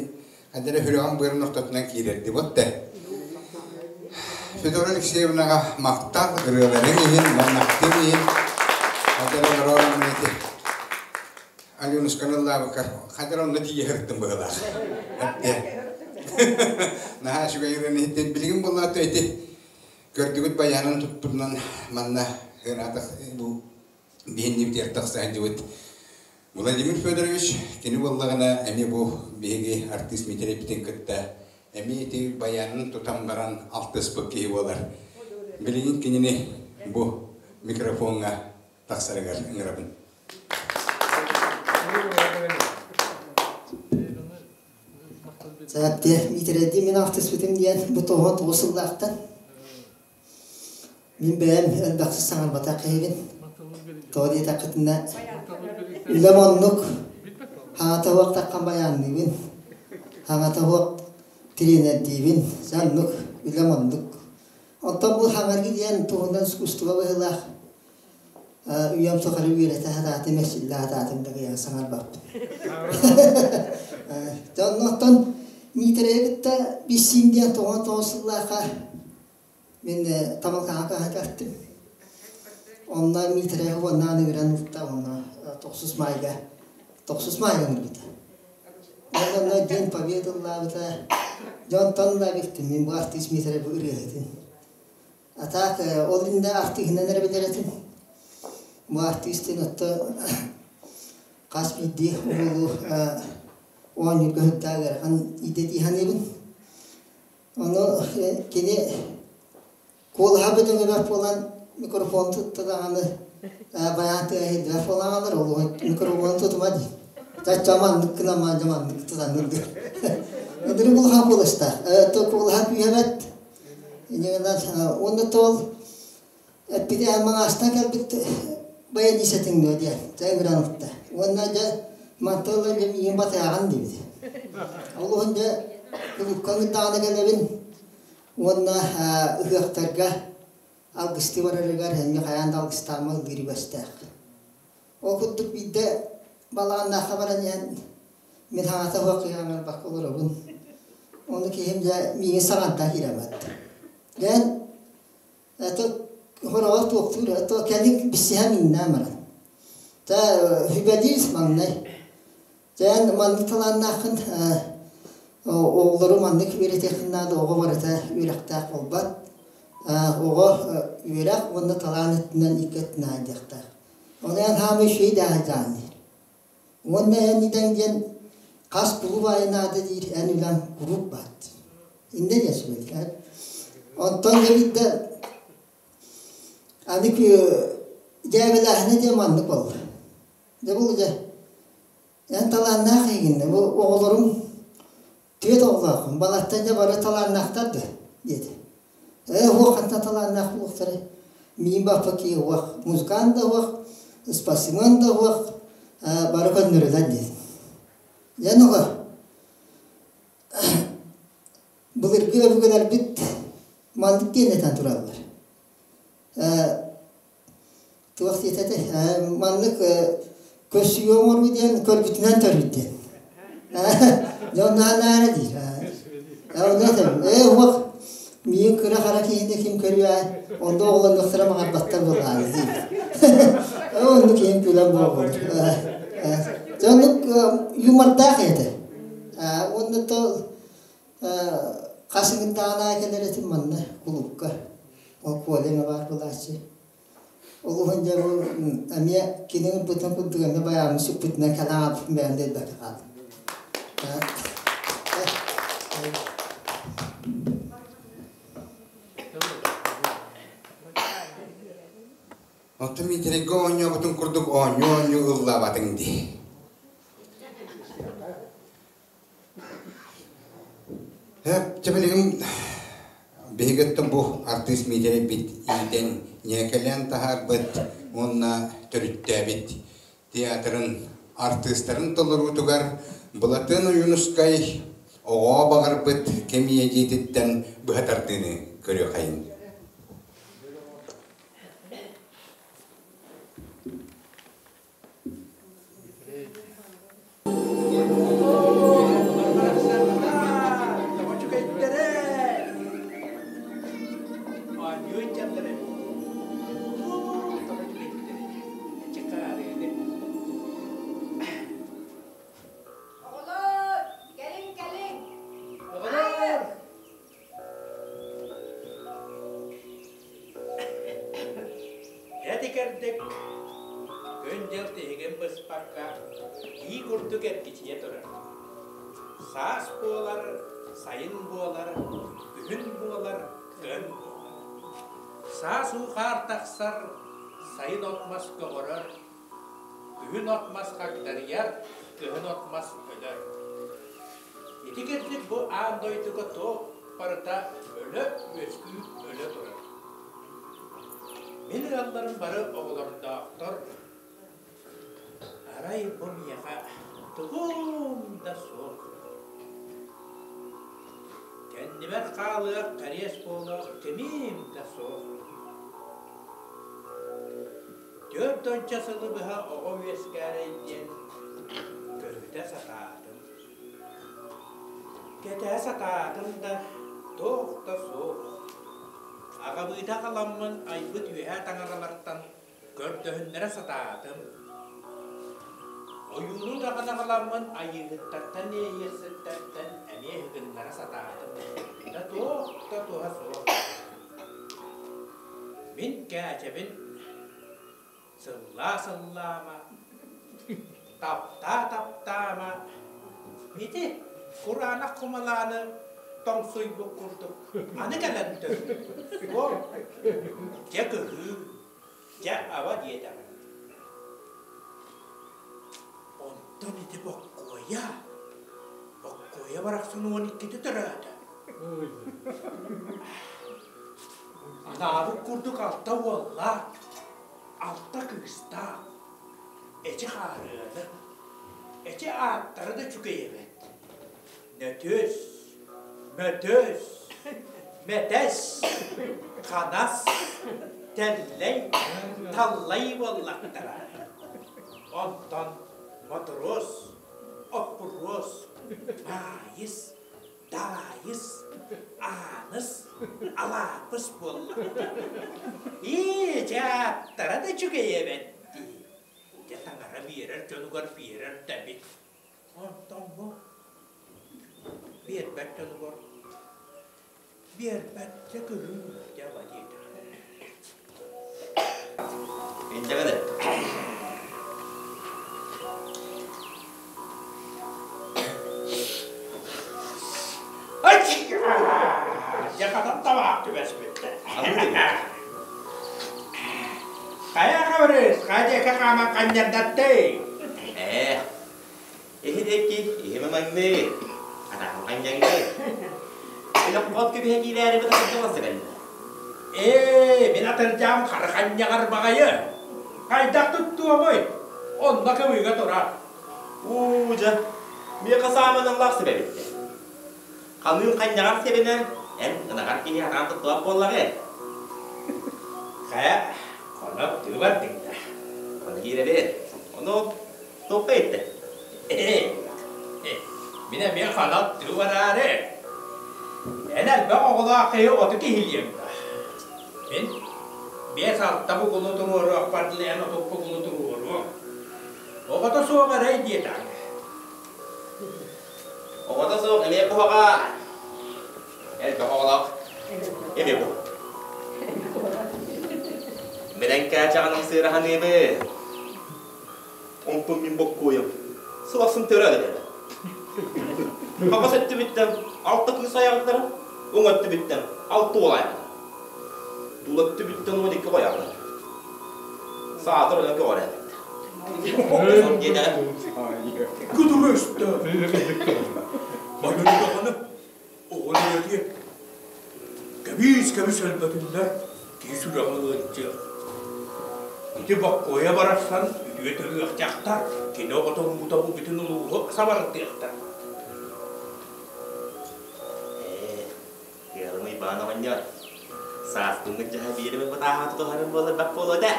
хадара сүрэҕин быарын ортотунан киирэрди вот Федора Алексеевнаҕа махтал ырыаларын иһин маннахтын иһин хадара олорон эти Аленушканы ыллаабыккар хадара онно тиийэ сырыттым быһыылаах. Наһаа үчүгэй ырыаны иһиттэн билигин буоллаата ити көрдүгүт баянын туттурунан манна ыраатах бу биһиннибитигэр тахса сылдьыбыт Владимир Федорович кини буоллаҕына эмиэ бу биһиги артыыс Митэрэйбитин кытта эмиэ ити баянын тутан баран алтыспыт киһи буолар. Билигин кинини бу микрофоҥҥа тахсарыгар ыҥырабын. Сааттыа Миитэрэйдии мин алтыспытым диэн бу тоҕо тоҕус сыллаахтан. Мин бэйэм элбэхтик саҥарбатах киһибин. Тоҕо диэтэххитинэ үлэм оннук хаҥата суох таххан байаанныыбын. Хаҥата суох тренердиибин. Оннук үлэм оннук. Оттон бу хаҥарыы диэн туһунан искусство быһыылаах үйэм тухары үөрэтэ сатаатым, эрчиллэ сатаатым да кыайан саҥарбаппын. Дьэ оннуттан Миитэрэйи кытта билсиим диэн тоҕо тоҕо сыллаахха Мин Тамалкаҕа каһа кэлтим. Онно Миитэрэй уоннаан ыҥыран ылта онно тохсус маайга тохсус маайга ыҥырбыта. Онно День Победы ыллаабыта. Дьонтон да бихтим мин бу артыыс Миитэрэй бу ырыаһытын. А так ол инде артыыһынан эрэ билэр этим. Бу артыыстын отто хас биирдии уолу оонньуурга сылдьар ыарахан идэтии саныыбын. Ону кини куолаһа бөдөҥөбөх буолан микрофон тутта даҕаны байаан тыа иһиллибэт буолан хаалар, ол микрофон тутума дии. Чачча маннык гынан маанньа маннык тутанныр дии. Өдөрү кулаха куоластаах. То куолаһа күүһэбэт. Инньэ уонна тоол эппити маҥаастан кэлбит баянисэтиҥ дуо диэн чэ ыҥыран ылта. Уонна дьэ мантан ыла дьэ миигин батыһаҕын диэбит. Ол уһун дьэ кулуупка ыҥырдаҕына кэлэбин уонна ыһыахтарга алгыстыы барарыгар эмиэ хайаан да алгыстаама ыллыыр үгэстээх. Ол курдук биирдэ балаҕаннаахха баран иһэн мин хаҥата суох киһи хаҥарбакка олоробун. Ону киһим дьэ миигин саҥарда киирэмэт. Дьэн это хороҕор туохтуур это кэлин билсиһэ миннээн баран. Тэ хүбэлиир маҥнай. Дьэн маннык талааннааххын оҕолору маннык үөрэтиэххин наада оҕо барыта үөрэхтээх буолбат. Оҕо үөрэх уонна талаан өттүнэн икки өттүнэн айдыахтаах. Ону эн хаамыы үчүгэй дааһайдаан диир. Уонна эн идэҥ диэн хас кулууп аайы наада диир эн үлэҥ куруук баар диир. Иннэ диэн сүбэлиир. Онтон дьэ биирдэ аны дьээбэлээһинэ диэн маннык буолла. Дьэ бу дьэ эн талааннаах эйигиннэ бу оҕолорум түөрт оҕолоохпун балартан дьэ бары талааннаахтар да диэтэ. Ээ уох хантан талааннаах буолуохтарай? Миин баппа киһи уох, музыкант да уох, спортсмен да уох, бары көннөрүлэр диэн. Дьэ оҕо былыргы өбүгэлэрбит маннык диэн этэн тураллар. Туох диэтэ маннык көссүүгэ оҥоруу диэн көрбүтүнэн төрүүр диэн. Дьон наара диир. Онно этэбин, ээ уох миигин кыра-хара киһини ким көрүө онно оҕолонуохтара маҕарбаттар буоллаҕа диир. Оннук киһим күлэн буолбут. Дьэ оннук юмордаах этэ. Уонна то хас ыҥырдаҕына кэлэр этим манна кулуупка. Ол Коля эмэ баар буолааччы. Ол уһун дьэ бу эмиэ кини ылбытын курдук эмиэ байааммын сүппүтүнэн кэлэн аалбытын бэйэм да билбэккэ хааллым. Оттон Миитэрэйгэ оонньообутун курдук оонньуу-оонньуу ыллаабатыҥ дии. Чэ билигин биһигиттэн бу артыыс Миитэрэйбит иитэн ньээкэлээн таһаарбыт уонна төрүттээбит театрын артыыстарын толоруутугар Былатыан Ойуунускай оҕоҕо баҕарбыт кэмиэдьийэтиттэн быһа тардыыны көрүөххэйиҥ. Оҕолор, кэлиҥ, кэлиҥ! Эти кэрдик, күн-дьыл тиһигин быспакка, ии курдук эргичийэ турар. Саас буолар, сайын буолар, күһүн буолар, кыһын буолар. Саас уу-хаар тахсар, сайын от-мас көҕөрөр, күһүн от-мас хагдарыйар, кыһын от-мас өлөр. Ити кэрдик бу аан дойдуга туох барыта өлө үөскүү өлө турар. Мин ыалларым бары оҕолордоохтор. Арай бу миэхэ тугум да суох. Кэннибэр хаалыах кэриэс буолуох кимим да суох. Түөрт уонча сылы быһа оҕо үөскээрэй диэн көһүтэ сатаатым. Кэтэһэ сатаатым да, туох да суох. Аҕабыыта аҕаламмын айбыт үөһээ таҥаралартан көрдөһүннэрэ сатаатым. Ойууну даҕаны аҕаламмын айыыһыттартан иэйиэхситтэртэн эмиэ ыһыгыннара сатаатым. Да туох да туһа суох. Мин Кээчэбин сыллаа-сыллаама, таптаа-таптаама, ити кураанах кумалааны тоҥсуйбут курдук аны кэлэн төрүт. Дьэ кыһыы, дьэ аба диэтэҕим. Онтон ити Боккуойа, Боккуойа барахсан 12-ти төрөөтө. Анаабыт курдук алта уоллаах, алта кыыстаах, эчи хаарыаны, эчи ааттара да үчүгэй эбит. Нөтүс, мөтөс, мэтэс, ханас, тэллэй, таллай буоллахтара. Онтон Мотуруос, Оппуруос, Маайыс, Даайыс, Ааныс, Алаапыс буолла. Ии, дьэ ааттара да үчүгэй эбит дии. Дьэ таҥара биэрэр дьонугар биэрэр да эбит. Онтон бу биэрбэт дьонугар биэрбэт дьэ кыһыы дьэ аба диэтэх. Индэҕинэ Дьэ хатан табаах түбэспиттэр. Хайа хабырыс, хайа диэки хааман ханньардаттый? Ээ, иһи диэки иһимэ маҥныы, атаҕым ханньаҥныы. Өлөххот күбүһэ киирээри бытарда кэллэ. Ээ, мин атырдьаам хара ханньаҕар баҕайы. Хайдах туттуомуй? Онно кыбыыга турар. Уу, дьэ, миэхэ сааманаллаах сибэбиттэ. Ханыым ханньаҕар сэбинэ, эн ынаҕар киһи атаан туттубат буоллаҕа ээ. Хайа, хоно тыыбардыҥ да. Ону киирэбин. Ону туохха иттэ? Ээ, мин эмиэ ханат тыыбараары. Эн элбэх оҕолоох киһи оту киһилиэм да. Мин 5-6 бугулу туруоруохпар дылы эн 30 бугулу туруоруоҥ. Оҕото суох эрэй диэтэҕиҥ. Оҕото суох эмиэ куһаҕан. Элбэх оҕолоох эмиэ куһаҕан. Билэн кээчэҕин ымсыыраһаныыбы. Онтон мин боккуойум. Сылахсын төрөөн этэ. Хаҕас өттүбүттэн алта кыыс айаҕыттара, уҥа өттүбүттэн алта уол айаҕыттара. Тула өттүбүттэн 12 қойаҕыттар. Саатар өлөн көҕөрөөбүт. Кудурөстө. Манна даҕаны оҕону этиэ. Кэбиис-кэбис өлбөтүннэр киһи сүрэҕэ ыалдьыах. Ити Боккуойа барахсан үтүө төрүөх дьахтар, кини оҕото уута бу бүтүн улууһу сабардыахтар. Ээ, Кыаҕым Уйбаан оҕонньор, сааскыҥҥыт дьаһа биэримин бытааһа тутуһарым буоллар бак буолуо да.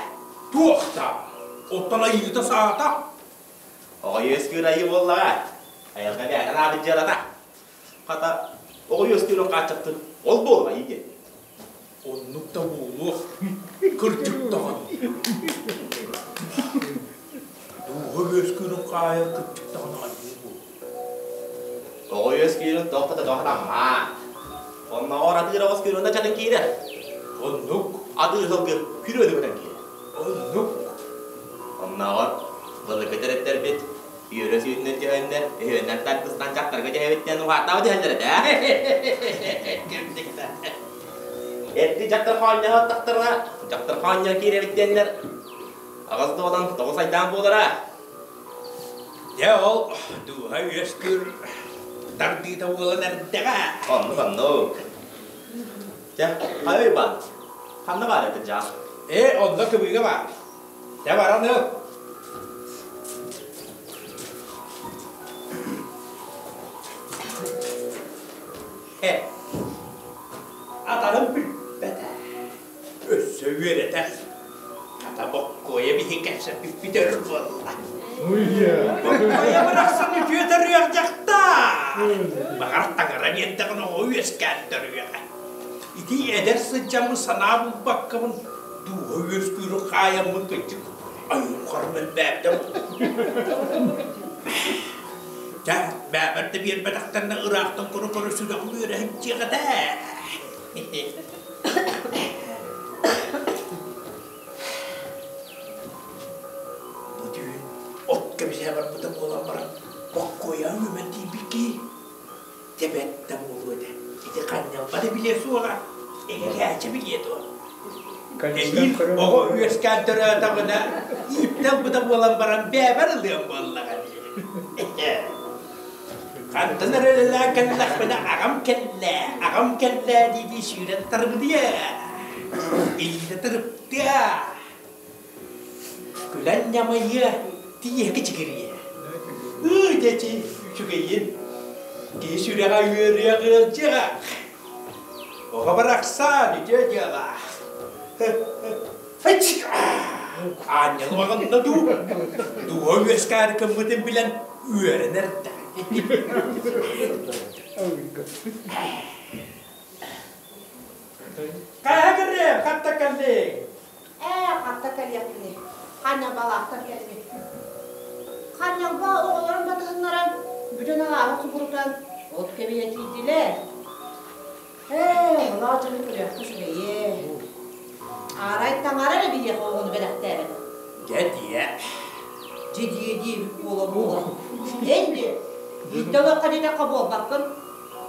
Туох да, оттон айыыта саата. Оҕо үөскүүр айыы буоллаҕа. Айылҕа бэйэтин аабыт дьыалата. Хата, оҕо үөскүүрүн хааччахтын ол буолла айыы диэн. Оннук да буолуох, кырдьык даҕаны. Дууһа үөскүүрүн хаайар кырдьык даҕаны айыы буолуо. Оҕо үөскүүрүн туох да тотоһунаммаат. Оннооҕор атыыр оҕус күрүөнэ чатын киирэр. Оннук. Атыыр сылгы күрүөнү көтөн киирэр. Оннук. Оннооҕор былыргы төрүттэрбит үөрэ сүүтүнэн түһэннэр, өһүөннэр тардыстан дьахтарга түһэбиттэн уһааттаабы түһэллэр этэ. Кырдьык да. Эрди дьахтар хоонньоһо аттахтарына, дьахтар хоонньоһо киирэбит диэннэр аҕыс дуолан тоҕус айдаан буолара. Дьэ ол дууһа үөскүүр тардыыта буолан эрдэҕэ. Оннук оннук. Дьэ, хайа Уйбаан, ханна баар этэ дьаа? Ээ, онно кыбыыга баар. Дьэ баран ыл. Э, атаҕым бүппэтэ. Өссө үөрэтэр. Хата Боккуойа биһи кэпсэппиппит өр буолла. Боккуойа барахсан үтүө төрүөх дьахтар. Баҕар таҥара биэрдэҕин оҕо үөскээн төрүөҕэ. Ити эдэр сылдьаммын санаа булбаккабын дууһа үөскүүрүн хаайаммын кырдьык айылҕарым элбээбитэ Дьэ, бэйэбэр да биэрбэтэхтэринэ ыраахтан көрө-көрө сүрэҕим үөрэһин дьиэх этэ. Бу түүн от кэбиһэ барбыта буолан баран, боккуойаҕа үөмэн тиийбит киһи Дьэбэт да буолуо этэ. Ити ханньалба да билиэ суоҕа, эгэлээччи билиэ дуо? Эһиил оҕо үөскээн төрөөтөҕүнэ, ииттэ ылбыта буолан баран бэйэбэр ылыам буоллаҕа дии. Хантан эрэ үлэлээн кэллэхпинэ аҕам кэллээ, аҕам кэллээ дии-дии сүүрэн тарыбытыа. Илиитэ тырыптыа. Күлэн ньамайыа, тииһэ кичигириэ. Ыы, дьэчи, үчүгэйин. Киһи сүрэҕэ үөрүөх ыалдьыах. Оҕо барахсан үтүө дьыала. Аанньал маҕанна дуу, дууһа үөскээри гыммытын билэн үөрэнэр да. Хайа кэллиҥ, хатта кэллиҥ? Ээ, хатта кэлиэхпиний. Ханньалбалаахтар кэлбиппин. Ханньалба оҕолорун батыһыннаран, бүтүн алааһы субурутан, от кэбиһэ тиийдилэр. Ээ, олоо дьону көрүөххэ үчүгэйиэ. Арай таҥара эрэ биһиэхэ оҕону бэлэхтээбэт. Дьэ диэ. Дьэ диэ диэбит буола-буола. Эн диэ, биирдэ ылыахха диэтэххэ буолбаккын.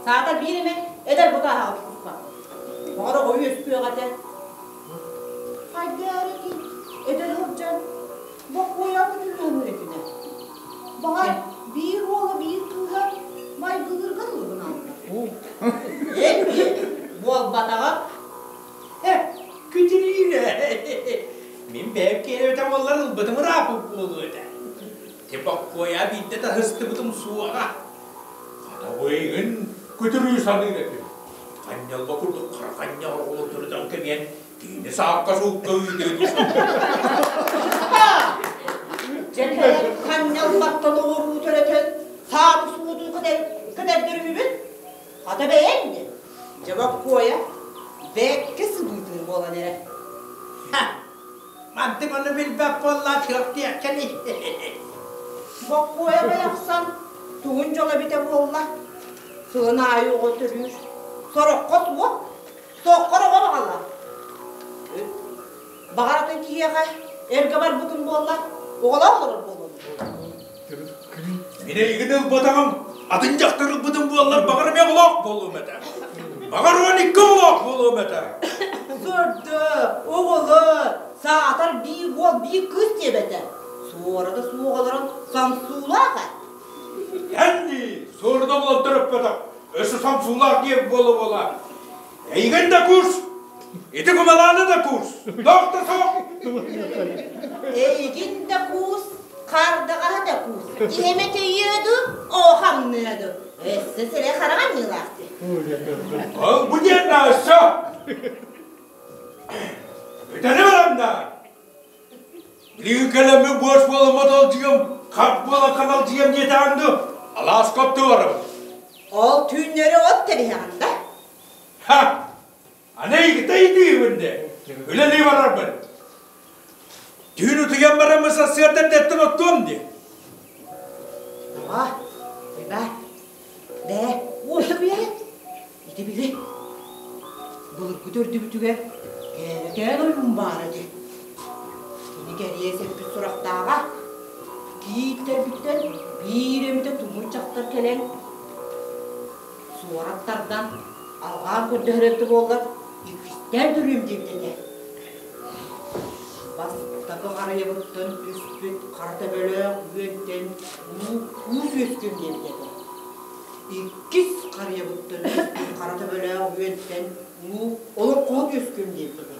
Саатар биир эмэ эдэр бутааһаҕа тутуспаккын. Оҕор оҕо үөскүөх этэ. Хайдаар ити эдэр сылдьан бокуойаҕа түһүөҥүр этинэ. Баҕар биир уола биир кыыһа майгылыырга дылы гыналлар. Эн буолбатаҕа. Күтүрүүрэ. Мин бэйэм киэһэбитэ буоллар ылбытым ырааппыт буолуо этэ. Ти боккуойа биирдэ таһыстыбытым суоҕа. Хатабыйгын күтүрүү саныыр этим. Ханньалба курдук хара ханньа оҕолор турутан кэбиэн киһини саакка-суукка ыытыа дуу Дьэ кэлэн ханньалбаттан оҕоруу төрөтөн сааты суутун кэтэрдэрүбүт. Хата бэйэҥ диэн. Дьэ боккуойа бэккэ сыбыытыыр буолан эрэ. Мантык ону билбэт буолла тыах диэххиний. Боккуойа байахсан тугун дьоло эбитэ буолла. Сылын аайы оҕо төрүүр. Сороххо суох, соххор оҕо баҕалаах. Баҕар атын киһиэхэ эргэ барбытым буолла, оҕолоох олорор буолуом. Мин эйигин ылбатаҕым, атын дьахтар ылбытым буоллар, баҕар эмиэ оҕолоох буолуом этэ. Баҕар 12 оҕолоох буолуом этэ. Сордо, оҕолор, саатар биир уол, биир кыыс диэбэтэ. Суора да суох олорон самсуулаах ээ. Эн дии, суорда булан төрөппөтөх, өссө самсуулаах диэн буола-буола. Эйигин да курс, ити кумалааны да курс, тоох да суох. Эйигин да куус, хардаҕаһа да куус, иһэмэ төйүө ду, оохамныа ду, өссө сирэ хараҕа анньыылаах дии. Ол бу диэн өссө. Бүтэри барамна. Билигин кэлэммин буос буоламмат алдьыйам, хат буолан ханалдьыйам диэтэҕиҥ дуо? Алааска оттуу барабын. Ол түүннэри от тэбиһэҕин да? Ха! Аны эйигиттэ ыйытыыбын де. Үлэлии барарбын. Түүн утуйан бараммын сарсыарда эрдэттэн оттуом дии. А, Уйба, бээ, уота күйэһин. Ити били, былыргы төрдүбүтүгэр кээрэкээн ойуун баара дии. Кини кэриэс эппит сурахтааҕа. Кииттэрбиттэн биир эмитэ тумул дьахтар кэлэн, суорат тардан, алҕаан көрдөһөр эбитэ буоллар, иккистээн төрүөм диэбит этэ. Бастакы харайабыттан түспүт хара төбөлөөх үөнтэн уу уус үөскүөм диэбит этэ. Иккис харыйабыттан түспүт хара төбөлөөх үөнтэн улуу олоҥхоһут үөскүөм диэбит этэ.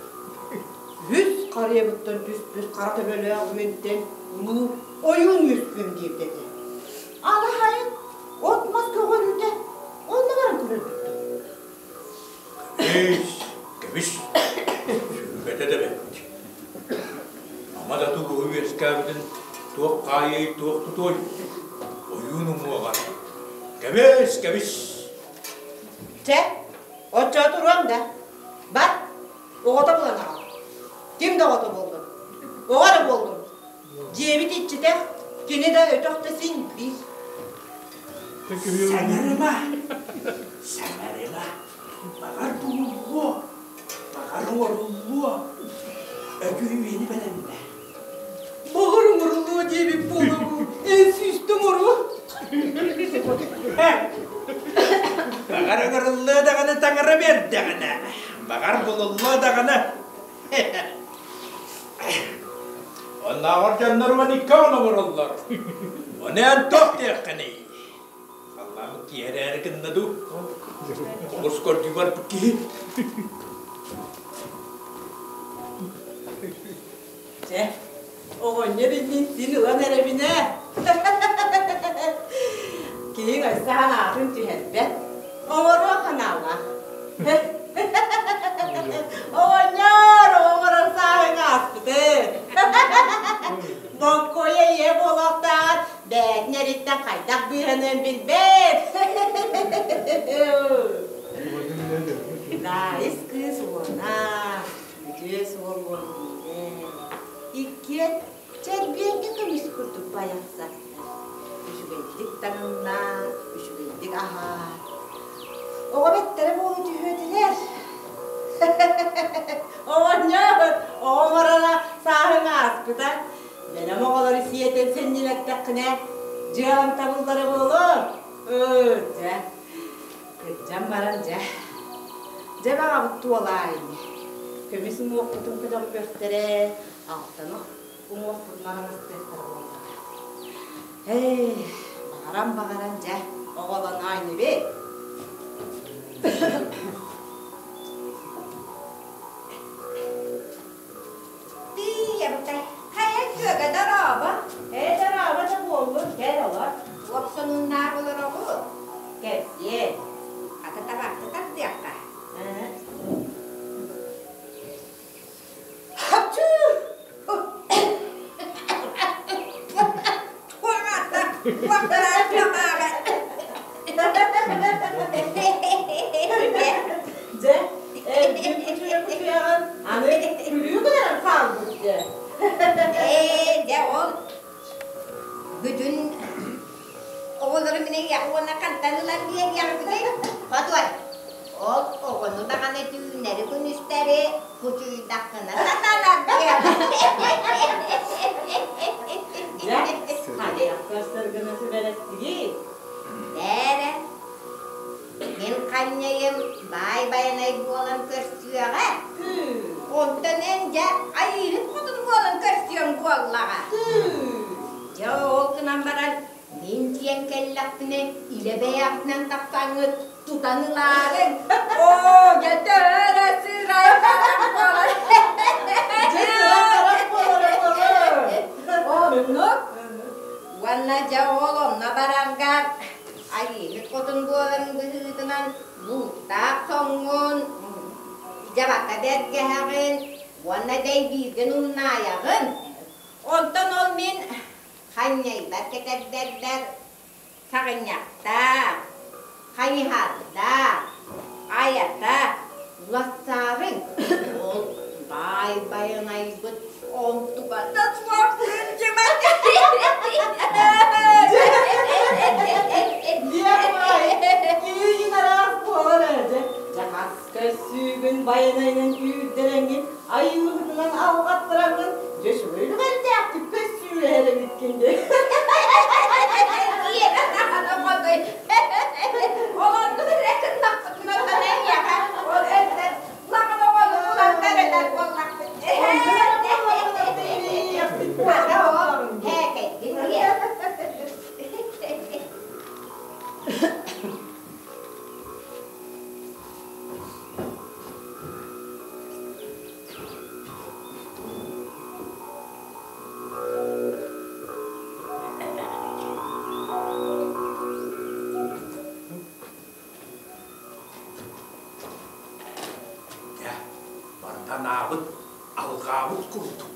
Үһүс харыйабыттан түспүт хара төбөлөөх үөнтэн улуу ойуун үөскүөм диэбит этэ. Аны хайын от-мас көҕөрүүтэ онно баран көрөрбүт дуу? Кэбис, кэбис, сүргэтэ да бэрт. Ама да тугу үөскээбитин туох хаайыай, туох тутуой? Ойуун уҥуоҕар. Кэбис, кэбис! Чэ, оччоо туруом да. Бар, оҕото булан аҕал. Ким да оҕото буоллун. Оҕо эрэ буоллун. Дьиэбит иччитэ, кини да өтөх да син биир. Саҥарыма, саҥарыма. Баҕар булуллуо, баҕар оҥоруллуо. Өкүүмүөнү бэлэмнэ. Баҕар оҥоруллуо диэбит буолабын, эн сүүстэ оҥоруо. Баҕар ыҥырыллыа даҕаны таҥара биэрдэҕинэ, баҕар булуллуо даҕаны. Оннооҕор дьоннор 12 оҥороллор. Ону эн туох диэххиний? Халлааммыт киэһэрээри гынна дуу? Оҕус көрдүү барбыт киһи. Чэ, оҕонньор иннин син ылан эрэбин ээ. Киһиҥ өссө санаатын түһэрбэт. Оҥоруох аналлаах. Оҕонньор, оҥорор сааһыҥ ааспытын. Боккуойа ийэ буолуохтааҕар бэйэтин эриттэн хайдах быыһаныан билбэт. Даайыс кыыс уона, үтүө суол уон биирэ. Иккиэн чэрбиэҥкэ көмүс курдук байахсаттар. Үчүгэйдик таҥыннаа, үчүгэйдик аһаа. Оҕо бэттэрэ буола түһүөтүлэр. Оҕонньор, оҕо оҥороро сааһыҥ ааспыта. Бэлэм оҕолору сиэтэн сэнньилэттэххинэ, дьыалаҥ табыллара буолуо. Дьэ, кырдьан баран дьэ. Дьэ баҕабыт туолаа ини. Көмүс уҥуохпутун көтөҕүөхтэрэ, алтаны уҥуохпутун араҥастыахтара буоллаҕа. Ээ, баҕаран-баҕаран дьэ, оҕолоноо инибит. Тиийэбитэ. Хайа күөгэ дорообо. Ээ, дорообо да буоллун, кэл олор. Уопсануннаах олороҕут. Кэпсиэ. Хата табахты тардыахха. Дьэ, эргин кутуйа-кутуйаҕын аны күлүү гынан хаалбыт дьэ. Ээ, дьэ ол бүтүн оҕолору мин эйиэхэ уонна хантан ылан биэриэхпиний? Хотуой, ол оҕону даҕаны түүннэри-күнүстэри кучуйдаххына сатанар диэн. Дьэ, хайдах көрсөргүнэ сүбэлэстигит? Бээрэ, мин ханньайым баай байанай буолан көрсүөҕэ. Онтон эн дьэ айыыһыт хотун буолан көрсүөҥ буоллаҕа. Дьэ ол гынан баран мин тиийэн кэллэхпинэ илэ бэйэҕитинэн тахсаҥҥыт тутан ылаарыҥ. Оо, дьэ төһө сырай харах буолар. Дьэ сырай харах буолара буолар. Оннук. Уонна дьэ ол онно бараргар айыыһыт хотун буоларын быһыытынан бууттаах соҥҥун, дьабака бэргэһэҕин уонна дэйбииргин умнаайаҕын. Онтон ол мин ханньайбар кэтэрдэрбэр саҕынньахтаах, хайыһардаах, айата улассаарыҥ. Ол баай байанайбыт онтуката суох сылдьыбат. Киһи араас буолар ээ дьэ хас көссүүгүн байанайынан үүрдэрэҥҥин айыыбытынан алҕаттараҥҥын дьэ үчүгэй үлүгэрдээхтик көссүүлэһэр эбиккин дии. Ол оннук эрэ гыннахпытына эйиэхэ ол эттэн лаҕын оҕону булан бэрэтэр буоллахпыт. Хата ол һээкэйгин диэ. Дьэ, барытанаабыт, алҕаабыт курдук.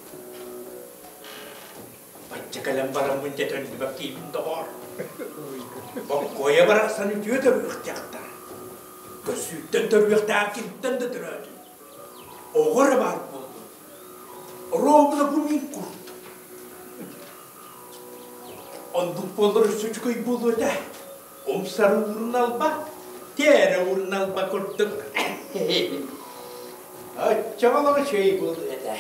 Бачча кэлэн бараммын дьэ төннүбэт киһибин доҕоор. Боккуойа барахсан үтүө төрүөхтээхтэр. Көссүүттэн төрүөхтээх кимтэн да төрөөтүн. Оҕо эрэ баар буоллун. Оруобуна бу мин курдук. Оннук буоллар өссө үчүгэй буолуо этэ. Умсар уурун алба, тиэрэ уурун алба курдук. Оччоҕо үчүгэй буолуо этэ.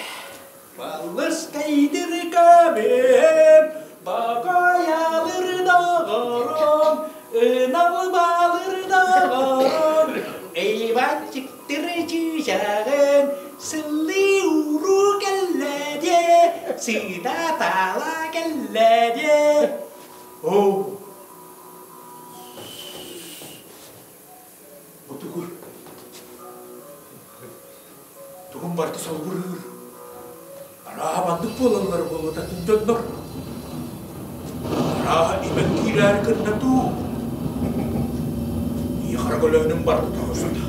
Балыскайдыр кабем, бакаялыр доҕорум, ынал балыр доҕорум, Иванчиктыр чыычааҕын, сыллыы ууруу кэллэ диэ, сыыта таала кэллэ диэ. Оо, Бу Тугум барыта солбуруur. Арааһа маннык буолаллара буолуо атын дьоннор. Арааһа имэн киирээри гынна дуу. Ийэ көлөөнүм барыта тоҕусата.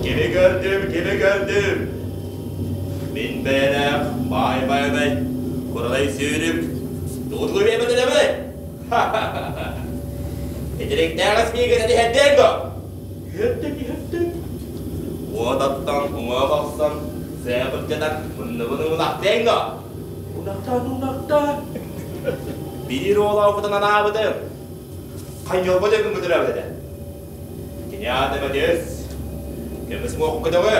Кими көрдүм, кими көрдүм? Мин бэйэлээх баай байанай, куралай сүүрүк, туутулу биэрбэтинэбэй? Итириктээх эсмиигин этиһэрдээн го? Иһэрдэн, иһэрдэн. Уотаттан уҥа бахсан, сээбырдьатар муннубун уунахтыаҥ го? Унахтаан, унахтаан. Биир уолаабытын анаабытым. Ханньалба дьэ көтөрөөбүт этэ. Кини аата Мөтүс. Көмүс муох көтөҕө,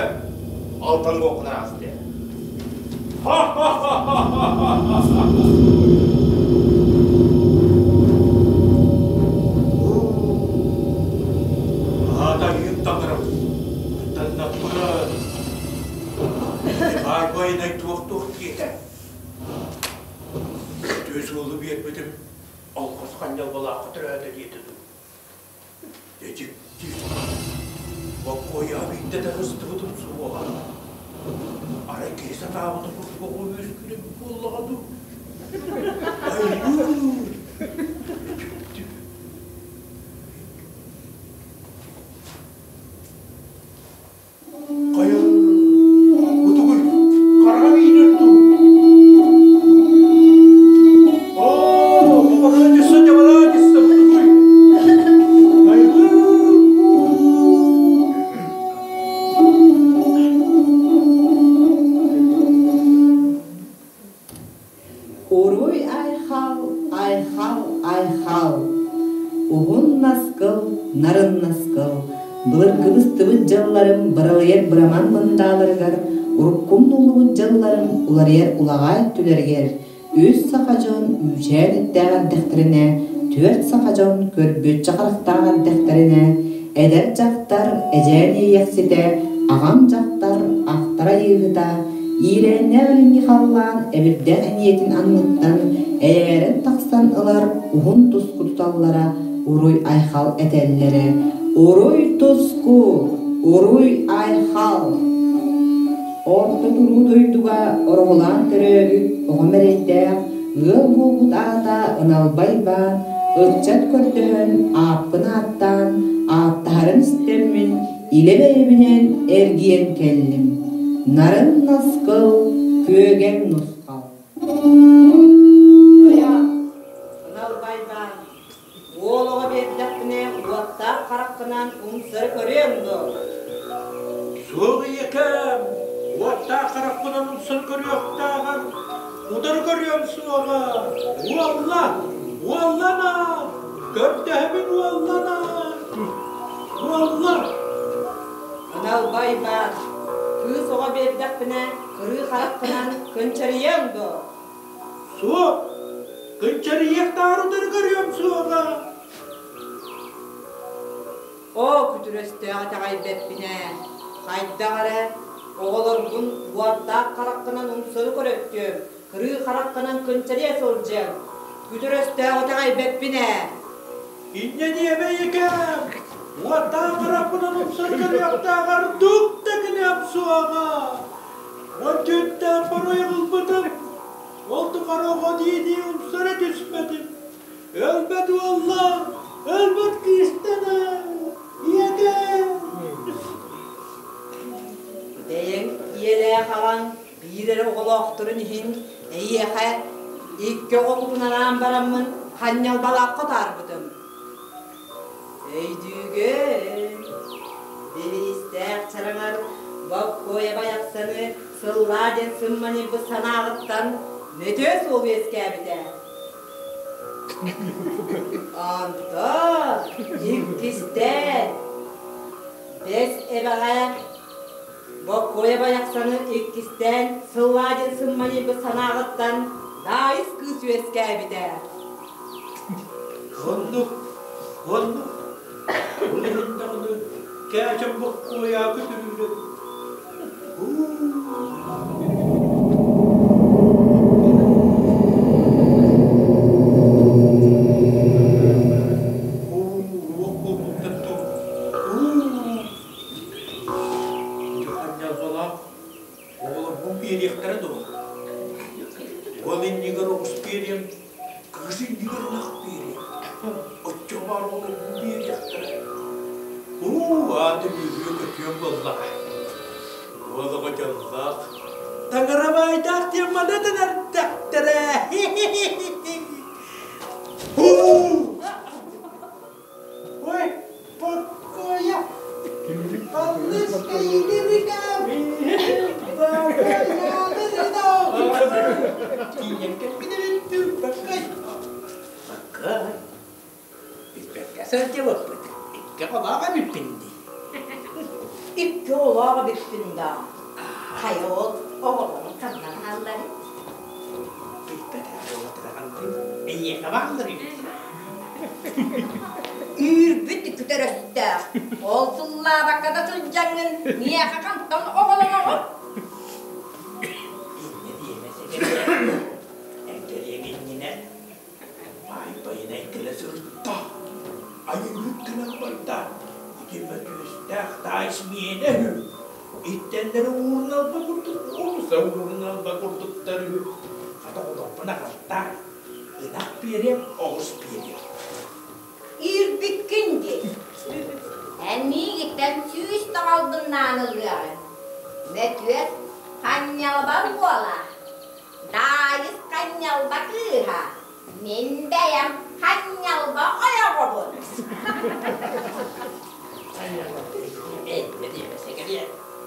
алтан муоххун араастыа. Аата айыым таҥарам, таннаппын. Баар байынай туох-туох диэтэ. Үтүө суолу биэрбитим, алҕас ханньалбалаахха төрөөтө диэтэ дуу. Дьэ дьикти, боккуойаҕа биирдэ да сыстыбытым суоҕа. Арай киһи сатаабыта курдук оҕо үөскүүр эбит буоллаҕа дуу. Айыы! Дьикти. Хайа, бу тугуй? Хараҕа иинэр дуу? Оо, бабараадьысса, дьабараадьысса, бу тугуй? Айгыы! Уруй айхал, айхал, айхал! Уһун наскыл, нарын наскыл, былыргыбыстыбыт дьылларым быралыйар быраман мындааларыгар, уруккум нуллубут дьылларым уларыйар улаҕаа өттүлэригэр, үс саха дьон үүчээн эттээх эрдэхтэринэ, түөрт саха дьон көрбүөччү харахтаах эрдэхтэринэ, эдэр дьахтар эдьээн иэйэхситэ, аҕам дьахтар ахтара айыыһыта, иирээннээх илиҥҥи халлаан эбирдээх эниэтин анныттан эйээрэн тахсан ылар уһун туску туталлара уруй-айхал этэллэрэ. Уруй туску! Уруй-айхал! Орто туруу дойдуга ороһулаан төрөөбүт оҕо мэрэйдээх ыал буолбут аата Ыналбай баан, ыччат көрдөһөн, ааппын ааттаан, ааттаһарын истэммин, илэ бэйэбинэн эргийэн кэллим. Нарын наскыл, күөгэм нусхал. Айа, Ыналбай баан, уол оҕо биэрдэхпинэ уоттаах хараххынан умсары көрүөҥ дуо? Суох ийэкээм, уоттаах харахпынан умсан көрүөхтээҕэр, утары көрүөм суоҕа. Уолла, уоллана, көрдөһөбүн уоллана, уолла. Ыналбай баар, кыыс оҕо биэрдэхпинэ кырыы хараххынан кынчарыйыаҥ дуо? Суох, кынчарыйыахтааҕар утары көрүөм суоҕа. Оо, күтүр өстөөх итэҕэйбэппин ээ, хайдах эрэ оҕолоргун уордаах хараххынан умсары көрөттүөм, кырыы хараххынан кынчарыйа сылдьыаҥ. Күтүр өстөөх итэҕэйбэппин ээ. Инньэ диэмэ ийэкээм, уордаах харахпынан умсары көрүөхтээҕэр дук да гыныам суоҕа. Уон түөртээх хоруйу ылбытым, ол тухары оҕо дии-дии умсара түспэтим. Өлбөт уоллаах, өлбөт кыыстана, ийэкээм! Биир эрэ оҕолоохторун иһин эйиэхэ икки оҕобун анаан бараммын ханньалбалаахха утаарбытым. Өйдүүгүн, бириистээх чараҥар Боккуойа Байахсаны сыллаа диэн сымманьыйбыт санааҕыттан мөтүө суол үөскээбитэ. Онтон иккистээн Бэс эбэҕэ Боккуойа Байахсаны иккистээн сыллаа диэн сымманьыйбыт санааҕыттан Даайыс кыыс үөскээбитэ. Оннук, оннук. Ол иһин даҕаны кээчэм Боккуойаа көтүрүүрэ. Дьаханньалбалаах оҕолорбун биэриэхтэрэ дуо? Уол иннигэр оҕус биэриэм, кыыс иннигэр ынах биэриэм. Оччоҕо баар оҕолорбун биэриэхтэрэ. Уу, ааты үөрүө-көтүөм буоллаҕа. Уол оҕо дьоллоох, таҥара баайдаах диэн маны этэн эрдэхтэрэ. Уу! Ой, покоя! Билбэккэ сылдьыбыппыт. Икки оҕолоох эбиппин дии. Икки оҕолоох эбиппин да. Хайа ол оҕолорун ханна баалларый? Билбэтэх буолатыраҕандыы. Эйиэхэ бааллар үһү. Үүрбүт күтэр өстөөх. Ол сыллаабакка да сылдьаҥҥын миэхэ хантан оҕолоноҕун? Инньэ диэмэ сэгэрэ. Эҥкэриэҥ иннинэ баай байанай кэлэ сырытта. Айыыһыт кэлэн барда. Ити мөтүөстээх таайыс миэнэ үһү. Иттэллэри уурун алба курдук, умса уурун алба курдуктар үһү. Хата олохпун аҕалтаа. Ынах биэриэм, оҕус биэриэм. Иирбиккин дии. Эн миигиттэн сүүс тоҥолбуннаан ылыаҕыҥ. Мөтүөс ханньалба буола. Даайыс ханньалба кыыһа. Мин бэйэм ханньалба ойоҕобун. Эйгэ диэмэ сэгэриэ,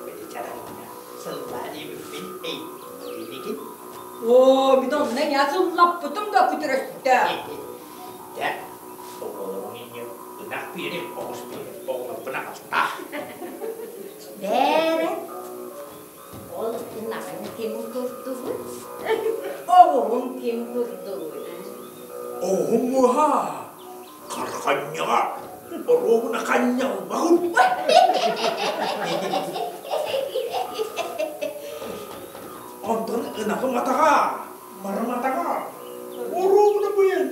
били чараҥҥа сыллаа диэбиппин эй, билигин Оо, мин онно эмиэ сыллаппытым да күтүрөстө. Дьэ, оҕолоруҥ инньэ ынах биэрим, оҕус биэрим, оҕолорбун аҕалтаа. Бээрэ, ол ынаҕыҥ ким курдугуй? Оҕуһуҥ ким курдугуй? Оҕуһуҥ муоһа Харханньаҕа оруобуна ханньалбаҕын. Онтон ынаҕым атаҕа, марым атаҕа, оруобуна быйан.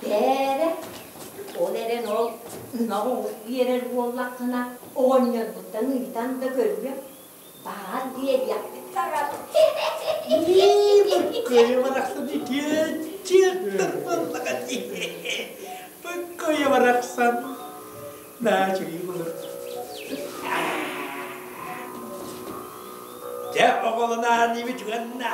Бээрэ, ол эрэн ол ынах оҕус биэрэр буоллаххына, оҕонньорбуттан ыйытан да көрүөм. Баар биэриэхпит саҕар. Быккыйа барахсан итиэччиэттэр буоллаҕа дии. Быккыйа барахсан. Наа чүгүй булur. Дьэ оҕолонаан ибит уонна.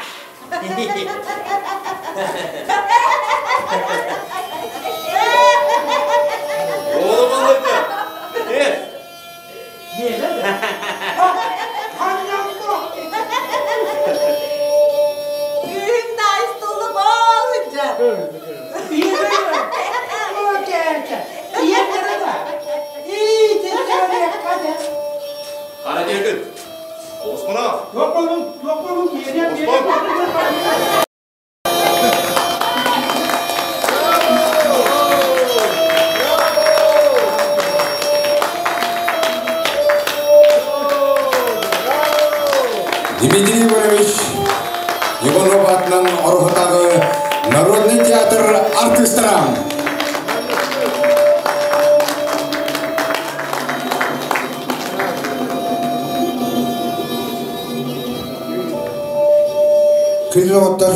Оҕолоннорго. Күн даайыс туллук ол сылдьар. Хара диэкин. Оҕуспуна. Туох болун, туох болун, биэриэм, биэриэм. Дмитрий Егорович Иванов атынан Ороһутааҕы народный театр артыыстара. Күндү доҕоттор,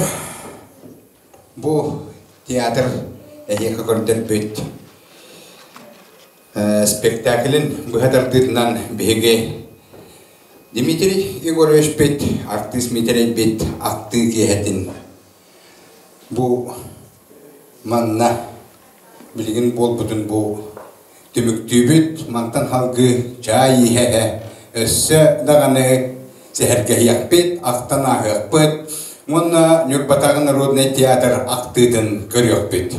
бу театр эһиэхэ көрдөрбүт спектаклин быһа тардыытынан биһиги Дмитрий Егорович бит, артыыс Дмитрий бит актыы киэһэтин бу манна билигин буолбутун бу түмүктүүбүт. Мантан халгыы чаай иһэ өссө даҕаны сэһэргэһиэхпит, ахтан ааһыахпыт уонна Ньурбатааҕы народнай театр ахтыытын көрүөхпүт.